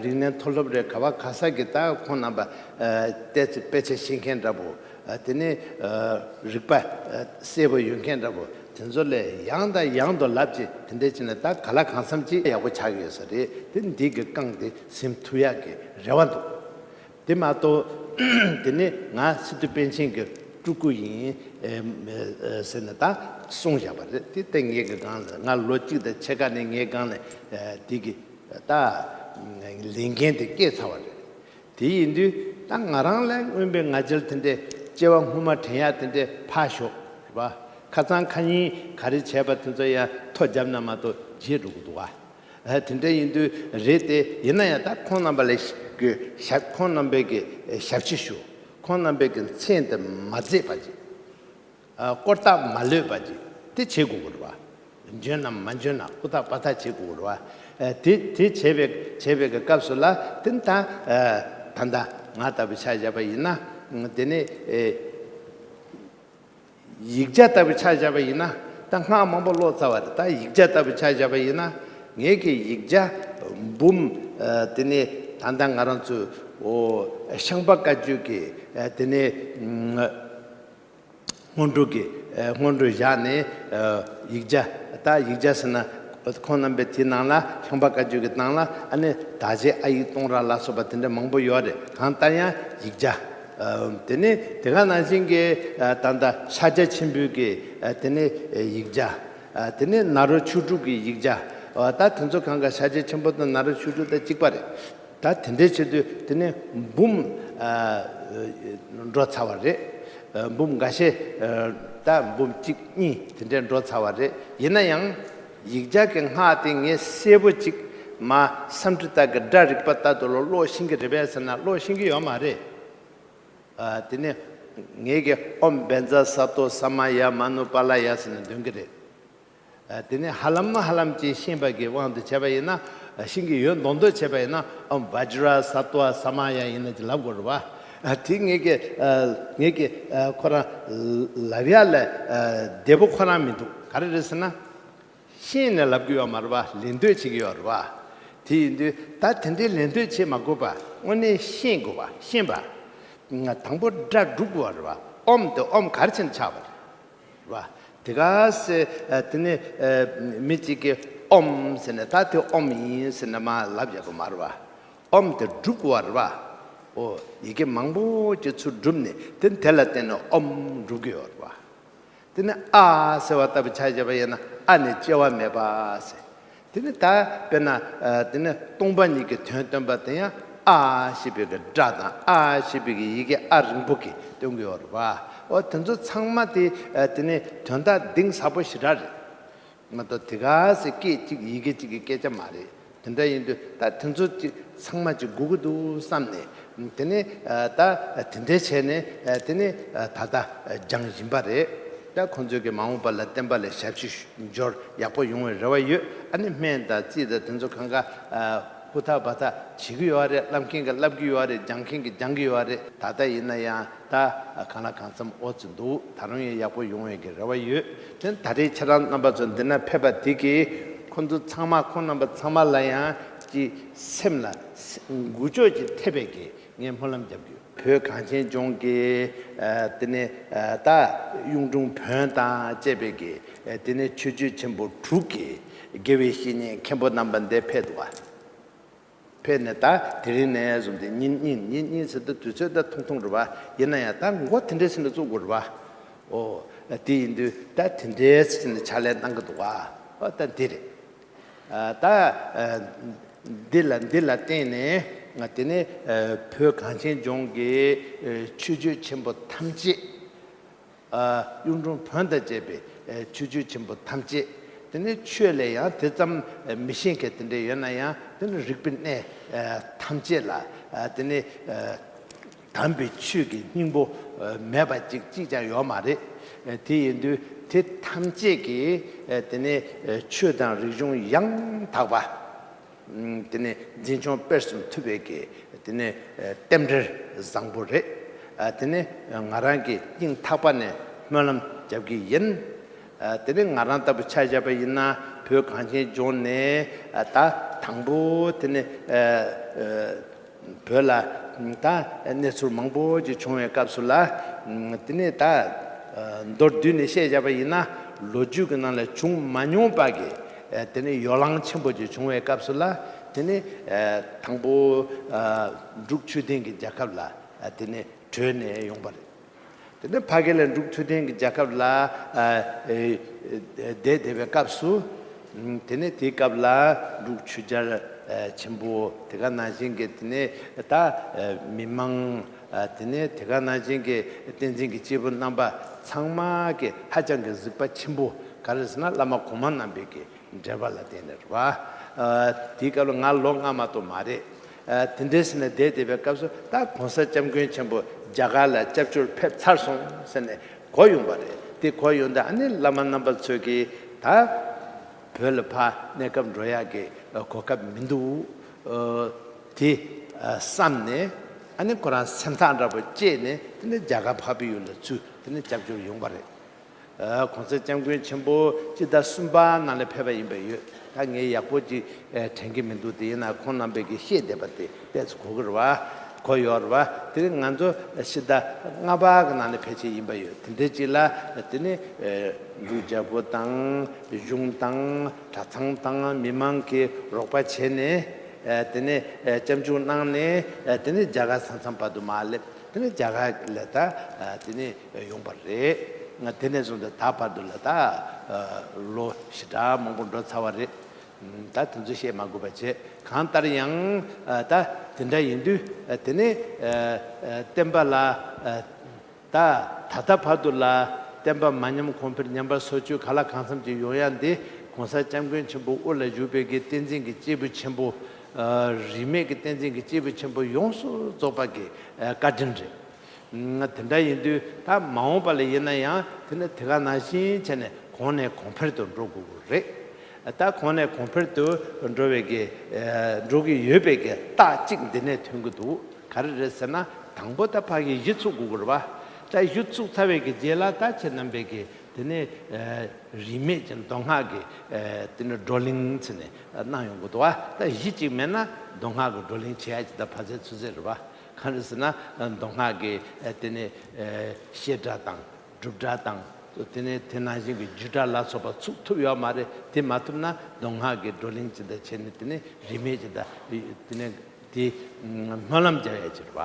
རིག་གནས་མཐོ་སློབ་རེད། ག་བ་ག་ས་གི་ད་ཁོང་རྣམ་པ་ཨ་ཏོག་ཙམ་དཔེ་ཆ་ཤེས་མཁན་འདྲ་པོ། ཨ་དེ་ནི་ཨ་རིག་པ་ཨ་གསལ་པོ་ཡོད་མཁན་འདྲ་པོ། དེ་ཚོ་ལས་ཡང་དང་ཡང་དུ་ལབ་ཀྱི་དེ་འདྲས་བྱས་ནས་ད་ག་ལ་གང་འཚམ་ཅིག་ཡག་པོ་ཆགས་ཀྱི་ཡོད་ས་རེད། དེ་འདི་གི་རྐང་དེ་ཟིན་ཐུབ་ཡག་གི་རེ་བ་འདུག་དེ་མ་གཏོགས་དེ་ནི་ང་སི་ཏུ་པཎ་ཆེན་གྱི་སྤྲུལ་སྐུ་ཡིན་ཨེ་ཨེ་ཟེར་ནས་ད་གསུངས་བཞག་པ་རེད། དེ་ལྟ་ངེས་ཀྱི་སྒང་ལ་ང་ལོ་གཅིག་དང་ཕྱེད་ཀ་ནས་ངའི་སྒང་ལ་ཨེ་དེ་གི་ད་ལས་འགན་དེ་བསྐྱལ་ཚར་བ་རེད། དེ་ཡིན་དུས་ད་ང་རང་ལ་མངོན་པའི་ང་རྒྱལ་དེ་འདྲས་སྐྱེ་བ་སྔོན་མ་དྲན་ཡག་དེ་འདྲས་ཕར་ཞོག་རེད་པ། ཁ་སང་ཁ་ཉིན་ག་རེ་བྱས་པ་དེ་ཚོ་ཡང་ཐོ་བརྒྱབ་ན་མ་གཏོགས་བརྗེད་འགྲོ་གི་འདུག་བ། ཨ་དེ་འདྲ་ཡིན་དུས་རེད་དེ། ཡིན་ན་ཡང་ད་ཁོང་རྣམ་པ་ལ་གི་ཞབས་ཁོང་རྣམ་པའི་གི་ཞབས་ཕྱི་ཞུ། ཁོང་རྣམ་པའི་གི་མཚན་དེ་མ་བརྫད་པ་ཅིག་ཨ་ལྐོག་རྟགས་མ་ལུས་པ་ཅིག་དེ་བྱེད་དགོས་ཀྱི་རེད་བ། འཇོན་ནམ་མ་འཇོན་ན་ཨུ་ཐག་པ་ཐག་བྱེད་དགོས་ཀྱི་རེད་བ། ཨ་དེ་དེ་བྱེད་པའི་བྱེད་པའི་གི་སྐབས་སུ་ལ་དེ་ད་ཨ་ད་ད་ང་ལྟ་བུ་ཆ་བཞག་པ་ཡིན་ན་དེ་ནི་ཨེ། ཡིག་བརྒྱ་ལྟ་བུ་ཆ་བཞག་པ་ཡིན་ན། ད་སྔགས་མང་པོ་ཀློག་ཚར་བ་རེད། ད་ཡིག་བརྒྱ་ལྟ་བུ་ཆ་བཞག་པ་ཡིན་ན། ངེད་ཀྱི་ཡིག་བརྒྱ་འབུམ། ཨ་དེ་ནས་ད་ལྟ་ང་རང་ཚོའི་ཨོ་ཤངས་པ་བཀའ་བརྒྱུད་ཀྱི་ཨ་དེ་ནས་ཨ་སྔོན་འགྲོ་གི་ཨ་སྔོན་འགྲོ་བཞག་ནས་ཨ་ཡིག་བརྒྱ། ད་ཡིག་བརྒྱ་ཟེར་ན་ཁོང་རྣམ་པས་དེའི་ནང་ལ་ཤངས་པ་བཀའ་བརྒྱུད་ཀྱི་ནང་ལ་ཨ་ནི་དག་བྱེད་ཨ་ཡིག་སྟོང་ར་ལ་སོགས་པ་དེ་འདྲ་མང་པོ་ཡོད་རེད། གང་ལྟར་ཡང་ཡིག་བརྒྱ། ཨ་དེ་ནས་དེ་ག་ནང་བཞིན་གྱི་ཨ་ད་ལྟ་ཤཱཀྱ་ཆེན་པོའི་གི་ཨ་དེ་ནས་ཡིག་བརྒྱ། ཨ་དེ་ནས་ནཱ་རོ་ཆོས་དྲུག་གི་ཡིག་བརྒྱ། ཨ་ད་དེ་ཚོ་གང་ག་ཤཱཀྱ་ཆེན་པོ་དང་ནཱ་རོ་ཆོས་དྲུག་དང་གཅིག་པ་རེད། ད་དེ་འདྲའི་ཆེད་དུ་དེ་ནས་འབུམ་ཨ་འགྲོ་ཚར་བ་རེད། ཨ་འབུམ་འགའ་ཤས་ཨ་ད་འབུམ་གཅིག་གཉིས་དེ་འདྲའི་འགྲོ་ཚར་བ་རེད། ཡིན་ན་ཡང་ཡིག་བརྒྱ་གི་སྔགས་དེ་ངས་གསལ་པོ་གཅིག་མ་སཾ་སྐྲྀ་ཏ་གི་སྒྲ་རིག་པ་ལྟར་དུ་ལོ་ཀློག་ཤེས་ཀྱི་རེད་པས་ཟེར་ན་ཀློག་ཤེས་ཀྱི་ཡོད་མ་རེད། ཨ་དེ་ནས་ངེད་ཀྱིས་ཨོཾ་བཛྲ་ས་ཏྭ་ས་མ་ཡ་མ་ནུ་པཱ་ལ་ཡ་ཟེར་ནས་འདོན་གྱི་རེད། ཨ་དེ་ནས་ཧ་ལམ་ཧ་ལམ་ཅིག་ཤེས་པ་གི་དབང་དུ་བྱས་པ་ཡིན་ན། ཤེས་ཀྱི་ཡོད་མདོག་མདོག་བྱས་པ་ཡིན་ན་ཨོཾ་བཛྲ་ས་ཏྭ་ས་མ་ཡ་ཡིན་ན་ཅིག་ལབ་དགོས་རེད་བ། ཨ་དེ་ངེད་ཀྱིས་ཨ་ངེད་ཀྱིས་ཨ་ཁོ་རང་ལབ་ཡ་ལ་ཨ་བདེ་པོ་ཁོ་རང་མི་འདུག་ག་རེ་རེད་ཟེར་ན། ཤེས་ནས་ལབ་ཀྱི་ཡོད་མ་རེད་པ། ལེན་འདོད་བྱེད་ཀྱི་ཡོད་རེད་པ། དེ་ཡིན་དུས་ད་དེ་འདྲའི་ལེན་འདོད་བྱེད་མ་དགོས་པ་དངོས་གནས་ཤེས་དགོས་པ་ཤེས་པ། ང་དང་པོ་སྒྲ་སྒྲུབ་དགོས་པ་རེད་པ། ཨོཾ་དེ་ཨོཾ་ག་རེ་བྱས་ནས་ཆགས་པ་རེད་པ། དེ་ག་སེ་ཨ་དེ་ནས་ཨ་མི་གཅིག་གིས་ཨོཾ་ཟེར་ནས་ད་དེ་ཨོཾ་ཡིན་ཟེར་ནས་མ་ལབ་ཡག་པོ་མ་རེད་པ། ཨོཾ་དེ་སྒྲུབ་དགོས་པ་རེད་པ། ཨོ་ཡི་གེ་མང་པོ་ཅིག་ཚུར་བསྒྲུབས་ནས་དེ་དེ་ལ་བརྟེན་ནས་ཨོཾ་སྒྲུབ་ཀྱི་ཡོད་རེད་པ། དེ་ནས་ཨ་ཟེར་བ་ལྟ་བུ་ཆ་བཞག་པ་ཡིན་ན་ཨ་ནི་སྐྱེ་བ་མེད་པ་ཟེར། དེ་ནས་ད་དཔེར་ན་ཨ་དེ་ནས་སྟོང་པ་ཉིད་ཀྱི་དོན་སྟོན་པ་དེ་ཡང་ཨ་ཞེས་པའི་གི་སྒྲ་དང་ཨ་ཞེས་པའི་གི་ཡི་གེ་ཨ་རིང་པོ་གིས་སྟོན་གྱི་ཡོད་རེད་པ། འོ་དེ་ཚོ་ཚང་མ་དེ་ཨ་དེ་ནས་དོན་དག་གཏིང་ཟབ་པོ་ཞེ་དྲག་རེད། མ་གཏོགས་དེ་ག་ཟེ་སྐད་ཅིག་ཡི་གེ་གཅིག་གི་སྐད་ཆ་མ་རེད། དེ་འདྲ་ཡིན་དུས་ད་དེ་ཚོ་ཅིག་ཚང་མ་ཅིག་དགོས་ཀྱི་འདུག་བསམ་ནས། དེ་ནས་ད་དེ་འདྲ་བྱས་ནས་དེ་ནས་ད་ལྟ་སྦྱངས་བཞིན་པ་རེད། ད་ཁོང་ཚོས་ཀྱི་མ་འོངས་པ་ལ་བསྟན་པ་ལ་ཞབས་ཕྱི་འབྱོར་ཡག་པོ་ཡོང་བའི་རེ་བ་ཡོད། ཨ་ནི་སྨན་དང་རྩིས་དང་དེ་ཚོ་གང་ག་ཧུར་ཐག་འབད་ཐག་བྱེད་ཀྱི་ཡོད་རེད། བསླབ་མཁན་གྱིས་བསླབ་ཀྱི་ཡོད་རེད། སྦྱང་མཁན་གྱིས་སྦྱང་གི་ཡོད་རེད། ད་ལྟ་ཡིན་ན་ཡང་ད་གང་ལ་གང་འཚམ་འོ་ཙི་འདུག་ད་རུང་ཡང་ཡག་པོ་ཡོང་བའི་གི་རེ་བ་ཡོད། དེ་ད་རེས་ཁྱེད་རང་རྣམ་པ་ཚོ་འདི་ན་ཕེབས་པ་དེ་གིས་ཁོང་ཚོ་ཚང་མ་ཁོང་རྣམ་པ་ཚང་མ་ལ་ཡང་ཅིག་སེམས་ལ་འགུལ་སྐྱོད་ཅིག་ཐེབས་པའི་གི་ངས་སྨོན་ལམ་རྒྱབ་ཀྱི་ཡོད། བོད་གངས་ཅན་ལྗོངས་ཀྱི་དེ་ནས་ད་གཡུང་དྲུང་བོན་དང་བཅས་པའི་གི་དེ་ནས་ཆོས་བརྒྱུད་ཆེན་པོ་དྲུག་གི་དགེ་བའི་བཤེས་གཉེན་མཁན་པོ་རྣམ་པ་འདིར་ཕེབས་འདུག་བ། ཕེབས་ནས་ད་དེ་རིང་ནས་བཟུང་སྟེ་ཉིན་གཉིས་ཉིན་གཉིས་ཟེར་དུས་དུས་ཚོད་ད་ཐུང་ཐུང་རེད་བ། ཡིན་ན་ཡང་ད་མགོ་དེ་འདྲས་ཟེར་ནས་བཙུགས་དགོས་རེད་བ། ཨོ་དེ་ཡིན་དུས་ད་དེ་འདྲས་ཟེར་ནས་ཕྱག་ལས་གནང་གི་འདུག་བ། ཨོ་ད་འདི་རེད། ཨ་ད་ཨ་འདི་ལ་འདི་ལ་བརྟེན་ནས་ང་དེ་ནས་ཨ་བོད་གངས་ཅན་ལྗོངས་ཀྱི་ཨ་ཆོས་བརྒྱུད་ཆེན་པོ་ཐམས་ཅད། ཨ་གཡུང་དྲུང་བོན་དང་བཅས་པའི་ཨ་ཆོས་བརྒྱུད་ཆེན་པོ་ཐམས་ཅད། དེ་ནས་ཆོས་ལ་ཡང་དེ་ཙམ་མི་ཤེས་མཁན་དེ་འདྲ་ཡོད་ན་ཡང་དེ་ནི་རིག་པའི་གནས་ཨ་ཐམས་ཅད་ལ་ཨ་དེ་ནི་ཨ་དམ་པའི་ཆོས་ཀྱི་སྙིང་པོ་ཨ་མེད་པ་ཅིག་གཅིག་ཀྱང་ཡོད་མ་རེད། ཨ་དེ་ཡིན་དུས་དེ་ཐམས་ཅད་ཀྱིས་ཨ་དེ་ནི་ཨ་ཆོས་དང་རིག་གཞུང་ཡང་དག་པ། དེ་ནས་འཛིན་སྐྱོང་སྤེལ་གསུམ་ཐུབ་པའི་གི་དེ་ནས་རྟེན་འབྲེལ་བཟང་པོ་རེད། དེ་ནས་ང་རང་གི་སྙིང་ཐག་པ་ནས་སྨོན་ལམ་རྒྱབ་ཀྱི་ཡིན། དེ་ནས་ང་རང་ལྟ་བུ་ཆ་བཞག་པ་ཡིན་ན་བོད་གངས་ཅན་ལྗོངས་ནས་ད་དང་པོ་དེ་ནས་བོད་ལ་ད་གནས་ཚུལ་མང་པོ་ཅིག་བྱུང་བའི་སྐབས་སུ་ལ་དེ་ནས་ད། མདོར་བསྡུས་ནས་བཤད་བཞག་པ་ཡིན་ན་ལོ་རྒྱུས་ཀྱི་ནང་ལ་བྱུང་མ་མྱོང་པ་གི་དེ་ནི་ཡོ་ལང་ཆེན་པོ་ཅིག་བྱུང་བའི་སྐབས་སུ་ལ་དེ་ནི་དང་པོ་འབྲུག་ཆོས་ལྡན་གྱི་རྒྱལ་ཁབ་ལ་དེ་ནི་བྲོས་ནས་ཡོང་པ་རེད། དེ་ནི་ཕ་གི་ལ་འབྲུག་ཆོས་ལྡན་གྱི་རྒྱལ་ཁབ་ལ་བསྡད་བསྡད་པའི་སྐབས་སུ་དེ་ནི་དེའི་སྐབས་ལ་འབྲུག་ཆོས་རྒྱལ་ཆེན་པོ་དེ་ག་ནང་བཞིན་གྱི་དེ་ནི་ད་མི་མང་། ཨ་དེ་ནས་དེ་ག་ནང་བཞིན་གྱི་བསྟན་འཛིན་གྱི་སྐྱེས་བུ་རྣམ་པ་ཚང་མ་གི་ཧ་ཅང་གི་གཟིགས་པ་ཆེན་པོ་ག་རེ་ཟེར་ན་བླ་མ་གོང་མ་རྣམ་པའི་གི་འགྲེལ་པ་ལ་བརྟེན་ནས་རེད་བ། ཨ་དེའི་སྐབས་ལ་ང་ལོ་ལྔ་མ་གཏོགས་མ་རེད། ཨ་དེ་འདྲའི་ཟེར་ནས་བསྡད་བསྡད་པའི་སྐབས་སུ་ད་གོང་ས་སྐྱབས་མགོན་ཆེན་པོ་རྒྱ་གར་ལ་སྐྱབས་བཅོལ་ཕེབས་ཚར་སོང་ཟེར་ནས་གོ་ཡོང་བ་རེད། དེ་གོ་ཡོང་དུས་ཨ་ནི་བླ་མ་རྣམ་པ་ཚོས་ཀྱིས་ད་བོད་ལ་ཕར་གནས་སྐབས་འགྲོ་ཡག་གི་གོ་སྐབས་མི་འདུག་ཨ་དེ་ཨ་བསམ་ནས་ཨ་ནི་ཁོ་རང་སེམས་ཐག་འདྲ་པོ་བཅད་ནས་དེ་ནས་རྒྱ་གར་འཕགས་པའི་ཡུལ་ལ་ཚུར་དེ་ནས་སྐྱབས་བཅོལ་ཡོང་པ་རེད། ཨ་གོང་ས་སྐྱབས་མགོན་ཆེན་པོ་སྤྱི་ཟླ་གསུམ་པ་ནང་ལ་ཕེབས་པ་ཡིན་པ་ཡོད། ད་ངས་ཡག་པོ་ཅིག་ཨ་དྲན་གྱི་མི་འདུག་དེ་ཡིན་ན་ཁོང་རྣམ་པས་ཀྱིས་བཤད་བསྡད་པ་དེ་ཏོག་ཙམ་གོ་གི་རེད་བ། གོ་ཡོད་རེད་བ། དེ་རིང་ང་ཚོ་སྤྱི་ཟླ་ལྔ་པ་གི་ནང་ལ་ཕལ་ཆེར་ཡིན་པ་ཡོད། དེ་འདྲའི་ཅིག་ལ་དེ་ནས་ཨ་འབྲུག་རྒྱལ་པོ་དང་། གཞུང་དང་གྲྭ་ཚང་དང་མི་མང་གིས་རོགས་པ་བྱས་ནས་ཨ་དེ་ནས་ཨ་སྐྱབས་འཇུག་གནང་ནས་ཨ་དེ་ནས་རྒྱ་གར་ས་མཚམས་བར་དུ་མར་སླེབས། དེ་ནས་རྒྱ་གར་ལ་ད་ཨ་དེ་ནས་ཡོང་པ་རེད། ང་དེ་ནས་བཟུང་སྟེ་ད་བར་དུ་ལ་ད་ཨ་ལོ་ཞེ་དྲག་མང་པོ་འགྲོ་ཚར་བ་རེད། ད་དེ་ཚོ་བཤད་མ་དགོས་པ་བྱས། གང་ལྟར་ཡང་ད་དེ་འདྲ་ཡིན་དུས་དེ་ནས་བསྟན་པ་ལ་ད་ད་ལྟ་བར་དུ་ལ་བསྟན་པ་མ་ཉམས་གོང་འཕེལ་ཉམས་པ་སོར་ཆུད་གང་ལ་གང་འཚམ་ཅིག་ཡོང་ཡ་འདི་གོང་ས་སྐྱབས་མགོན་ཆེན་པོ་དབུ་ལ་བཞུགས་པའི་གི་བསྟན་འཛིན་གྱི་སྐྱེས་བུ་ཆེན་པོ། རིས་མེད་ཀྱི་བསྟན་འཛིན་གྱི་སྐྱེས་བུ་ཆེན་པོ་ཡོངས་སུ་རྫོགས་པ་གི་བཀའ་དྲིན་རེད། དེ་འདྲ་ཡིན་དུས་ད་མ་འོངས་པ་ལ་ཡིན་ན་ཡང་དེ་ནི་དེ་ག་ནང་བཞིན་བྱས་ནས་གོང་ནས་གོང་འཕེལ་དུ་འགྲོ་དགོས་ཀྱི་རེད། ད་གོང་ནས་གོང་འཕེལ་དུ་འགྲོ་བའི་གི་འགྲོ་གི་ཡོད་པའི་གི་རྟགས་གཅིག་འདི་ནས་ཐོན་གྱི་འདུག་ག་རེ་རེད་ཟེར་ན། དང་པོ་ད་ཕ་གི་གཞི་ཚུགས་དགོས་ཀྱི་རེད་པ། ད་གཞི་ཚུགས་ཚར་བའི་གི་རྗེས་ལ་ད་ཁྱེད་རྣམ་པས་གི་དེ་ནས་རིས་མེད་ཀྱི་མདོ་སྔགས་ཀྱི་དེ་ནས་བགྲོ་གླེང་བྱས་ནས་གནང་ཡོང་གི་འདུག་བ། ད་གཞི་གཅིག་མེད་ན་མདོ་སྔགས་ཀྱི་བགྲོ་གླེང་བྱེད་ཡ་ཅིག་ད་ཕ་ཚད་ཚུད་ཚད་རེད་པ། གང་རེད་ཟེར་ན་མདོ་སྔགས་ཀྱི་དེ་ནས་བཤད་གྲྭ་དང་སྒྲུབ་གྲྭ་དང་། དེ་ནས་དེ་ནང་བཞིན་གྱི་རྒྱུད་གྲྭ་ལ་སོགས་པ་ཚུགས་ཐུབ་ཡོད་མ་རེད། དེ་མ་ཐུབ་ན་མདོ་སྔགས་ཀྱི་བགྲོ་གླེང་ཅིག་ད་བྱས་ནས་དེ་ནས་རིས་མེད་ཅིག་ད་དེ་ནས་དེ་སྨོན་ལམ་རྒྱག་ཡ་ཅིག་རེད་པ།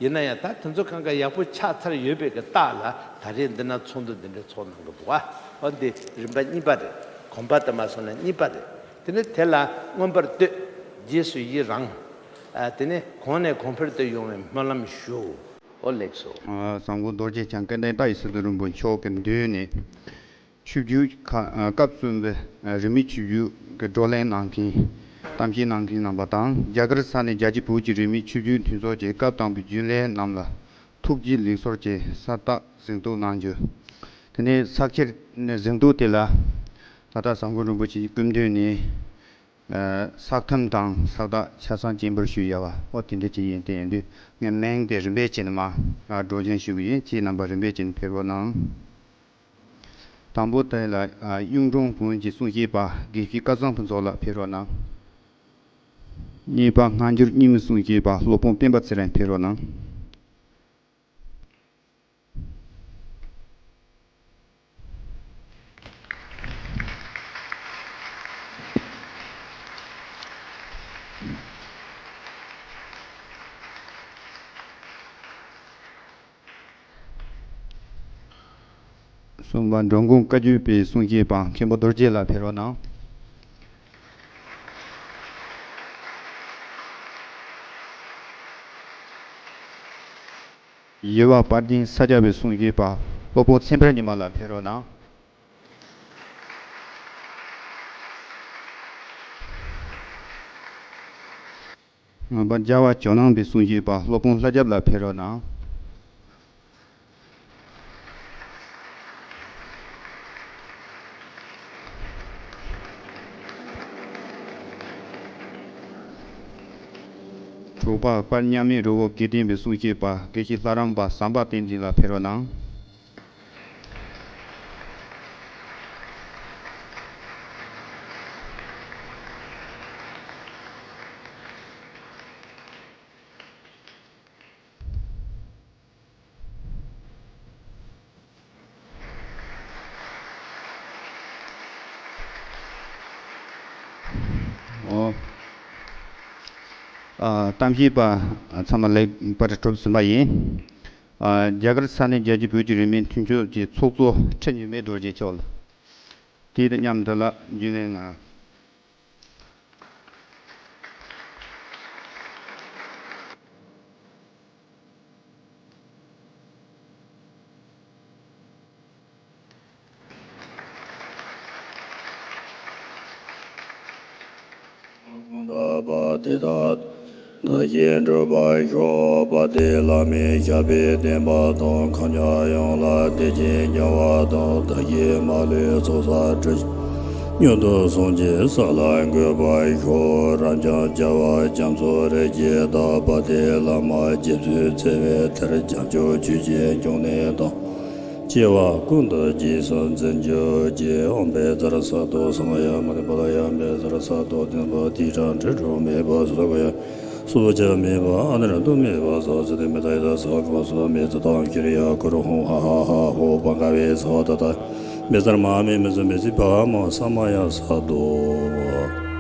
ཡིན་ན་ཡང་ད་དེ་ཚོ་གང་ག་ཡག་པོ་ཆགས་ཚར་ཡོད་པའི་གི་རྟགས་ལ་ད་རེས་འདི་ན་ཚོགས་འདུ་འདི་འདྲའི་ཚོགས་གནང་གི་འདུག་བ། འོ་འདི་རིམ་པ་གཉིས་པ་རེད། གོམ་པ་དུ་མ་སོང་ན་གཉིས་པ་རེད། དེ་ནས་དེ་ལ་མངོན་པར་བསྟོད། རྗེས་སུ་ཡི་རང་། དེ་ནས་གོང་ནས་གོང་འཕེལ་དུ་ཡོང་བའི་སྨོན་ལམ་ཞུ། ཨོ་ལེགས་སོ། ཨ། བཟང་པོ་རྡོ་རྗེ་འཆང་སྐལ་ལྡན་བཀྲ་ཤིས་སི་ཏུ་རིན་པོ་མཆོག་གི་མདུན་ནས་ཆོས་བརྒྱུད་ཁག་སྐབས་གསུམ་པའི་རིས་མེད་ཆོས་བརྒྱུད་ཀྱི་བགྲོ་གླེང་གནང་མཁན། གཏམ་བཤད་གནང་མཁན་རྣམ་པ་དང་། རྒྱ་གར་ས་གནས་རྒྱལ་སྤྱི་བོད་ཀྱི་རིས་མེད་ཆོས་བརྒྱུད་མཐུན་ཚོགས་ཀྱི་སྐབས་དང་པོའི་རྒྱུན་ལས་རྣམས་ལ་ཐུགས་རྗེ་ལེགས་གསོལ་གྱི་ས་རྟགས་གཟེངས་བསྟོད་གནང་རྒྱུ། དེ་ནས་ཕྱག་འཁྱེར་གཟེངས་བསྟོད་དེ་ལ་ད་ལྟ་བཟང་པོ་རིན་པོ་ཆེའི་སྐུ་མདུན་ནས། ཨ། ཕྱག་ཐམ་དང་ཕྱག་རྟགས་ཆ་ཚང་སྤྱན་འབུལ་ཞུས་ཡོད་པ། ཨོ་དེ་འདྲ་ཅིག་ཡིན། དེ་ཡིན་དུས་ངས་མིང་དེ་རིམ་པས་བྱས་ནས་མར་སྒྲོག་སྦྱང་ཞུ་གི་ཡིན། ཁྱེད་རྣམ་པ་རིམ་པས་བྱས་ནས་ཕེབས་རོགས་གནང་། དང་པོ་དེ་ལ་ཨ་གཡུང་དྲུང་བོན་གྱི་གསུང་བཤད་པ་དགེ་བཤེས་སྐལ་བཟང་ཕུན་ཚོགས་ལགས་ཕེབས་རོགས་གནང་། གཉིས་པ་སྔ་འགྱུར་རྙིང་མའི་གསུང་བཤད་པ་སློབ་དཔོན་སྤེན་པ་ཚེ་རིང་ཕེབས་རོགས་གནང་། གསུམ་པ་འགྲོ་མགོན་བཀའ་བརྒྱུད་པའི་གསུང་བཤད་པ་མཁན་པོ་རྡོ་རྗེ་ལགས་ཕེབས་རོགས་གནང་། བཞི་པ་དཔལ་ལྡན་ས་སྐྱ་པའི་གསུང་བཤད་པ་སློབ་དཔོན་ཚེ་འཕེལ་ཉི་མ་ལགས་ཕེབས་རོགས་གནང་། ལྔ་པ་རྒྱལ་བ་ཇོ་ནང་པའི་གསུང་བཤད་པ་སློབ་དཔོན་ལྷ་སྐྱབས་ལགས་ཕེབས་རོགས་གནང་། དྲུག་པ་དཔལ་མཉམ་མེད་རི་བོ་དགེ་ལྡན་པའི་གསུང་བཤད་པ་དགེ་བཤེས་ལྷ་རམས་པ་ཟམ་པ་བསྟན་འཛིན་ལགས་ཕེབས་རོགས་གནང་། ཨོ། ཨ། གཏམ་བཤད་པ་ཚང་མ་ལེགས་པར་གྲུབ་ཟིན་པ་ཡིན། ཨ། རྒྱ་གར་ས་གནས་རྒྱལ་སྤྱི་བོད་ཀྱི་རིས་མེད་མཐུན་ཕྱོགས་ཀྱི་ཚོགས་གཙོ་ཁྲི་ཉི་མའི་རྡོ་རྗེ་མཆོག་ལ། དེ་དང་མཉམ་དུ་ལ་རྒྱུན་ལས་ང་། པ་དེ་དག་བདག་གིས་འགྲུབ་པར་ཤོག། པ་དེ་བླ་མའི་ཞབས་པད་བརྟན་པ་དང་། གང་ཉག་ཡོངས་ལ་བདེ་སྐྱིད་འབྱུང་བ་དང་། བདག་གི་མ་ལུས་ཚོགས་བསགས་གྲུབ་མྱུར་དུ་བཟང་ཞིང་བསགས་ལ་འགོད་པར་ཤོག། རབ་འབྱམས་རྒྱལ་བ་རྒྱ་མཚོ་རིགས་ཀྱི་བདག། པ་དེ་བླ་མ་རྗེ་བཙུན་བརྩེ་བའི་གཏེར། བྱང་ཆུབ་ཆོས་ཀྱི་འབྱུང་གནས་དང་། སྐྱེ་བ་ཀུན་ཏུ་རྗེས་སུ་འཛིན་གྱུར་ཅིག། ཨོཾ་བཛྲ་སཏྭ་སྭཱ་ཧཱ། ཡ་མ་ནི་པཱ་ལ་ཡ་བཛྲ་སཏྭ། དེ་ནས་དེ་ཁྲ་འབྲི་སྒྲོགས་མེད་པ་སོགས་ཀྱི་སོགས་ཆ་མེད་པ་ཨ་ནི་ར་དུ་མེད་པ་སོགས་ཚུལ་དུ་མི་ལྟ་ཡི་དྭགས་སོགས་གང་སོགས་མེད་ཚུལ་དང་ཁྱེར་ཡ་ཀུ་རུ་ཧཱུྃ་ཧ་ཧ་ཧ་ཧོ། བ་ག་བེ་ས་ཏ་ཏ། མེ་ཙར་མ་མེ་མི་ཚུ་མེ་ཚི་བ་མ་ས་མ་ཡ་ས་དོ།